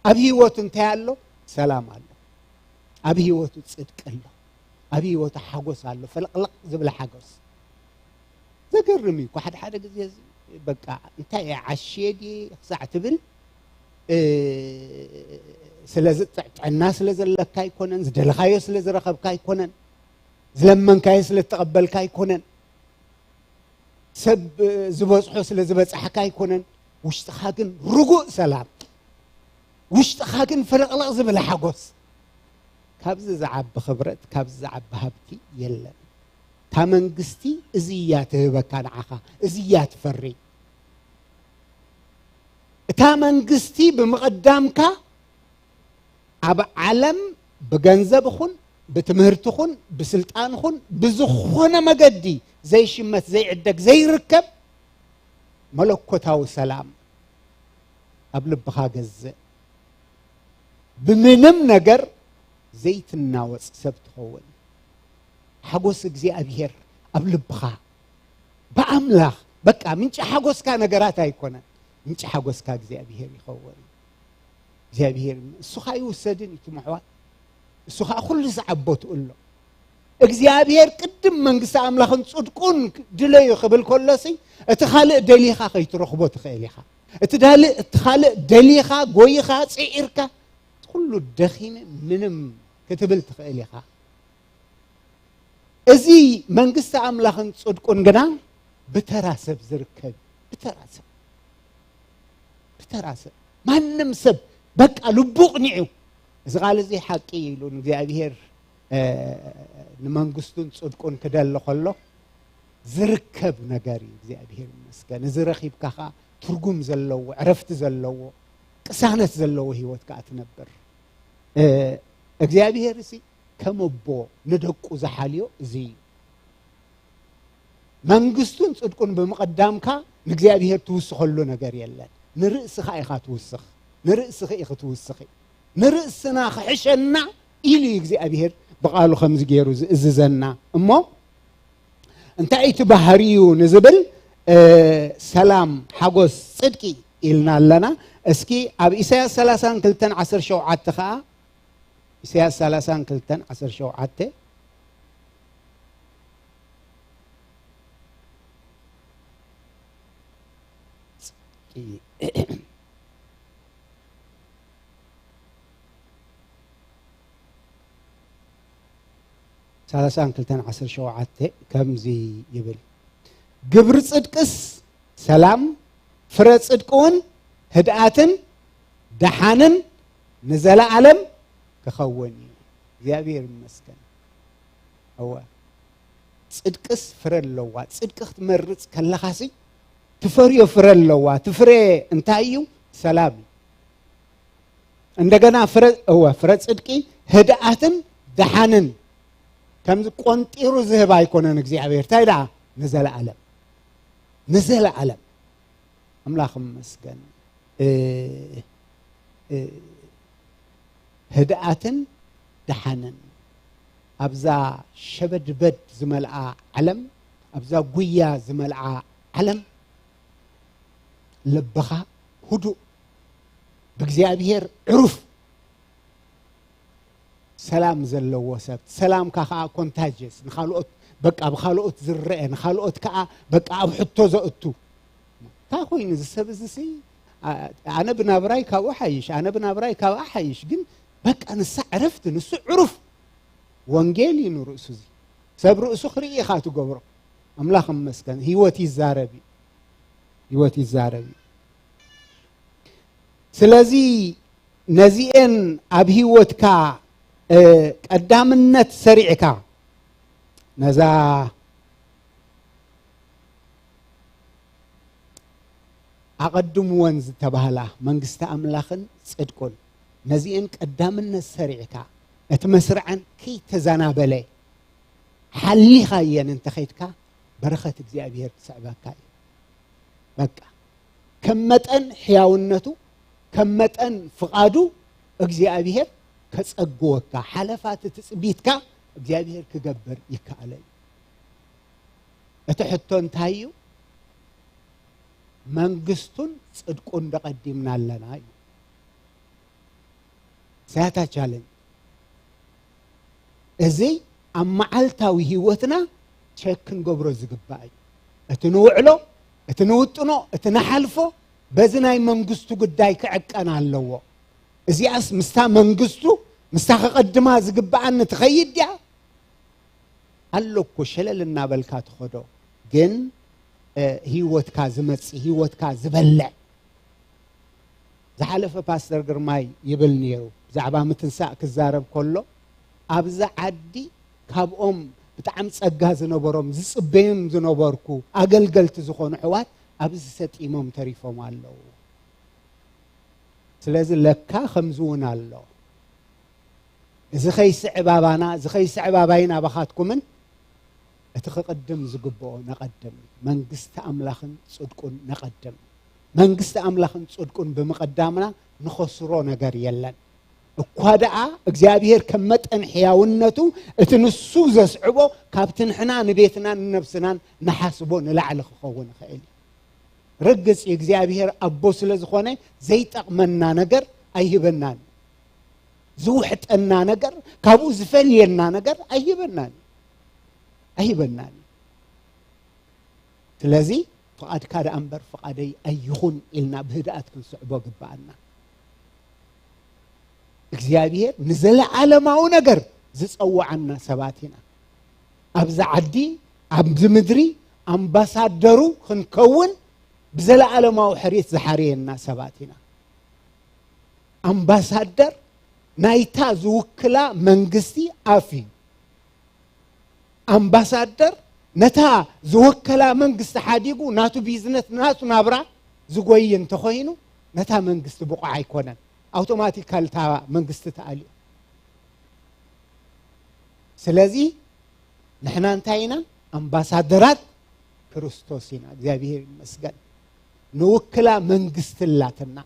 ኣብ ህይወቱ እንታይ ኣሎ? ሰላም ኣሎ። ኣብ ህይወቱ ጽድቂ ኣሎ። ኣብ ህይወቱ ሓጎስ ኣሎ። ፈለቕለቕ ዝብል ሓጎስ። ዘገርም እዩ እኮ። ሓደ ሓደ ግዜ እዚ በቃ እንታይ እየ ዓሽየ ድየ ክሳዕ ትብል፣ እ፣ ስለ ዝ-፣ ጥዕ-፣ ጥዕና ስለ ዘለካ ኣይኮነን፣ ዝደለኻዮ ስለ ዝረኸብካ ኣይኮነን፣ ዝለመንካዮ ስለ እተቐበልካ ኣይኮነን፣ ሰብ ዝበጽሖ ስለ ዝበጻሕካ ኣይኮነን። ውሽጥኻ ግን ርጉእ ሰላም፣ ውሽጥኻ ግን ፈለቕለቕ ዝብል ሓጎስ። ካብዚ ዝዓቢ ክብረት፣ ካብዚ ዝዓቢ ሃብቲ የለን። እታ መንግስቲ እዚ እያ ትህበካ ንዓኻ፣ እዚ እያ ትፈሪ። እታ መንግስቲ ብምቕዳምካ ኣብ ዓለም ብገንዘብ ኹን፣ ብትምህርቲ ኹን፣ ብስልጣን ኹን፣ ብዝኾነ መገዲ ዘይሽመት፣ ዘይዕደግ፣ ዘይርከብ መለኮታዊ ሰላም ኣብ ልብኻ ገዝእ። ብምንም ነገር ዘይትናወጽ ሰብ ትኸውን። ሓጎስ እግዚኣብሔር ኣብ ልብኻ ብኣምላኽ፣ በቃ ምንጪ ሓጎስካ ነገራት ኣይኮነን። ምንጪ ሓጎስካ እግዚኣብሔር ይኸውን። እግዚኣብሔር እሱ ኸኣ ይውሰድን እዩ፣ ትምሕዋት። እሱ ኸኣ ኩሉ ዝዓቦቱ ኣሎ። እግዚኣብሔር ቅድም መንግስቲ ኣምላኽን ጽድቁን ድለዩ ክብል ከሎሲ፣ እቲ ካልእ ደሊኻ ከይትረኽቦ ትኽእል ኢኻ። እቲ ዳልእ፣ እቲ ካልእ ደሊኻ፣ ጎይኻ፣ ጽዒርካ፣ ኩሉ ደኺመ ምንም ክትብል ትኽእል ኢኻ። እዚ መንግስቲ ኣምላኽን ጽድቁን ግና ብተራ ሰብ ዝርከብ፣ ብተራ ሰብ፣ ብተራ ሰብ፣ ማንም ሰብ በቃ ልቡ ቅኒዑ፣ እዚ ቃል እዚ ሓቂ ኢሉ ንእግዚኣብሔር፣ እ፣ ንመንግስቱን ጽድቁን ክደሊ ከሎ ዝርከብ ነገር እዩ። እግዚኣብሔር ይመስገን። እዚ ረኺብካ ኸዓ ትርጉም ዘለዎ፣ ዕረፍቲ ዘለዎ፣ ቅሳነት ዘለዎ ህይወት ከኣ ትነብር። እ፣ እግዚኣብሔር እዚ ከም ኣቦ ንደቁ ዝሓልዮ እዚ እዩ። መንግስቱን ጽድቁን ብምቕዳምካ ንእግዚኣብሔር ትውስኸሉ ነገር የለን። ንርእስኻ ኢኻ ትውስኽ። ንርእስኺ ኢኺ ትውስኺ። ንርእስና ክሕሸና ኢሉ እዩ እግዚኣብሔር ብቓሉ ከምዚ ገይሩ ዝእዝዘና። እሞ እንታይ እቲ ባህሪኡ ንዝብል፣ እ፣ ሰላም፣ ሓጎስ፣ ጽድቂ ኢልና ኣለና። እስኪ ኣብ ኢሳያስ ሠላሳን ክልተን ዓሰርተ ሸውዓተ ኸዓ፣ ኢሳያስ ሠላሳን ክልተን ዓሰርተ ሸውዓተ፣ ጽድቂ፣ ሠላሳን ክልተን ዓሰርተ ሸውዓተ ከምዚ ይብል፣ ግብሪ ጽድቅስ ሰላም፣ ፍረ ጽድቂ እውን ህድኣትን ደሓንን ንዘለዓለም ክኸውን እዩ። እግዚኣብሔር ይመስገን። እወ፣ ጽድቅስ ፍረ ኣለዋ። ጽድቂ ክትመርጽ ከለኻሲ ትፈርዮ ፍረ ኣለዋ። እቲ ፍረ እንታይ እዩ? ሰላም እዩ። እንደገና ፍረ፣ እወ፣ ፍረ ጽድቂ ህድኣትን ደሓንን። ከምዚ ቆንጢሩ ዝህብ ኣይኮነን እግዚኣብሔር። እንታይ ደኣ? ንዘለዓለም። ንዘለዓለም። ኣምላኽ ይመስገን። እ፣ እ፣ ህድኣትን ደሓንን። ኣብዛ ሸበድበድ ዝመልኣ ዓለም፣ ኣብዛ ጉያ ዝመልኣ ዓለም፣ ልብኻ ህዱእ፣ ብእግዚኣብሔር ዕሩፍ፣ ሰላም ዘለዎ ሰብ። ሰላምካ ኸዓ ኮንታጅየስ፣ ንኻልኦት፣ በቃ ብኻልኦት ዝረአ፣ ንኻልኦት ከኣ በቃ ኣብ ሕቶ ዘእቱ። እንታይ ኮይኑ እዚ ሰብ እዚ ሲ፣ ኣ-፣ ኣነ ብናብራይ ካብኡ ሓይሽ፣ ኣነ ብናብራይ ካብኣ ሓይሽ፣ ግን በቃ ንሳ ዕረፍቲ፣ ንሱ ዕሩፍ። ወንጌል እዩ ንርእሱ እዚ። ሰብ ርእሱ ክርኢ ኢኻ ትገብሮ። ኣምላኽ ይመስገን፣ ህይወት ይዛረብ እዩ። ህይወት ይዛረብ እዩ። ስለዚ ነዚኤን ኣብ ህይወትካ፣ እ፣ ቀዳምነት ሰሪዕካ ነዛ ኣቐድምወን ዝተባህላ መንግስቲ ኣምላኽን ጽድቁን፣ ነዚኤን ቀዳምነት ሰሪዕካ እቲ መስርዐን ከይተዘናበለ ሓሊኻየን እንተኸይድካ፣ በረኸት እግዚኣብሔር ክስዕበካ እዩ። በቃ፣ ከም መጠን ሕያውነቱ፣ ከም መጠን ፍቓዱ እግዚኣብሔር ከጸግወካ፣ ሓለፋቲ ትጽቢትካ እግዚኣብሔር ክገብር ይከኣለ እዩ። እቲ ሕቶ እንታይ እዩ? መንግስቱን ጽድቁን ዶ ቀዲምና ኣለና እዩ። እዚኣ እታ ቻለንጅ። እዚ ኣብ መዓልታዊ ህይወትና ቸክ ክንገብሮ ዝግባእ እዩ። እቲ ንውዕሎ፣ እቲ ንውጥኖ፣ እቲ ንሓልፎ፣ በዚ ናይ መንግስቱ ጉዳይ ክዕቀን ኣለዎ። እዚኣስ ምስታ መንግስቱ፣ ምስታ ክቐድማ ዝግብኣኒ ትኸይድ ድያ? ኣሎ እኮ ሸለል እናበልካ ትኸዶ፣ ግን፣ እ፣ ህይወትካ ዝመጽእ፣ ህይወትካ ዝበልዕ። ዝሓለፈ ፓስተር ግርማይ ይብል ነይሩ፣ ብዛዕባ ምትንሳእ ክዛረብ ከሎ፣ ኣብዚ ዓዲ ካብኦም ብጣዕሚ ጸጋ ዝነበሮም፣ ዝጽበዮም ዝነበርኩ ኣገልገልቲ ዝኾኑ ኣሕዋት ኣብዚ ሰጢሞም ተሪፎም ኣለዉ። ስለዚ ለካ ከምዚ እውን ኣሎ። እዚ ከይስዕብ ኣባና፣ እዚ ከይስዕብ ኣባይን ኣባኻትኩምን፣ እቲ ክቕድም ዝግብኦ ነቐድም። መንግስቲ ኣምላኽን ጽድቁን ነቐድም። መንግስቲ ኣምላኽን ጽድቁን ብምቕዳምና ንኸስሮ ነገር የለን። እኳ ደኣ እግዚኣብሔር ከም መጠን ሕያውነቱ እቲ ንሱ ዘስዕቦ ካብቲ ንሕና ንቤትናን ንነብስናን ንሓስቦ ንላዕሊ ክኸውን ይኽእል እዩ። ርግጽ እዩ፣ እግዚኣብሔር ኣቦ ስለ ዝኾነ ዘይጠቕመና ነገር ኣይህበናን። ዝውሕጠና ነገር፣ ካብኡ ዝፈልየና ነገር ኣይህበናን። ኣይበናን እዩ። ስለዚ ፍቓድካ ደኣ እምበር ፍቓደይ ኣይኹን ኢልና ብህድኣት ክንስዕቦ ግብኣና። እግዚኣብሔር ንዘለዓለማዊ ነገር ዝጸውዓና ሰባት ኢና። ኣብዚ ዓዲ ኣብዚ ምድሪ ኣምባሳደሩ ክንከውን ብዘለዓለማዊ ሕርየት ዝሓረየና ሰባት ኢና። ኣምባሳደር ናይታ ዝውክላ መንግስቲ ኣፍ እዩ። ኣምባሳደር ነታ ዝወከላ መንግስቲ ሓዲጉ ናቱ ቢዝነስ ናቱ ናብራ ዝጎይ እንተኾይኑ ነታ መንግስቲ ብቑዕ ኣይኮነን። ኣውቶማቲካል እታ መንግስቲ ተኣልዩ። ስለዚ ንሕና እንታይ ኢና? ኣምባሳደራት ክርስቶስ ኢና። እግዚኣብሔር ይመስገን። ንውክላ መንግስቲ ኣላትና።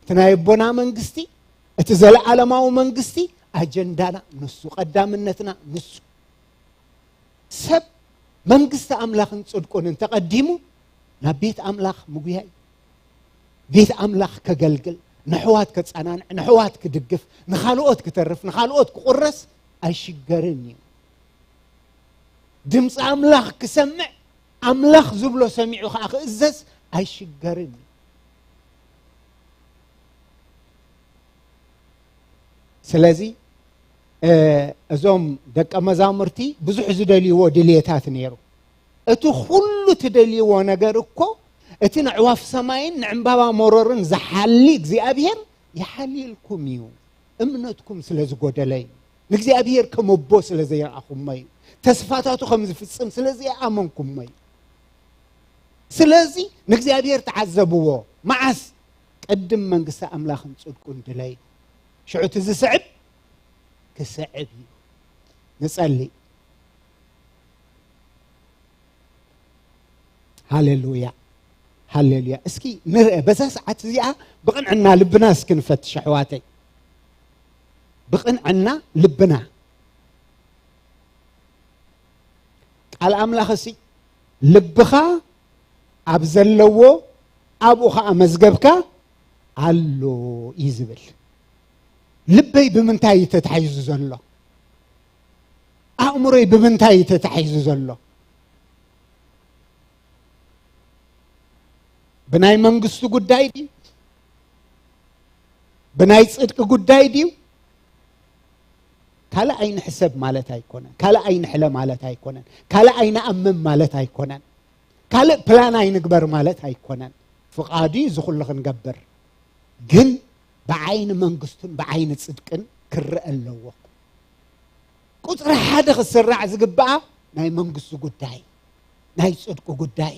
እቲ ናይ ኣቦና መንግስቲ፣ እቲ ዘለዓለማዊ መንግስቲ ኣጀንዳና ንሱ፣ ቀዳምነትና ንሱ። ሰብ መንግስቲ ኣምላኽን ጽድቁን እንተቐዲሙ ናብ ቤት ኣምላኽ ምጉያይ፣ ቤት ኣምላኽ ከገልግል፣ ንሕዋት ከጸናንዕ፣ ንሕዋት ክድግፍ፣ ንኻልኦት ክተርፍ፣ ንኻልኦት ክቑረስ ኣይሽገርን እዩ። ድምፂ ኣምላኽ ክሰምዕ፣ ኣምላኽ ዝብሎ ሰሚዑ ከዓ ክእዘዝ ኣይሽገርን እዩ። ስለዚ እዞም ደቀ መዛሙርቲ ብዙሕ ዝደልይዎ ድልየታት ነይሩ። እቲ ኩሉ ትደልይዎ ነገር እኮ እቲ ንዕዋፍ ሰማይን ንዕምባባ መሮርን ዝሓሊ እግዚኣብሔር ይሓልየልኩም እዩ። እምነትኩም ስለ ዝጎደለ እዩ። ንእግዚኣብሔር ከም ኣቦ ስለ ዘይረኣኹሞ እዩ። ተስፋታቱ ከም ዝፍጽም ስለ ዘይኣመንኩሞ እዩ። ስለዚ ንእግዚኣብሔር ተዓዘብዎ። መዓስ? ቅድም መንግስቲ ኣምላኽን ጽድቁን ድለይ። ሽዑ እቲ ዝስዕብ ክስዕብ እዩ። ንጸሊ። ሃሌሉያ፣ ሃሌሉያ። እስኪ ንርአ፣ በዛ ሰዓት እዚኣ ብቕንዕና ልብና እስኪ ንፈትሽ ኣሕዋተይ። ብቕንዕና ልብና። ቃል ኣምላኽ እሲ ልብኻ ኣብ ዘለዎ ኣብኡ ኸዓ መዝገብካ ኣሎ እዩ ዝብል። ልበይ ብምንታይ እዩ ተታሒዙ ዘሎ? ኣእምሮይ ብምንታይ እዩ ተታሒዙ ዘሎ? ብናይ መንግስቱ ጉዳይ ድዩ? ብናይ ጽድቂ ጉዳይ ድዩ? ካልእ ኣይንሕሰብ ማለት ኣይኮነን። ካልእ ኣይንሕለ ማለት ኣይኮነን። ካልእ ኣይንኣምም ማለት ኣይኮነን። ካልእ ፕላን ኣይንግበር ማለት ኣይኮነን። ፍቓዱ እዩ እዚ ኩሉ ክንገብር። ግን ብዓይኒ መንግስቱን ብዓይኒ ጽድቅን ክረአ ኣለዎ። ቁጽሪ ሓደ ክስራዕ ዝግብኣ ናይ መንግስቱ ጉዳይ፣ ናይ ጽድቁ ጉዳይ።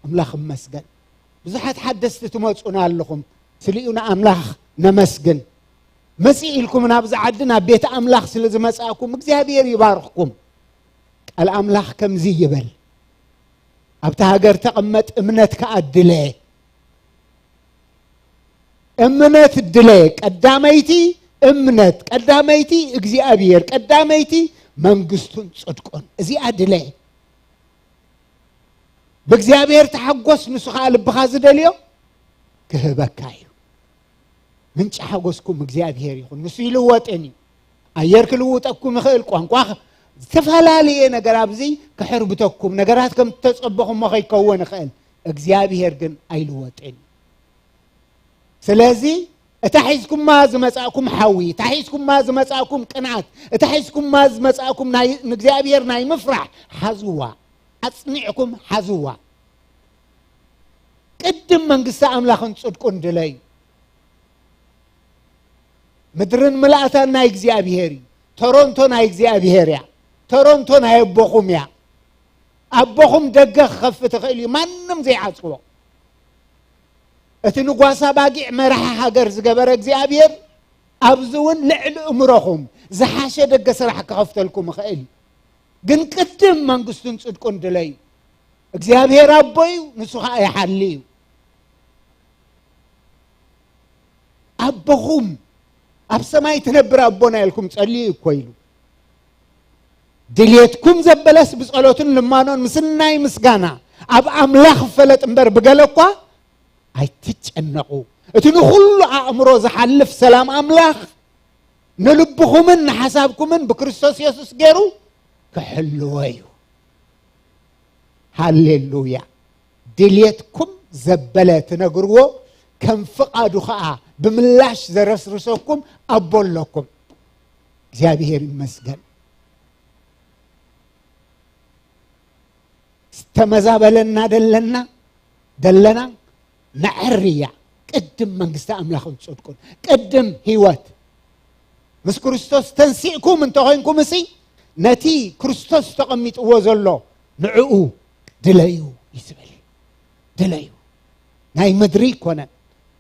ኣምላኽ ይመስገን። ብዙሓት ሓደስቲ ትመጹና ኣለኹም። ስሊኡ ንኣምላኽ ነመስግን። መጺእ ኢልኩም ናብዚ ዓዲ ናብ ቤት ኣምላኽ ስለ ዝመጻእኩም እግዚኣብሔር ይባርኽኩም። ቃል ኣምላኽ ከምዚ ይብል፣ ኣብቲ ሃገር ተቐመጥ እምነት ከኣ ድለ። እምነት ድለ። ቀዳመይቲ እምነት፣ ቀዳመይቲ እግዚኣብሔር፣ ቀዳመይቲ መንግስቱን ጽድቁን። እዚኣ ድለ። ብእግዚኣብሔር ተሓጎስ፣ ንሱ ኸዓ ልብኻ ዝደልዮ ክህበካ እዩ። ምንጪ ሓጎስኩም እግዚኣብሔር ይኹን። ንሱ ይልወጥን እዩ። ኣየር ክልውጠኩም ይኽእል፣ ቋንቋ ኽ-፣ ዝተፈላለየ ነገር ኣብዚ ክሕርብተኩም፣ ነገራት ከም እተጸበኹሞ ከይከውን ይኽእል። እግዚኣብሔር ግን ኣይልወጥን እዩ። ስለዚ እታ ሒዝኩማ ዝመጻእኩም ሓዊ፣ እታ ሒዝኩማ ዝመጻእኩም ቅንዓት፣ እታ ሒዝኩማ ዝመጻእኩም ናይ ንእግዚኣብሔር ናይ ምፍራሕ ሓዝዋ፣ ኣጽኒዕኩም ሓዝዋ። ቅድም መንግስቲ ኣምላኽን ጽድቁን ድለዩ። ምድርን ምልኣታን ናይ እግዚኣብሔር እዩ። ቶሮንቶ ናይ እግዚኣብሔር እያ። ቶሮንቶ ናይ ኣቦኹም እያ። ኣቦኹም ደገ ክኸፍት ይኽእል እዩ፣ ማንም ዘይዓጽዎ። እቲ ንጓሳ ባጊዕ መራሒ ሃገር ዝገበረ እግዚኣብሔር ኣብዚ እውን ልዕሊ እምሮኹም ዝሓሸ ደገ ስራሕ ክኸፍተልኩም ይኽእል እዩ። ግን ቅድም መንግስቱን ጽድቁን ድለዩ። እግዚኣብሔር ኣቦ እዩ፣ ንሱ ኸዓ ይሓሊ እዩ። ኣቦኹም ኣብ ሰማይ ትነብር ኣቦና ኢልኩም ጸልዩ እኮ ኢሉ። ድልየትኩም ዘበለስ ብጸሎትን ልማኖን ምስናይ ምስጋና ኣብ ኣምላኽ ይፈለጥ እምበር ብገለ እኳ ኣይትጨነቑ። እቲ ንኹሉ ኣእምሮ ዝሓልፍ ሰላም ኣምላኽ ንልብኹምን ንሓሳብኩምን ብክርስቶስ የሱስ ገይሩ ክሕልዎ እዩ። ሃሌሉያ። ድልየትኩም ዘበለ ትነግርዎ፣ ከም ፍቓዱ ኸዓ ብምላሽ ዘረስርሰኩም ኣቦ ኣለኩም። እግዚኣብሔር ይመስገን። ዝተመዛበለና ደለና ደለና ነዐርያ። ቅድም መንግስቲ ኣምላኽን ጽድቁን፣ ቅድም ህይወት። ምስ ክርስቶስ ተንሲእኩም እንተኾይንኩም፣ እሲ ነቲ ክርስቶስ ተቐሚጥዎ ዘሎ ንዕኡ ድለዩ እዩ ዝብል። ድለዩ። ናይ ምድሪ ይኮነን፣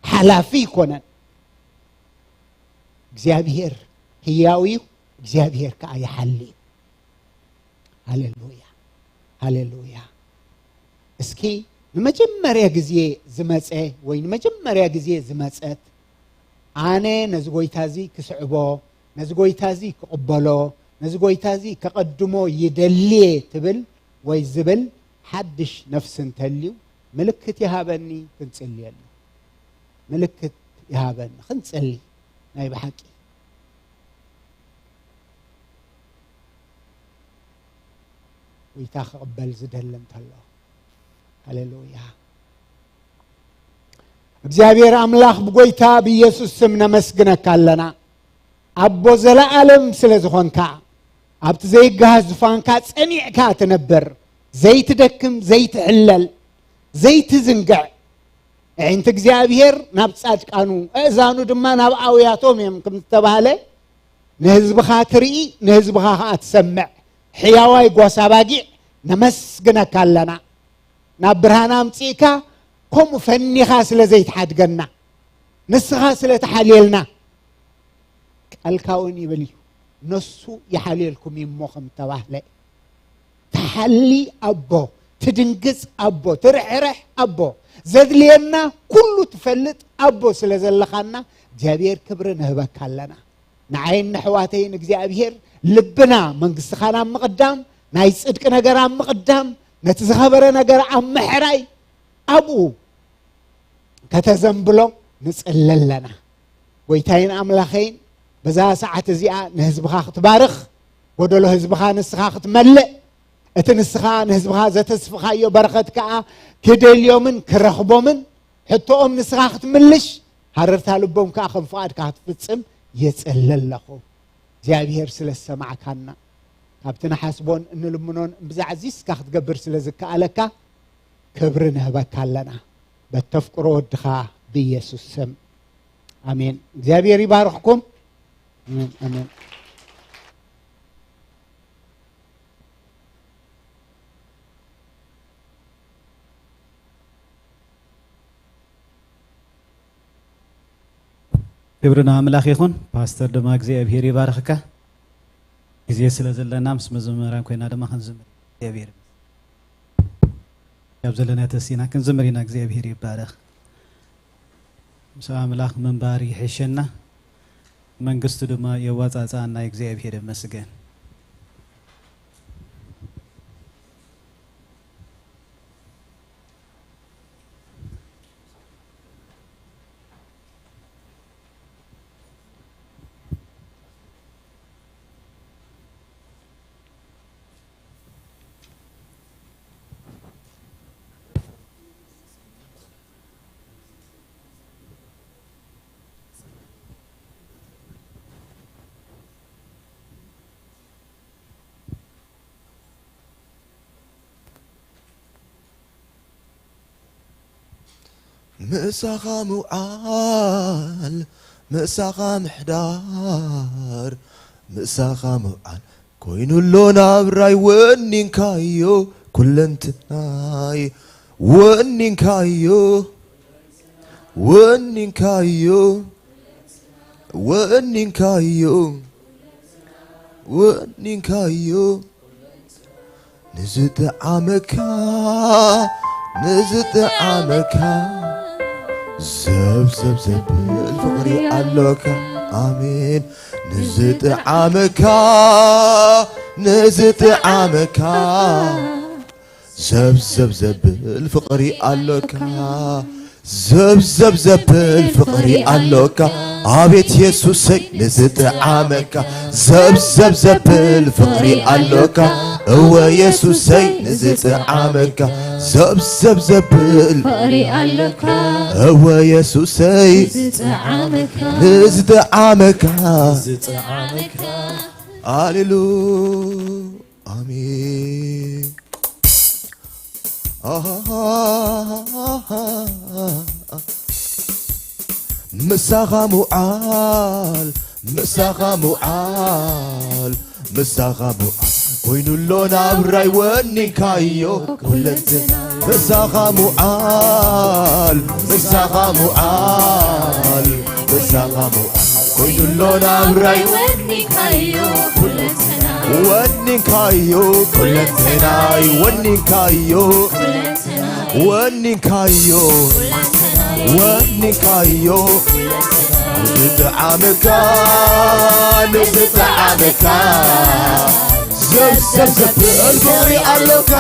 ሓላፊ ይኮነን። እግዚኣብሔር ህያው እዩ። እግዚኣብሔር ከዓ ይሓሊ እዩ። ሃሌሉያ፣ ሃሌሉያ። እስኪ ንመጀመርያ ግዜ ዝመጸ ወይ ንመጀመርያ ግዜ ዝመጸት፣ ኣነ ነዚ ጎይታ እዚ ክስዕቦ፣ ነዚ ጎይታ እዚ ክቕበሎ፣ ነዚ ጎይታ እዚ ከቐድሞ ይደልየ ትብል ወይ ዝብል ሓድሽ ነፍሲ እንተልዩ፣ ምልክት ይሃበኒ፣ ክንጽልየሉ። ምልክት ይሃበኒ፣ ክንጽሊ። ናይ ብሓቂ ጎይታ ክቕበል ዝደሊ እንተሎ። ሃሌሉያ። እግዚኣብሔር ኣምላኽ፣ ብጎይታ ብኢየሱስ ስም ነመስግነካ ኣለና። ኣቦ ዘለኣለም ስለ ዝኾንካ፣ ኣብቲ ዘይገሃስ ዙፋንካ ጸኒዕካ ትነብር፣ ዘይትደክም፣ ዘይትሕለል፣ ዘይትዝንግዕ። ኣዒንቲ እግዚኣብሔር ናብ ጻድቃኑ፣ ኣእዛኑ ድማ ናብ ኣውያቶም እዮም፣ ከም ዝተባህለ፣ ንህዝብኻ ትርኢ፣ ንህዝብኻ ኸኣ ትሰምዕ። ሕያዋይ ጓሳ ባጊዕ፣ ነመስግነካ ኣለና። ናብ ብርሃን ኣምጺእካ፣ ከምኡ ፈኒኻ ስለ ዘይትሓድገና፣ ንስኻ ስለ ትሓልየልና። ቃልካ እውን ይብል እዩ፣ ነሱ ይሓልየልኩም እዩ እሞ ከም ተባህለ። ትሓሊ ኣቦ፣ ትድንግጽ ኣቦ፣ ትርሕርሕ ኣቦ፣ ዘድልየና ኩሉ ትፈልጥ ኣቦ ስለ ዘለኻና፣ እግዚኣብሔር ክብሪ ንህበካ ኣለና። ንዓይን ንሕዋተይን እግዚኣብሔር ልብና መንግስትኻ ናብ ምቕዳም፣ ናይ ጽድቂ ነገር ኣብ ምቕዳም፣ ነቲ ዝኸበረ ነገር ኣብ ምሕራይ፣ ኣብኡ ከተዘንብሎ ንጽሊ ኣለና። ጎይታይን ኣምላኸይን፣ በዛ ሰዓት እዚኣ ንህዝብኻ ክትባርኽ፣ ጎደሎ ህዝብኻ ንስኻ ክትመልእ፣ እቲ ንስኻ ንህዝብኻ ዘተስፍኻዮ በረኸት ከኣ ክደልዮምን ክረኽቦምን፣ ሕቶኦም ንስኻ ክትምልሽ፣ ሃረርታ ልቦም ከኣ ከም ፍቓድካ ክትፍጽም ይጽሊ ኣለኹ። እግዚኣብሔር ስለ ዝሰማዕካና፣ ካብቲ ንሓስቦን እንልምኖን እምብዛ ኣዚዝካ ክትገብር ስለ ዝከኣለካ፣ ክብሪ ንህበካ ኣለና። በተፍቅሮ ወድኻ ብኢየሱስ ስም። ኣሜን። እግዚኣብሔር ይባርኽኩም። ኣሜን፣ ኣሜን። ክብሪ ንኣምላኽ ይኹን። ፓስተር ድማ እግዚኣብሔር ይባርኽካ። ግዜ ስለ ዘለና ምስ መዘምራን ኮይና ድማ ክንዝምር። እግዚኣብሔር ይመስገን። ካብ ዘለና ተሲና ክንዝምር ኢና። እግዚኣብሔር ይባረኽ። ምስ ኣምላኽ ምንባር ይሕሸና፣ መንግስቱ ድማ የዋጻጽኣና። እግዚኣብሔር ይመስገን። ምሳኻ ምውዓል፣ ምሳኻ ምሕዳር፣ ምሳኻ ምውዓል ኮይኑ ኣሎ ናብራይ። ወኒንካዮ ኩለንትናይ፣ ወኒንካዮ፣ ወኒንካዮ፣ ወኒንካዮ፣ ወኒንካዮ። ንዝጠዓመካ፣ ንዝጠዓመካ፣ ዘብዘብ ዘብል ፍቕሪ ኣሎካ። ኣሜን። ንዝጠዓመካ፣ ንዝጠዓመካ፣ ዘብዘብ ዘብል ፍቕሪ ኣሎካ። ዘብዘብ ዘብል ፍቕሪ ኣሎካ ኣቤት የሱሰይ ንዝጠዓመካ። ዘብዘብ ዘብል ፍቕሪ ኣሎካ እወ የሱሰይ ንዝጠዓመካ። ዘብዘብ ዘብል ፍቕሪ ኣሎካ እወ የሱሰይ ዝጠዓመካ። ንዝጠዓመካ። ዝጠዓመካ። ኣሌሉ ኣሜን። ምሳኻ ምውዓል ምሳኻ ምውዓል ምሳኻ ምውዓል ኮይኑሎ ናብራይ ወኒንካዮ ኩለንትና። ምሳኻ ምውዓል ምሳኻ ምውዓል ምሳኻ ምውዓል ኮይኑሎ ናብራይ ወኒንካዮ ኩለንትና። ወኒንካዮ ኩለንትናይ ወኒንካዮ ኩለንትና። ወኒንካዮ ወኒንካዮ ንዝጠዓመካ ንዝጠዓመካ። ዘብዘብ ዘብል ፍቕሪ ኣሎካ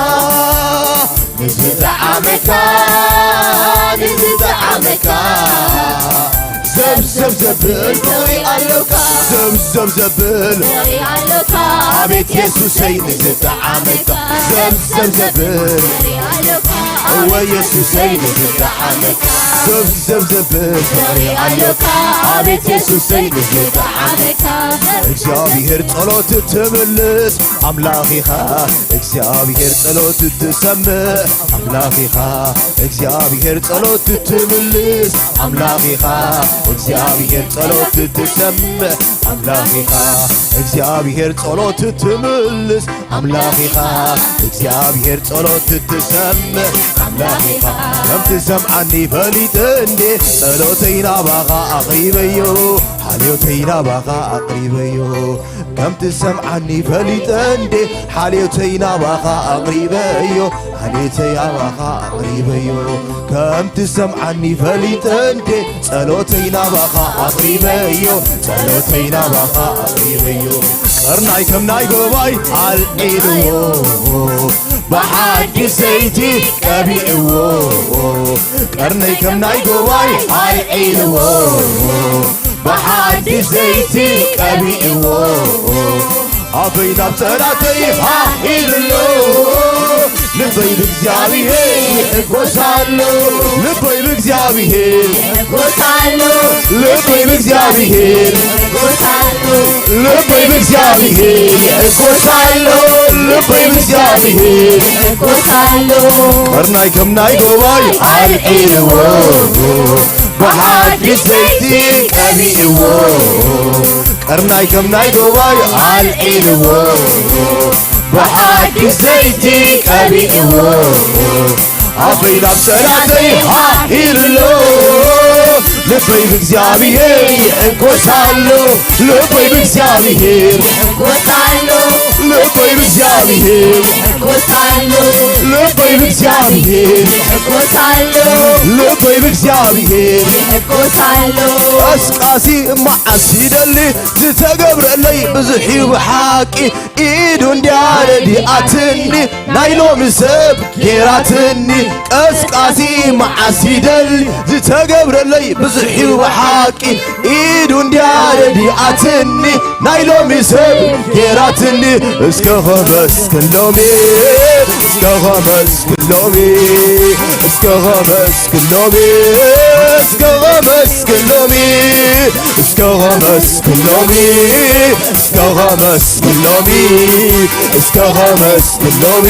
ንዝጠዓመካ ንዝጠዓመካ። ዘብዘብ ዘብል ፍቕሪ ኣሎካ ዘብዘብ ዘብል ፍቕሪ ኣሎካ ኣቤት የሱሰይ ንዝጠዓመካ። ዘብዘብ ዘብል ፍቕሪ ኣሎካ እወ የሱሰይ ንዝጠዓመካ። ዘብዘብ ዘብል ፍቕሪ ኣሎካ ኣቤት የሱሰይ ንዝጠዓመካ። እግዚኣብሔር ጸሎት ትምልስ ኣምላኽ ኢኻ። እግዚኣብሔር ጸሎት ትሰምዕ ኣምላኽ ኢኻ። እግዚኣብሔር ጸሎት ትምልስ ኣምላኽ ኢኻ። እግዚኣብሔር ጸሎት ትሰምዕ ኣምላኽ ኢኻ። እግዚኣብሔር ጸሎት ትምልስ ኣምላኽ ኢኻ። እግዚኣብሔር ጸሎት ትሰምዕ ኣምላኽ ኢኻ። ከምቲ ሰምዓኒ ፈሊጠ እንዴ ጸሎተይ ናባኻ ኣቕሪበዮ። ሓልዮተይ ናባኻ ኣቕሪበዮ። ከምቲ ሰምዓኒ ፈሊጠ እንዴ ሓልዮተይ ናባኻ ኣቕሪበዮ። ሓልዮተይ ናባኻ ኣቕሪበዮ። ከምቲ ሰምዓኒ ፈሊጠ እንዴ ጸሎተይ ናባኻ ኣቕሪበዮ። ጸሎተይ ናባኻ ኣቕሪበዮ። ቀርናይ ከም ናይ ጎባይ ኣልዒልዎ ብሓድሽ ዘይቲ ቀቢእዎ። ቀርነይ ከም ናይ ጎባይ ኣልዒልዎ ብሓድሽ ዘይቲ ቀቢእዎ። ኣፈይ ናብ ጸላተይ ሃህ ኢሉሎ። ልበይ ብእግዚኣብሔር ይሕጎስ ኣሎ። ልበይ ብእግዚኣብሔር ይሕጎስ ኣሎ። ልበይ ብእግዚኣብሔር ይሕጎስ ኣሎ። ልበይ ብእግዚኣብሔር ይሕጎስ ኣሎ። ልበይ ብእግዚኣብሔር ይሕጎስ ኣሎ። ቀርናይ ከም ናይ ጎባይ ኣልዒልዎ ብሓድሽ ዘይቲ ቀቢእዎ። ቀርናይ ከም ናይ ጎባይ ኣልዒልዎ ብሓድሽ ዘይቲ ቀቢእዎ። ኣፈይ ናብ ጸላተይ ሃህ ኢሉሎ። ልበይ ብእግዚኣብሔር ይሕጎስ ኣሎ። ልበይ ብእግዚኣብሔር ይሕጎስ ኣሎ። ልበይ ብእግዚኣብሔር ይሕጎስ ኣሎ። ልበይ ብእግዚኣብሔር ይሕጎስ ኣሎ። ልበይ ብእግዚኣብሔር ይሕጎስ ኣሎ። ቀስቃሲ መዓስ ይደሊ ዝተገብረለይ ብዙሕ እዩ ብሓቂ። ኢዱ እንድያ ረዲኣትኒ ናይ ሎሚ ሰብ ጌራትኒ። ቀስቃሲ መዓስ ይደሊ ዝተገብረለይ ብዙሕ እዩ ብሓቂ። ኢዱ እንድያ ረዲኣትኒ ናይ ሎሚ ሰብ ጌራትኒ። እስከ ኸመስግን ሎሚ እስከ ኸመስግን ሎሚ እስከ ኸመስግን ሎሚ እስከ ኸመስግን ሎሚ እስከ ኸመስግን ሎሚ እስከ ኸመስግን ሎሚ እስከ ኸመስግን ሎሚ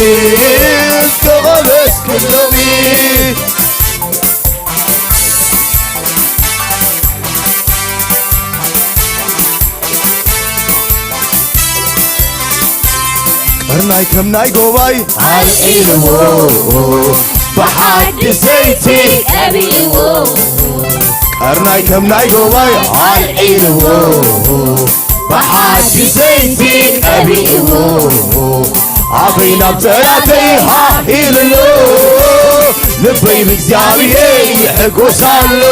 እስከ ኸመስግን ሎሚ። ቀርናይ ከም ናይ ጎባይ ኣልዒልዎ ብሓድሽ ዘይቲ ቀቢእዎ። ቀርናይ ከም ናይ ጎባይ ኣልዒልዎ ብሓድሽ ዘይቲ ቀቢእዎ። ኣፈይ ናብ ጸላተይ ሃህ ኢሉሎ። ልብ ልበይ ብእግዚኣብሔር ይሕጎስ ኣሎ።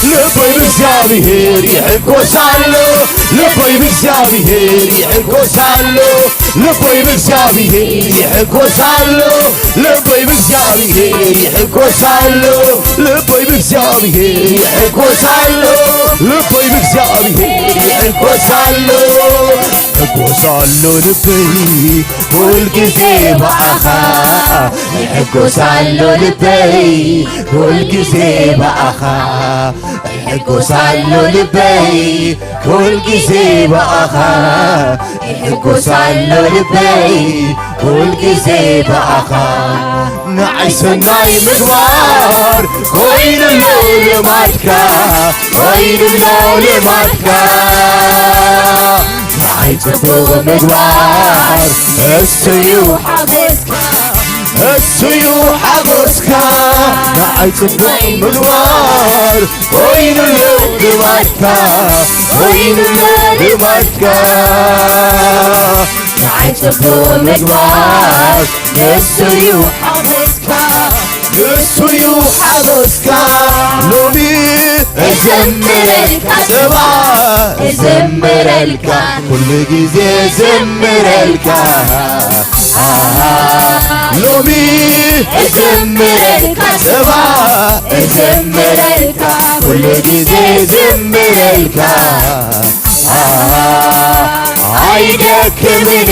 ልበይ ብእግዚኣብሔር ይሕጎስ ኣሎ። ልበይ ብእግዚኣብሔር ይሕጎስ ኣሎ። ልበይ ብእግዚኣብሔር ይሕጎስ ኣሎ። ልበይ ብእግዚኣብሔር ይሕጎስ ኣሎ። ልበይ ብእግዚኣብሔር ይሕጎስ ኣሎ። ልበይ ብእግዚኣብሔር ይሕጎስ ኣሎ። ይሕጎስ ኣሎ ልበይ ኩል ግዜ ብኣኻ። ይሕጎስ ኣሎ ልበይ ኩል ግዜ ብኣኻ። ይሕጎስ ኣሎ ልበይ ኩል ግዜ ብኣኻ። ይሕጎስ ኣሎ ልበይ ኩል ግዜ ብኣኻ። ንዓይ ሰናይ ምግባር ኮይኑሎ ልማድካ፣ ኮይኑሎ ልማድካ። ንዓይ ጽቡቕ ምግባር እሱዩ ሓጎስካ፣ እሱዩ ሓጎስካ። ንዓይ ጽቡቕ ምግባር ኮይኑሎ ልማድካ፣ ኮይኑሎ ልማድካ። ንዓይ ጽቡቕ ምግባር ንሱዩ ሓጎስካ፣ ንሱዩ ሓጎስካ። ሎሚ እዘምረልካ፣ ጽባሕ እዘምረልካ፣ ኩሉ ግዜ እዘምረልካ። ኣሃ፣ ሎሚ እዘምረልካ፣ ጽባሕ እዘምረልካ፣ ኩሉ ግዜ እዘምረልካ። ኣሃ፣ ኣይደክምን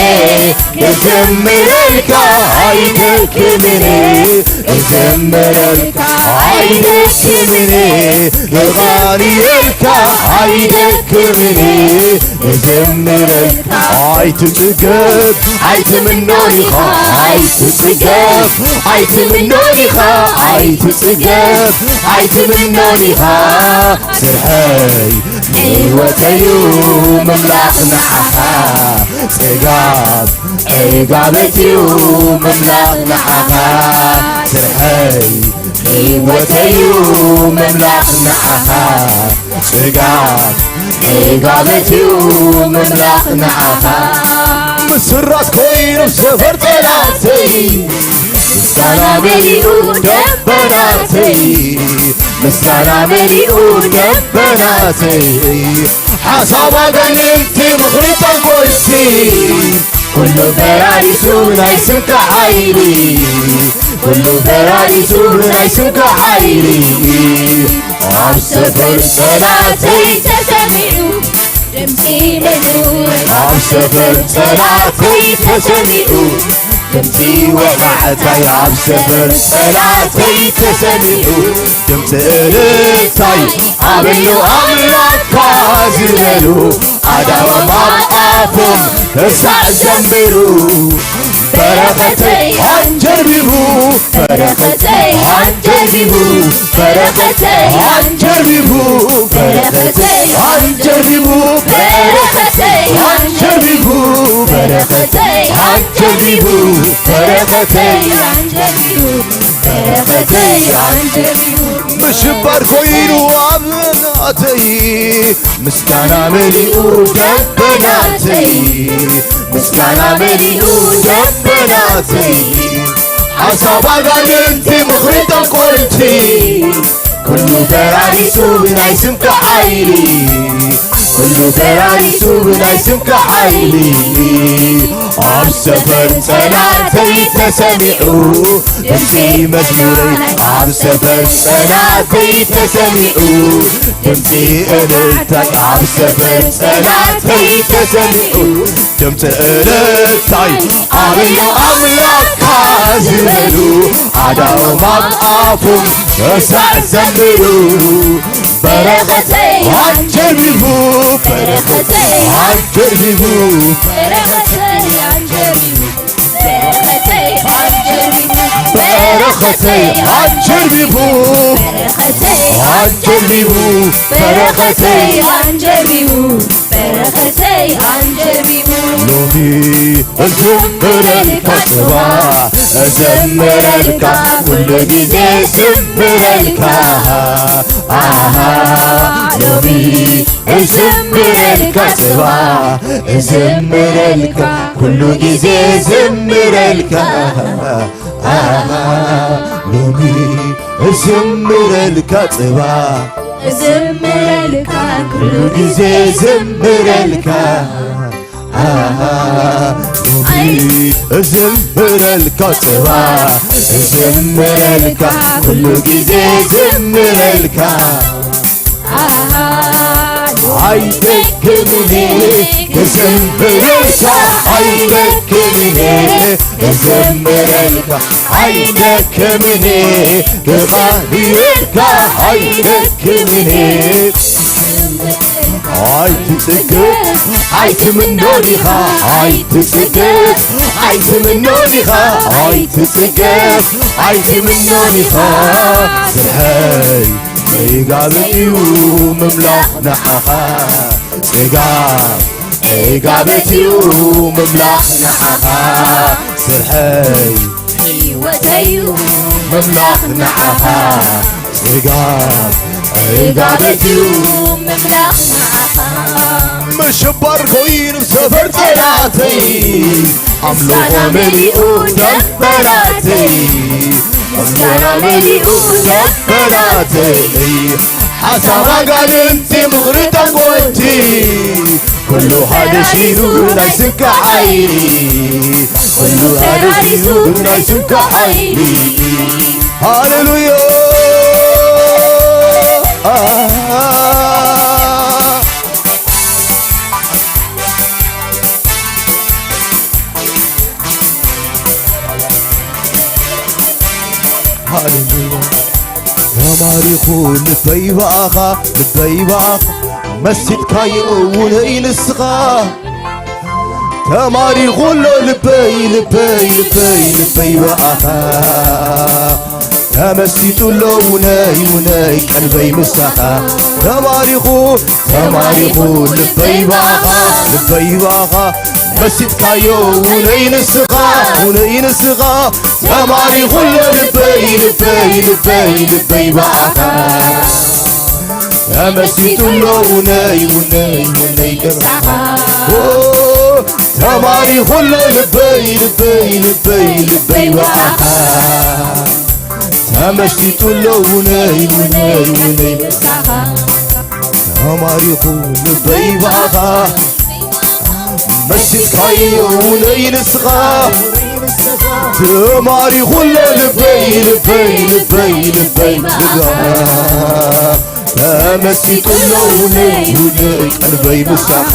እዘምረልካ፣ ኣይደክምን እዘምረልካ፣ ኣይደክምን እቐንየልካ፣ ኣይደክምን እዘምረልካ። ኣይትጽገብ ኣይትምኖ ኢኻ፣ ኣይትጽገብ ኣይትምኖ ኢኻ፣ ኣይትጽገብ ኣይትምኖ ኢኻ። ስርሐይ ህይወተዩ ምምላኽ ንዓኻ፣ ጽጋብ ዕጋበትዩ ምምላኽ ንዓኻ። ስርሐይ ህይወተዩ ምምላኽ ንዓኻ፣ ጽጋብ ዕጋበትዩ ምምላኽ ንዓኻ። ምስራት ኮይኑ ሰፈር ጠላተይ፣ ምስጋና መሊኡ ደንበናተይ፣ ምስጋና መሊኡ ደንበናተይ። ሓሳብ ኣጋንንቲ ምኽሪ ጠንቆልቲ፣ ኩሉ ፈራሪሱ ናይ ስምካ ሓይሊ፣ ኩሉ ፈራሪሱ ናይ ስምካ ሓይሊ። ኣብ ሰፈር ጸላተይ ተሰሚዑ ድምጺ ምድሪ፣ ኣብ ሰፈር ጸላተይ ተሰሚዑ ድምጺ ወቓዕታይ፣ ኣብ ሰፈር ጸላተይ ተሰሚዑ ድምጺ እልልታይ፣ ኣበሎ ኣምላኽካ ዝበሉ ኣእዳዎም ኣብ ኣፎም ክሳዕ ዘምሩ። በረኸተይ ኣንጀርቢቡ፣ በረኸተይ ኣንጀርቢቡ፣ በረኸተይ ኣንጀርቢቡ፣ በረኸተይ ኣንጀርቢቡ፣ በረኸተይ ኣንጀርቢቡ፣ በረኸተይ ኣንጀርቢቡ፣ በረኸተይ ኣንጀርቢቡ፣ በረኸተይ ኣንጀርቢቡ። ምሽባር ኮይኑ ኣብ ናተይ፣ ምስጋና መሊኡ ደበናተይ፣ ምስጋና መሊኡ ደበናተይ። ሓሳብ ኣጋንንቲ ምኽሪ ጠንቆልቲ፣ ኩሉ ፈራሪሱ ብናይ ስምካ ሓይሊ፣ ኩሉ ፈራሪሱ ብናይ ስምካ ሓይሊ። ኣብ ሰፈር ጸላተይ ተሰሚዑ ድምጺ መዝሙረይ፣ ኣብ ሰፈር ጸላተይ ተሰሚዑ ድምጺ እልልታይ፣ ኣብ ሰፈር ጸላተይ ተሰሚዑ ድምጺ እልልታይ። ኣበዮ ኣምላኽካ ዝበሉ ኣእዳዎም ኣብ ኣፎም ክሳዕ ዘምሩ። በረኸተይ ኣንጀርቢቡ፣ በረኸተይ ኣንጀርቢቡ፣ በረኸተይ ኣንጀርቢቡ፣ በረኸተይ ኣንጀርቢቡ፣ በረኸተይ ኣንጀርቢቡ፣ በረኸተይ ኣንጀርቢቡ፣ በረኸተይ ኣንጀርቢቡ፣ በረኸተይ ኣንጀርቢቡ። ሎሚ እዝምረልካ ጽባሕ እዘምረልካ፣ ኩሉ ግዜ እዝምረልካ። ኣሃ፣ ሎሚ እዝምረልካ ጽባሕ እዝምረልካ፣ ኩሉ ግዜ እዝምረልካ። ኣሃ፣ ሎሚ እዝምረልካ ጽባ፣ እዝምረልካ፣ ኩሉ ግዜ እዝምረልካ። ኣሃ፣ ሎሚ እዝምረልካ ጽባ፣ እዝምረልካ፣ ኩሉ ግዜ እዝምረልካ። ኣይደክምን ክዘምረልካ፣ ኣይደክምን ክዘምረልካ፣ ኣይደክምን ክቓልየልካ፣ ኣይደክምን። ኣይትጽገብ ኣይትምኖ ዲኻ፣ ኣይትጽገብ ኣይትምኖ ዲኻ፣ ኣይትጽገብ ኣይትምኖ ዲኻ። ስርሐይ ዒጋበት እዩ ምምላኽ ንዓኻ። ጽጋብ ዒጋበት እዩ ምምላኽ ንዓኻ። ስርሐይ ህይወተይ እዩ ምምላኽ ንዓኻ። ጽጋብ ዒጋበት እዩ ምምላኽ ንዓኻ። ምሽባር ኮይኑ ሰፈር ጸላተይ፣ ኣምልኾ መሊኡ ደንበራተይ፣ ምስጋና መሊኡ ደንበራተይ። ሓሳብ ኣጋንንቲ ምኽሪ ጠንቆልቲ፣ ኩሉ ሓደሽ ኢሉ ናይ ስምካ ሓይሊ፣ ኩሉ ተራሪሱ ናይ ስምካ ሓይሊ። ሃሌሉያ። ሃሌሉያ። ተማሪኹ ልበይ ብኣኻ፣ ልበይ ብኣኻ፣ መሲጥካዮ እውነይ ንስኻ። ተማሪኹ ኣሎ ልበይ፣ ልበይ፣ ልበይ፣ ልበይ ብኣኻ። ተመሲጡ ኣሎ ውነይ ውነይ ቀልበይ ምሳኻ። ተማሪኹ ተማሪኹ ልበይ ባኻ ልበይ ባኻ። መሲጥካዮ ውነይ ንስኻ ውነይ ንስኻ። ተማሪኹ ኣሎ ልበይ ልበይ ልበይ ልበይ ባኻ። ተመሲጡ ኣሎ ውነይ ውነይ ውነይ ገባኻ። ኦ፣ ተማሪኹ ኣሎ ልበይ ልበይ ልበይ ልበይ ባኻ። ተመሲጡ ኣሎ ውነይ ውነይ ውነይ። ተማሪኹ ልበይ ባኻ። መሲጥካዮ ውነይ ንስኻ። ተማሪኹ ኣሎ ልበይ ልበይ ልበይ ልበይ ልበይ። ተመሲጡ ኣሎ ውነይ ውነይ ቀልበይ ምሳኻ።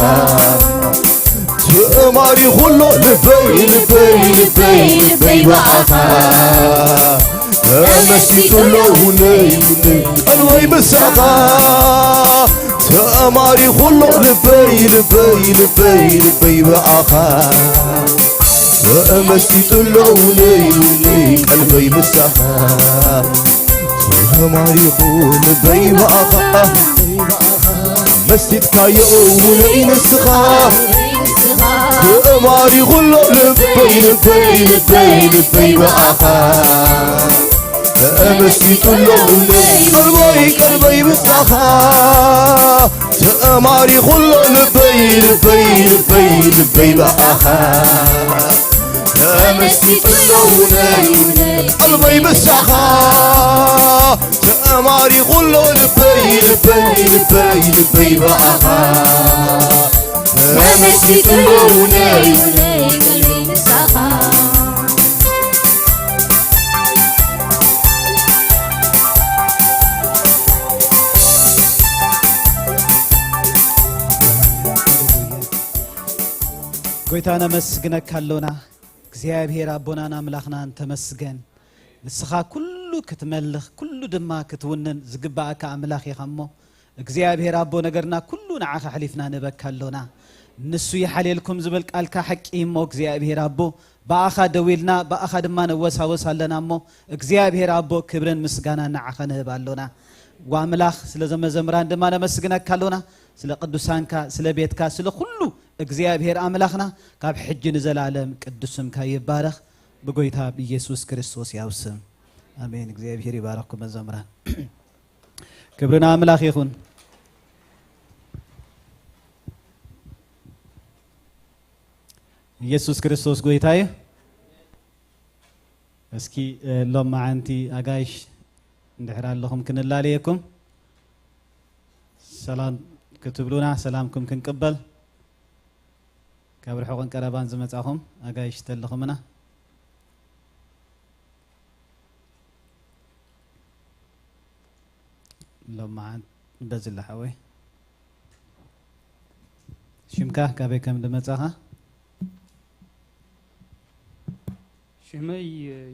ተማሪኹ ኣሎ ልበይ ልበይ ልበይ ልበይ ብኣኻ። ተመሲጡ ኣሎ ውነይ ውነይ ቀልበይ ምሳኻ። ተማሪኹ ኣሎ ልበይ ልበይ ልበይ ልበይ ብኣኻ። ተመሲጡ ኣሎ ውነይ ውነይ ቀልበይ ምሳኻ። ተማሪኹ ልበይ ብኣኻ። መሲጥካዮ ውነይ ንስኻ። ተማሪኹ ኣሎ ልበይ ልበይ ልበይ ልበይ ብኣኻ። ተመሲጡ ኣሎ ውነይ ቀልበይ ቀልበይ ምሳኻ። ተማሪኹ ኣሎ ልበይ ልበይ ልበይ ልበይ ብኣኻ። ተመሲጡ ኣሎ ውነይ ቀልበይ ምሳኻ። ተማሪኹ ኣሎ ልበይ ልበይ ልበይ ልበይ ብኣኻ። ተመሲጡ ኣሎ ውነይ ቀልበይ ምሳኻ። ጎይታ ነመስግነካ ኣሎና። እግዚኣብሔር ኣቦናን ኣምላኽናን ተመስገን። ንስኻ ኩሉ ክትመልኽ ኩሉ ድማ ክትውንን ዝግባኣካ ኣምላኽ ኢኻ እሞ፣ እግዚኣብሔር ኣቦ ነገርና ኩሉ ንዓኻ ኣሕሊፍና ንህበካ ኣሎና። ንሱ ይሓልየልኩም ዝብል ቃልካ ሓቂ እሞ፣ እግዚኣብሔር ኣቦ ብኣኻ ደው ኢልና ብኣኻ ድማ ንወሳወስ ኣለና እሞ፣ እግዚኣብሔር ኣቦ ክብርን ምስጋናን ንዓኻ ንህብ ኣሎና። ኣምላኽ ስለ ዘመዘምራን ድማ ነመስግነካ ኣሎና። ስለ ቅዱሳንካ፣ ስለ ቤትካ፣ ስለ ኩሉ እግዚኣብሔር ኣምላኽና ካብ ሕጂ ንዘላለም ቅዱስ ስምካ ይባረኽ። ብጎይታ ብኢየሱስ ክርስቶስ ያው ስም ኣሜን። እግዚኣብሔር ይባረኽኩም መዘምራን። ክብሪ ንኣምላኽ ይኹን። ኢየሱስ ክርስቶስ ጎይታ እዩ። እስኪ እ፣ ሎም መዓንቲ ኣጋይሽ እንድሕር ኣለኹም ክንላለየኩም ሰላም ክትብሉና ሰላምኩም ክንቅበል ካብ ርሑቕን ቀረባን ዝመጻኹም ኣጋይሽ ተለኹምና ሎም መዓንቲ በዝላ ሓወይ ሽምካ ካበይ ከም ዝመጻኻ ሽመይ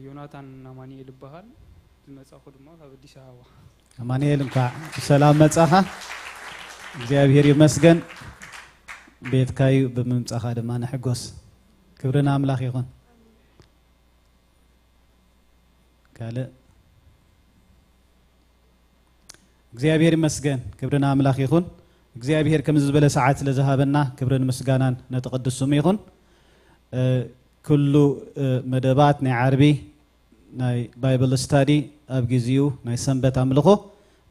ዮናታን ኣማኑኤል ይበሃል። ዝመጻኹ ድማ ካብ ኣዲስ ኣበባ። ኣማኑኤል እንኳዕ ብሰላም መጻኻ እግዚኣብሔር ይመስገን ቤትካዩ ብምምጻኻ ድማ ንሕጎስ ክብሪ ንኣምላኽ ይኹን ካልእ እግዚኣብሔር ይመስገን ክብሪ ንኣምላኽ ይኹን እግዚኣብሔር ከም ዝበለ ሰዓት ስለ ዝሃበና ክብርን ምስጋናን ነቲ ቅዱስ ስሙ ይኹን ኩሉ መደባት ናይ ዓርቢ ናይ ባይብል ስታዲ ኣብ ግዜኡ ናይ ሰንበት ኣምልኾ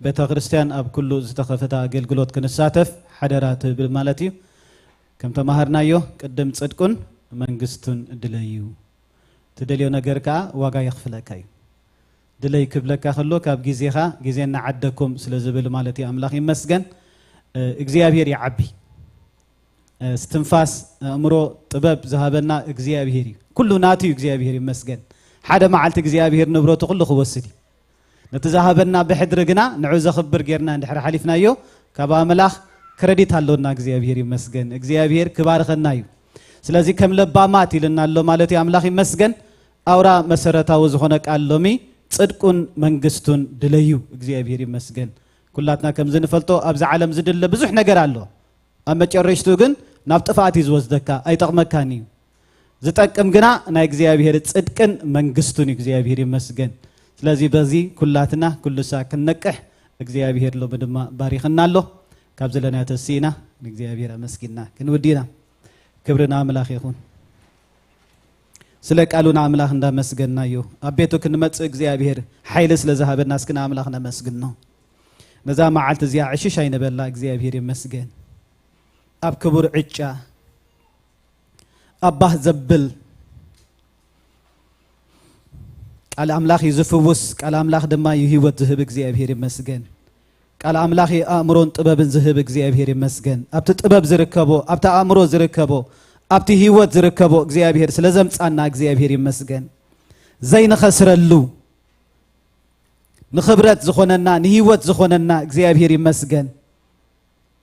ቤተ ክርስቲያን ኣብ ኩሉ ዝተኸፈተ ኣገልግሎት ክንሳተፍ ሓደራ ትብል ማለት እዩ ከም ተማሃርናዮ ቅድም ጽድቁን መንግስቱን ድለዩ ትደልዮ ነገር ከዓ ዋጋ የኽፍለካ እዩ ድለይ ክብለካ ከሎ ካብ ግዜኻ ግዜ እናዓደኩም ስለ ዝብል ማለት እዩ ኣምላኽ ይመስገን እግዚኣብሔር ይዓቢ እስትንፋስ ኣእምሮ ጥበብ ዝሃበና እግዚኣብሔር እዩ ኩሉ ናቱ እዩ እግዚኣብሔር ይመስገን ሓደ መዓልቲ እግዚኣብሔር ንብረቱ ኩሉ ክወስድ እዩ ነቲ ዝሃበና ብሕድሪ ግና ንዑ ዘኽብር ጌርና እንድሕር ሓሊፍናዮ ካብ ኣምላኽ ክረዲት ኣሎና እግዚኣብሔር ይመስገን እግዚኣብሔር ክባርኸና እዩ ስለዚ ከም ለባማት ኢልና ኣሎ ማለት እዩ ኣምላኽ ይመስገን ኣውራ መሰረታዊ ዝኾነ ቃል ሎሚ ጽድቁን መንግስቱን ድለዩ እግዚኣብሔር ይመስገን ኩላትና ከም ዝንፈልጦ ኣብዚ ዓለም ዝድለ ብዙሕ ነገር ኣሎ ኣብ መጨረሽቱ ግን ናብ ጥፍኣት እዩ ዝወስደካ ኣይጠቕመካን እዩ ዝጠቅም ግና ናይ እግዚኣብሔር ጽድቅን መንግስቱን እዩ እግዚኣብሔር ይመስገን ስለዚ በዚ ኩላትና ኩሉሳ ክንነቅሕ እግዚኣብሔር ሎሚ ድማ ባሪኽና ኣሎ ካብ ዘለናዮ ተስኢና ንእግዚኣብሔር ኣመስጊና ክንውዲና ክብሪ ንኣምላኽ ይኹን ስለ ቃሉ ንኣምላኽ እንዳመስገናዮ ኣብ ቤቱ ክንመጽእ እግዚኣብሔር ሓይሊ ስለ ዝሃበና እስኪ ንኣምላኽ ነመስግኖ ነዛ መዓልቲ እዚኣ ዕሽሽ ኣይነበላ እግዚኣብሔር ይመስገን ኣብ ክቡር ዕጫ ኣብ ባህ ዘብል ቃል ኣምላኽ እዩ ዝፍውስ ቃል ኣምላኽ ድማ እዩ ህይወት ዝህብ እግዚኣብሔር ይመስገን ቃል ኣምላኽ እዩ ኣእምሮን ጥበብን ዝህብ እግዚኣብሔር ይመስገን ኣብቲ ጥበብ ዝርከቦ ኣብቲ ኣእምሮ ዝርከቦ ኣብቲ ህይወት ዝርከቦ እግዚኣብሔር ስለ ዘምጻና እግዚኣብሔር ይመስገን ዘይንኸስረሉ ንኽብረት ዝኾነና ንህይወት ዝኾነና እግዚኣብሔር ይመስገን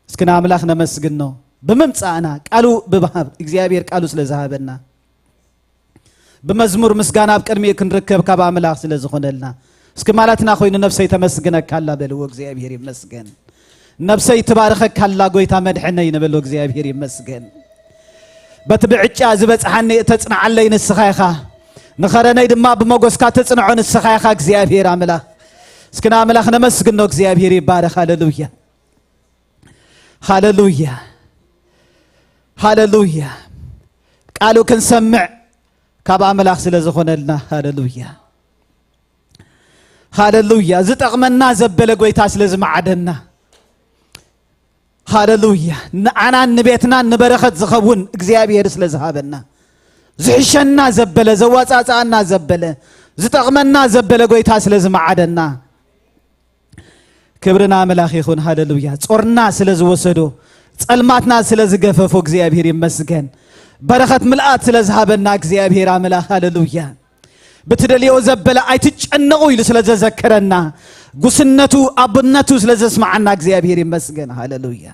እስኪ ንኣምላኽ ነመስግኖ ብምምፃእና ቃሉ ብምሃብ እግዚኣብሔር ቃሉ ስለ ዝሃበና ብመዝሙር ምስጋና ኣብ ቅድሚኡ ክንርከብ ካብ ኣምላኽ ስለ ዝኾነልና እስኪ ማለትና ኮይኑ ነፍሰይ ተመስግነካ ኣላ በልዎ እግዚኣብሔር ይመስገን ነፍሰይ ትባርኸካ ኣላ ጎይታ መድሐነይ ነበሎ እግዚኣብሔር ይመስገን በቲ ብዕጫ ዝበፅሓኒ እተፅንዓለይ ንስኻ ኢኻ ንኸረነይ ድማ ብመጎስካ ተፅንዖ ንስኻ ኢኻ እግዚኣብሔር ኣምላኽ እስኪ ንኣምላኽ ነመስግኖ እግዚኣብሔር ይባረኽ ሃለሉያ ሃለሉያ ሃለሉያ ቃሉ ክንሰምዕ ካብ ኣምላኽ ስለ ዝኾነልና ሃለሉያ ሃለሉያ ዝጠቕመና ዘበለ ጎይታ ስለ ዝመዓደና ሃለሉያ ንዓናን ንቤትናን ንበረኸት ዝኸውን እግዚኣብሔር ስለ ዝሃበና ዝሕሸና ዘበለ ዘዋፃፅኣና ዘበለ ዝጠቕመና ዘበለ ጎይታ ስለ ዝመዓደና ክብሪ ንኣምላኽ ይኹን ሃለሉያ ጾርና ስለ ዝወሰዶ ጸልማትና ስለ ዝገፈፎ እግዚኣብሔር ይመስገን በረኸት ምልኣት ስለ ዝሃበና እግዚኣብሔር ኣምላኽ ሃለሉያ ብትደልዮ ዘበለ ኣይትጨነቑ ኢሉ ስለ ዘዘከረና ጉስነቱ ኣብነቱ ስለ ዘስማዓና እግዚኣብሔር ይመስገን ሃለሉያ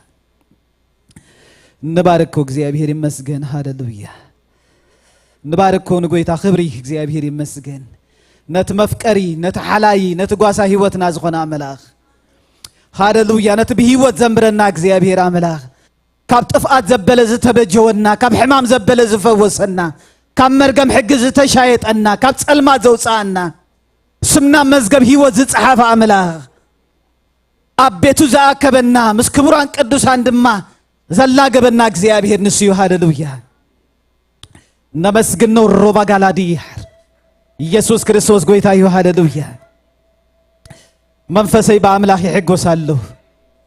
ንባርኮ እግዚኣብሔር ይመስገን ሃለሉያ ንባርኮ ንጎይታ ክብሪ እግዚኣብሔር ይመስገን ነቲ መፍቀሪ ነቲ ሓላይ ነቲ ጓሳ ህይወትና ዝኾነ ኣምላኽ ሃለሉያ ነቲ ብህይወት ዘንብረና እግዚኣብሔር ኣምላኽ ካብ ጥፍኣት ዘበለ ዝተበጀወና ካብ ሕማም ዘበለ ዝፈወሰና ካብ መርገም ሕጊ ዝተሻየጠና ካብ ጸልማት ዘውፅኣና ስምና መዝገብ ህይወት ዝፀሓፈ ኣምላኽ ኣብ ቤቱ ዝኣከበና ምስ ክቡራን ቅዱሳን ድማ ዘላገበና እግዚኣብሔር ንሱ እዩ ሃለሉያ ነመስግነው ሮባ ጋላዲ ኢየሱስ ክርስቶስ ጎይታ እዩ ሃለሉያ መንፈሰይ ብኣምላኽ ይሕጎስ ኣሎ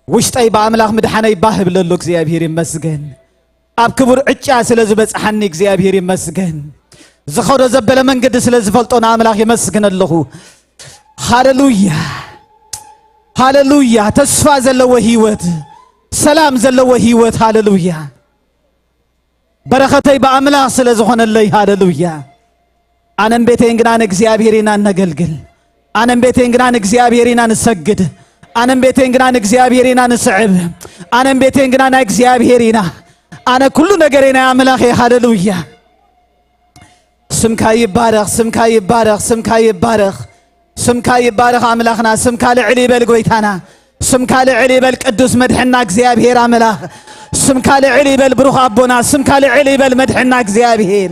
ውሽጠይ ብኣምላኽ ምድሓነይ ባህ ብለሉ እግዚኣብሔር ይመስገን ኣብ ክቡር ዕጫ ስለ ዝበፅሓኒ እግዚኣብሔር ይመስገን ዝኸዶ ዘበለ መንገዲ ስለ ዝፈልጦ ንኣምላኽ የመስግን ኣለኹ። ሃሌሉያ፣ ሃሌሉያ። ተስፋ ዘለዎ ህይወት፣ ሰላም ዘለዎ ህይወት። ሃሌሉያ። በረኸተይ ብኣምላኽ ስለ ዝኾነለይ፣ ሃሌሉያ። ኣነን ቤተይን ግና ንእግዚኣብሔር ኢና እነገልግል። ኣነን ቤተይን ግና ንእግዚኣብሔር ኢና ንሰግድ። ኣነን ቤተይን ግና ንእግዚኣብሔር ኢና ንስዕብ። ኣነን ቤተይን ግና ናይ እግዚኣብሔር ኢና። ኣነ ኩሉ ነገረይ ናይ ኣምላኽ እየ። ሃሌሉያ። ስምካ ይባረኽ፣ ስምካ ይባረኽ፣ ስምካ ይባረኽ፣ ስምካ ይባረኽ ኣምላኽና። ስምካ ልዕል ይበል ጎይታና። ስምካ ልዕል ይበል ቅዱስ መድሕና እግዚኣብሔር ኣምላኽ። ስምካ ልዕል ይበል ብሩኽ ኣቦና። ስምካ ልዕል ይበል መድሕና እግዚኣብሔር።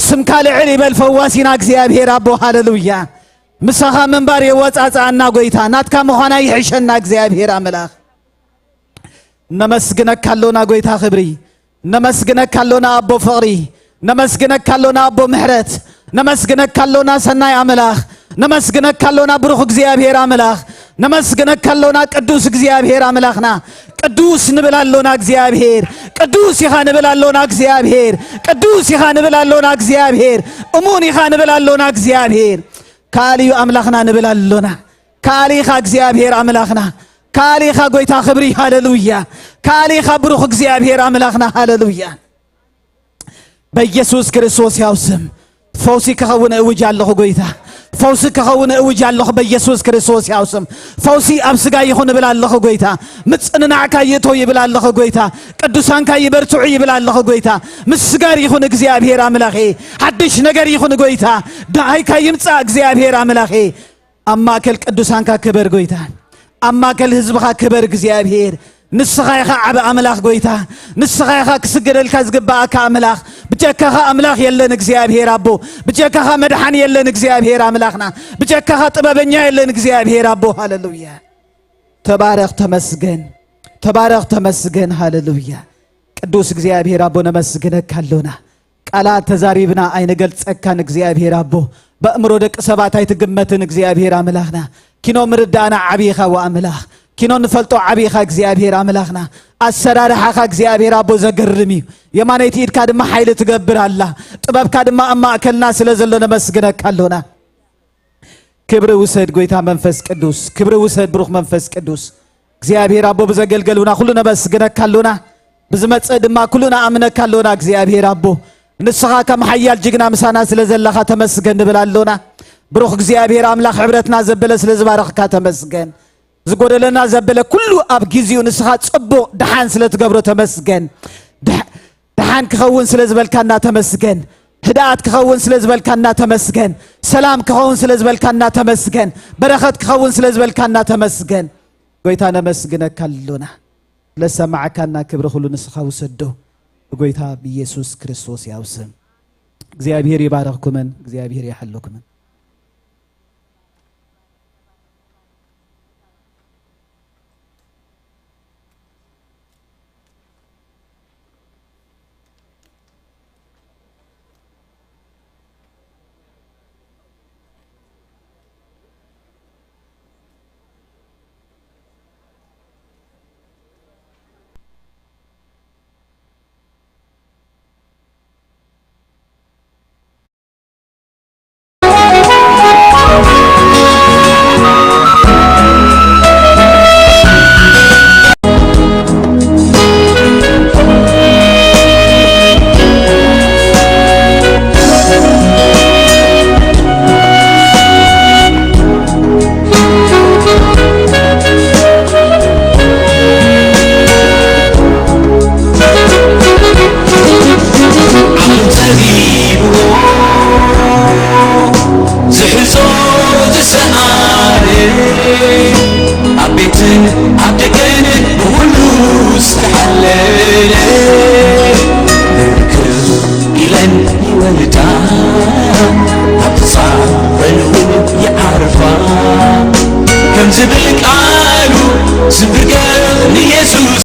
ስምካ ልዕል ይበል ፈዋሲና እግዚኣብሔር ኣቦ። ሃሌሉያ። ምሳኻ ምንባር የወጻጽኣና ጎይታ። ናትካ ምዃና ይሕሸና እግዚኣብሔር ኣምላኽ። ነመስግነካ ኣሎና ጎይታ ክብሪ። ነመስግነካ ኣሎና ኣቦ ፍቕሪ። ነመስግነካ ኣሎና ኣቦ ምሕረት። ነመስግነካ ኣሎና ሰናይ ኣምላኽ። ነመስግነካ ኣሎና ብሩኽ እግዚኣብሔር ኣምላኽ። ነመስግነካ ኣሎና ቅዱስ እግዚኣብሔር ኣምላኽና። ቅዱስ ንብል ኣሎና እግዚኣብሔር። ቅዱስ ኢኻ ንብል ኣሎና እግዚኣብሔር። ቅዱስ ኢኻ ንብል ኣሎና እግዚኣብሔር። እሙን ኢኻ ንብል ኣሎና እግዚኣብሔር። ከኣል እዩ ኣምላኽና ንብል ኣሎና። ከኣል ኢኻ እግዚኣብሔር ኣምላኽና። ከኣል ኢኻ ጎይታ ክብሪ። ሃሌሉያ። ከኣል ኢኻ ብሩኽ እግዚኣብሔር ኣምላኽና። ሃሌሉያ። በኢየሱስ ክርስቶስ ያው ስም ፈውሲ ክኸውን እውጅ ኣለኹ ጎይታ። ፈውሲ ክኸውን እውጅ ኣለኹ በኢየሱስ ክርስቶስ ያው ስም። ፈውሲ ኣብ ስጋ ይኹን እብል ኣለኹ ጎይታ። ምጽንናዕካ ይእቶ ይብል ኣለኹ ጎይታ። ቅዱሳንካ ይበርትዑ ይብል ኣለኹ ጎይታ። ምስጋር ይኹን እግዚኣብሔር ኣምላኸ። ሓድሽ ነገር ይኹን ጎይታ። ደሃይካ ይምጻእ እግዚኣብሔር ኣምላኸ። ኣብ ማእከል ቅዱሳንካ ክበር ጎይታ። ኣብ ማእከል ህዝብኻ ክበር እግዚኣብሔር። ንስኻ ኢኻ ዓቢ ኣምላኽ ጎይታ። ንስኻ ኢኻ ክስገደልካ ዝግባኣካ ኣምላኽ። ብጀካኻ ኣምላኽ የለን እግዚኣብሔር ኣቦ። ብጀካኻ መድሓኒ የለን እግዚኣብሔር ኣምላኽና። ብጀካኻ ጥበበኛ የለን እግዚኣብሔር ኣቦ። ሃሌሉያ። ተባረኽ ተመስገን። ተባረኽ ተመስገን። ሃሌሉያ። ቅዱስ እግዚኣብሔር ኣቦ ነመስግነካ ኣሎና። ቃላት ተዛሪብና ኣይንገልጸካን እግዚኣብሔር ኣቦ። በእምሮ ደቂ ሰባት ኣይትግመትን እግዚኣብሔር ኣምላኽና። ኪኖ ምርዳእና ዓብይኻ ወኣምላኽ። ኪኖ ንፈልጦ ዓብይኻ እግዚኣብሔር ኣምላኽና። ኣሰራርሓኻ እግዚኣብሔር ኣቦ ዘገርም እዩ። የማነይቲ ኢድካ ድማ ሓይሊ ትገብር ኣላ። ጥበብካ ድማ ኣብ ማእከልና ስለ ዘሎ ነመስግነካ ኣሎና። ክብሪ ውሰድ ጎይታ መንፈስ ቅዱስ። ክብሪ ውሰድ ብሩኽ መንፈስ ቅዱስ። እግዚኣብሔር ኣቦ ብዘገልገሉና ኩሉ ነመስግነካ ኣሎና። ብዝመጽእ ድማ ኩሉ ንኣምነካ ኣሎና እግዚኣብሔር ኣቦ። ንስኻ ከም ሓያል ጅግና ምሳና ስለ ዘለኻ ተመስገን ንብል ኣሎና። ብሩኽ እግዚኣብሔር ኣምላኽ ሕብረትና ዘበለ ስለ ዝባረኽካ ተመስገን። ዝጎደለና ዘበለ ኩሉ ኣብ ጊዜኡ ንስኻ ጽቡቕ ደሓን ስለ ትገብሮ ተመስገን። ደሕ-፣ ደሓን ክኸውን ስለ ዝበልካና ተመስገን። ህድኣት ክኸውን ስለ ዝበልካና ተመስገን። ሰላም ክኸውን ስለ ዝበልካና ተመስገን። በረኸት ክኸውን ስለ ዝበልካና ተመስገን። ጎይታ ነመስግነካ ኣሎና። ለሰማዕካና ክብሪ ኩሉ ንስኻ ውሰዶ። ብጎይታ ብኢየሱስ ክርስቶስ ያው ስም። እግዚኣብሔር ይባረኽኩምን፣ እግዚኣብሔር ይሓልኩምን። ዓለም ጸቢብዎ ዝሕዞ ዝሰኣነ፣ ኣብ ቤትን ኣብ ደገን ብኹሉ ዝተሓለለ፣ ርክብ ኢለን ይወልዳ፣ ኣብ ጻዕረን እውን ይዓርፋ። ከም ዝብል ቃሉ ዝብርገ ንየሱስ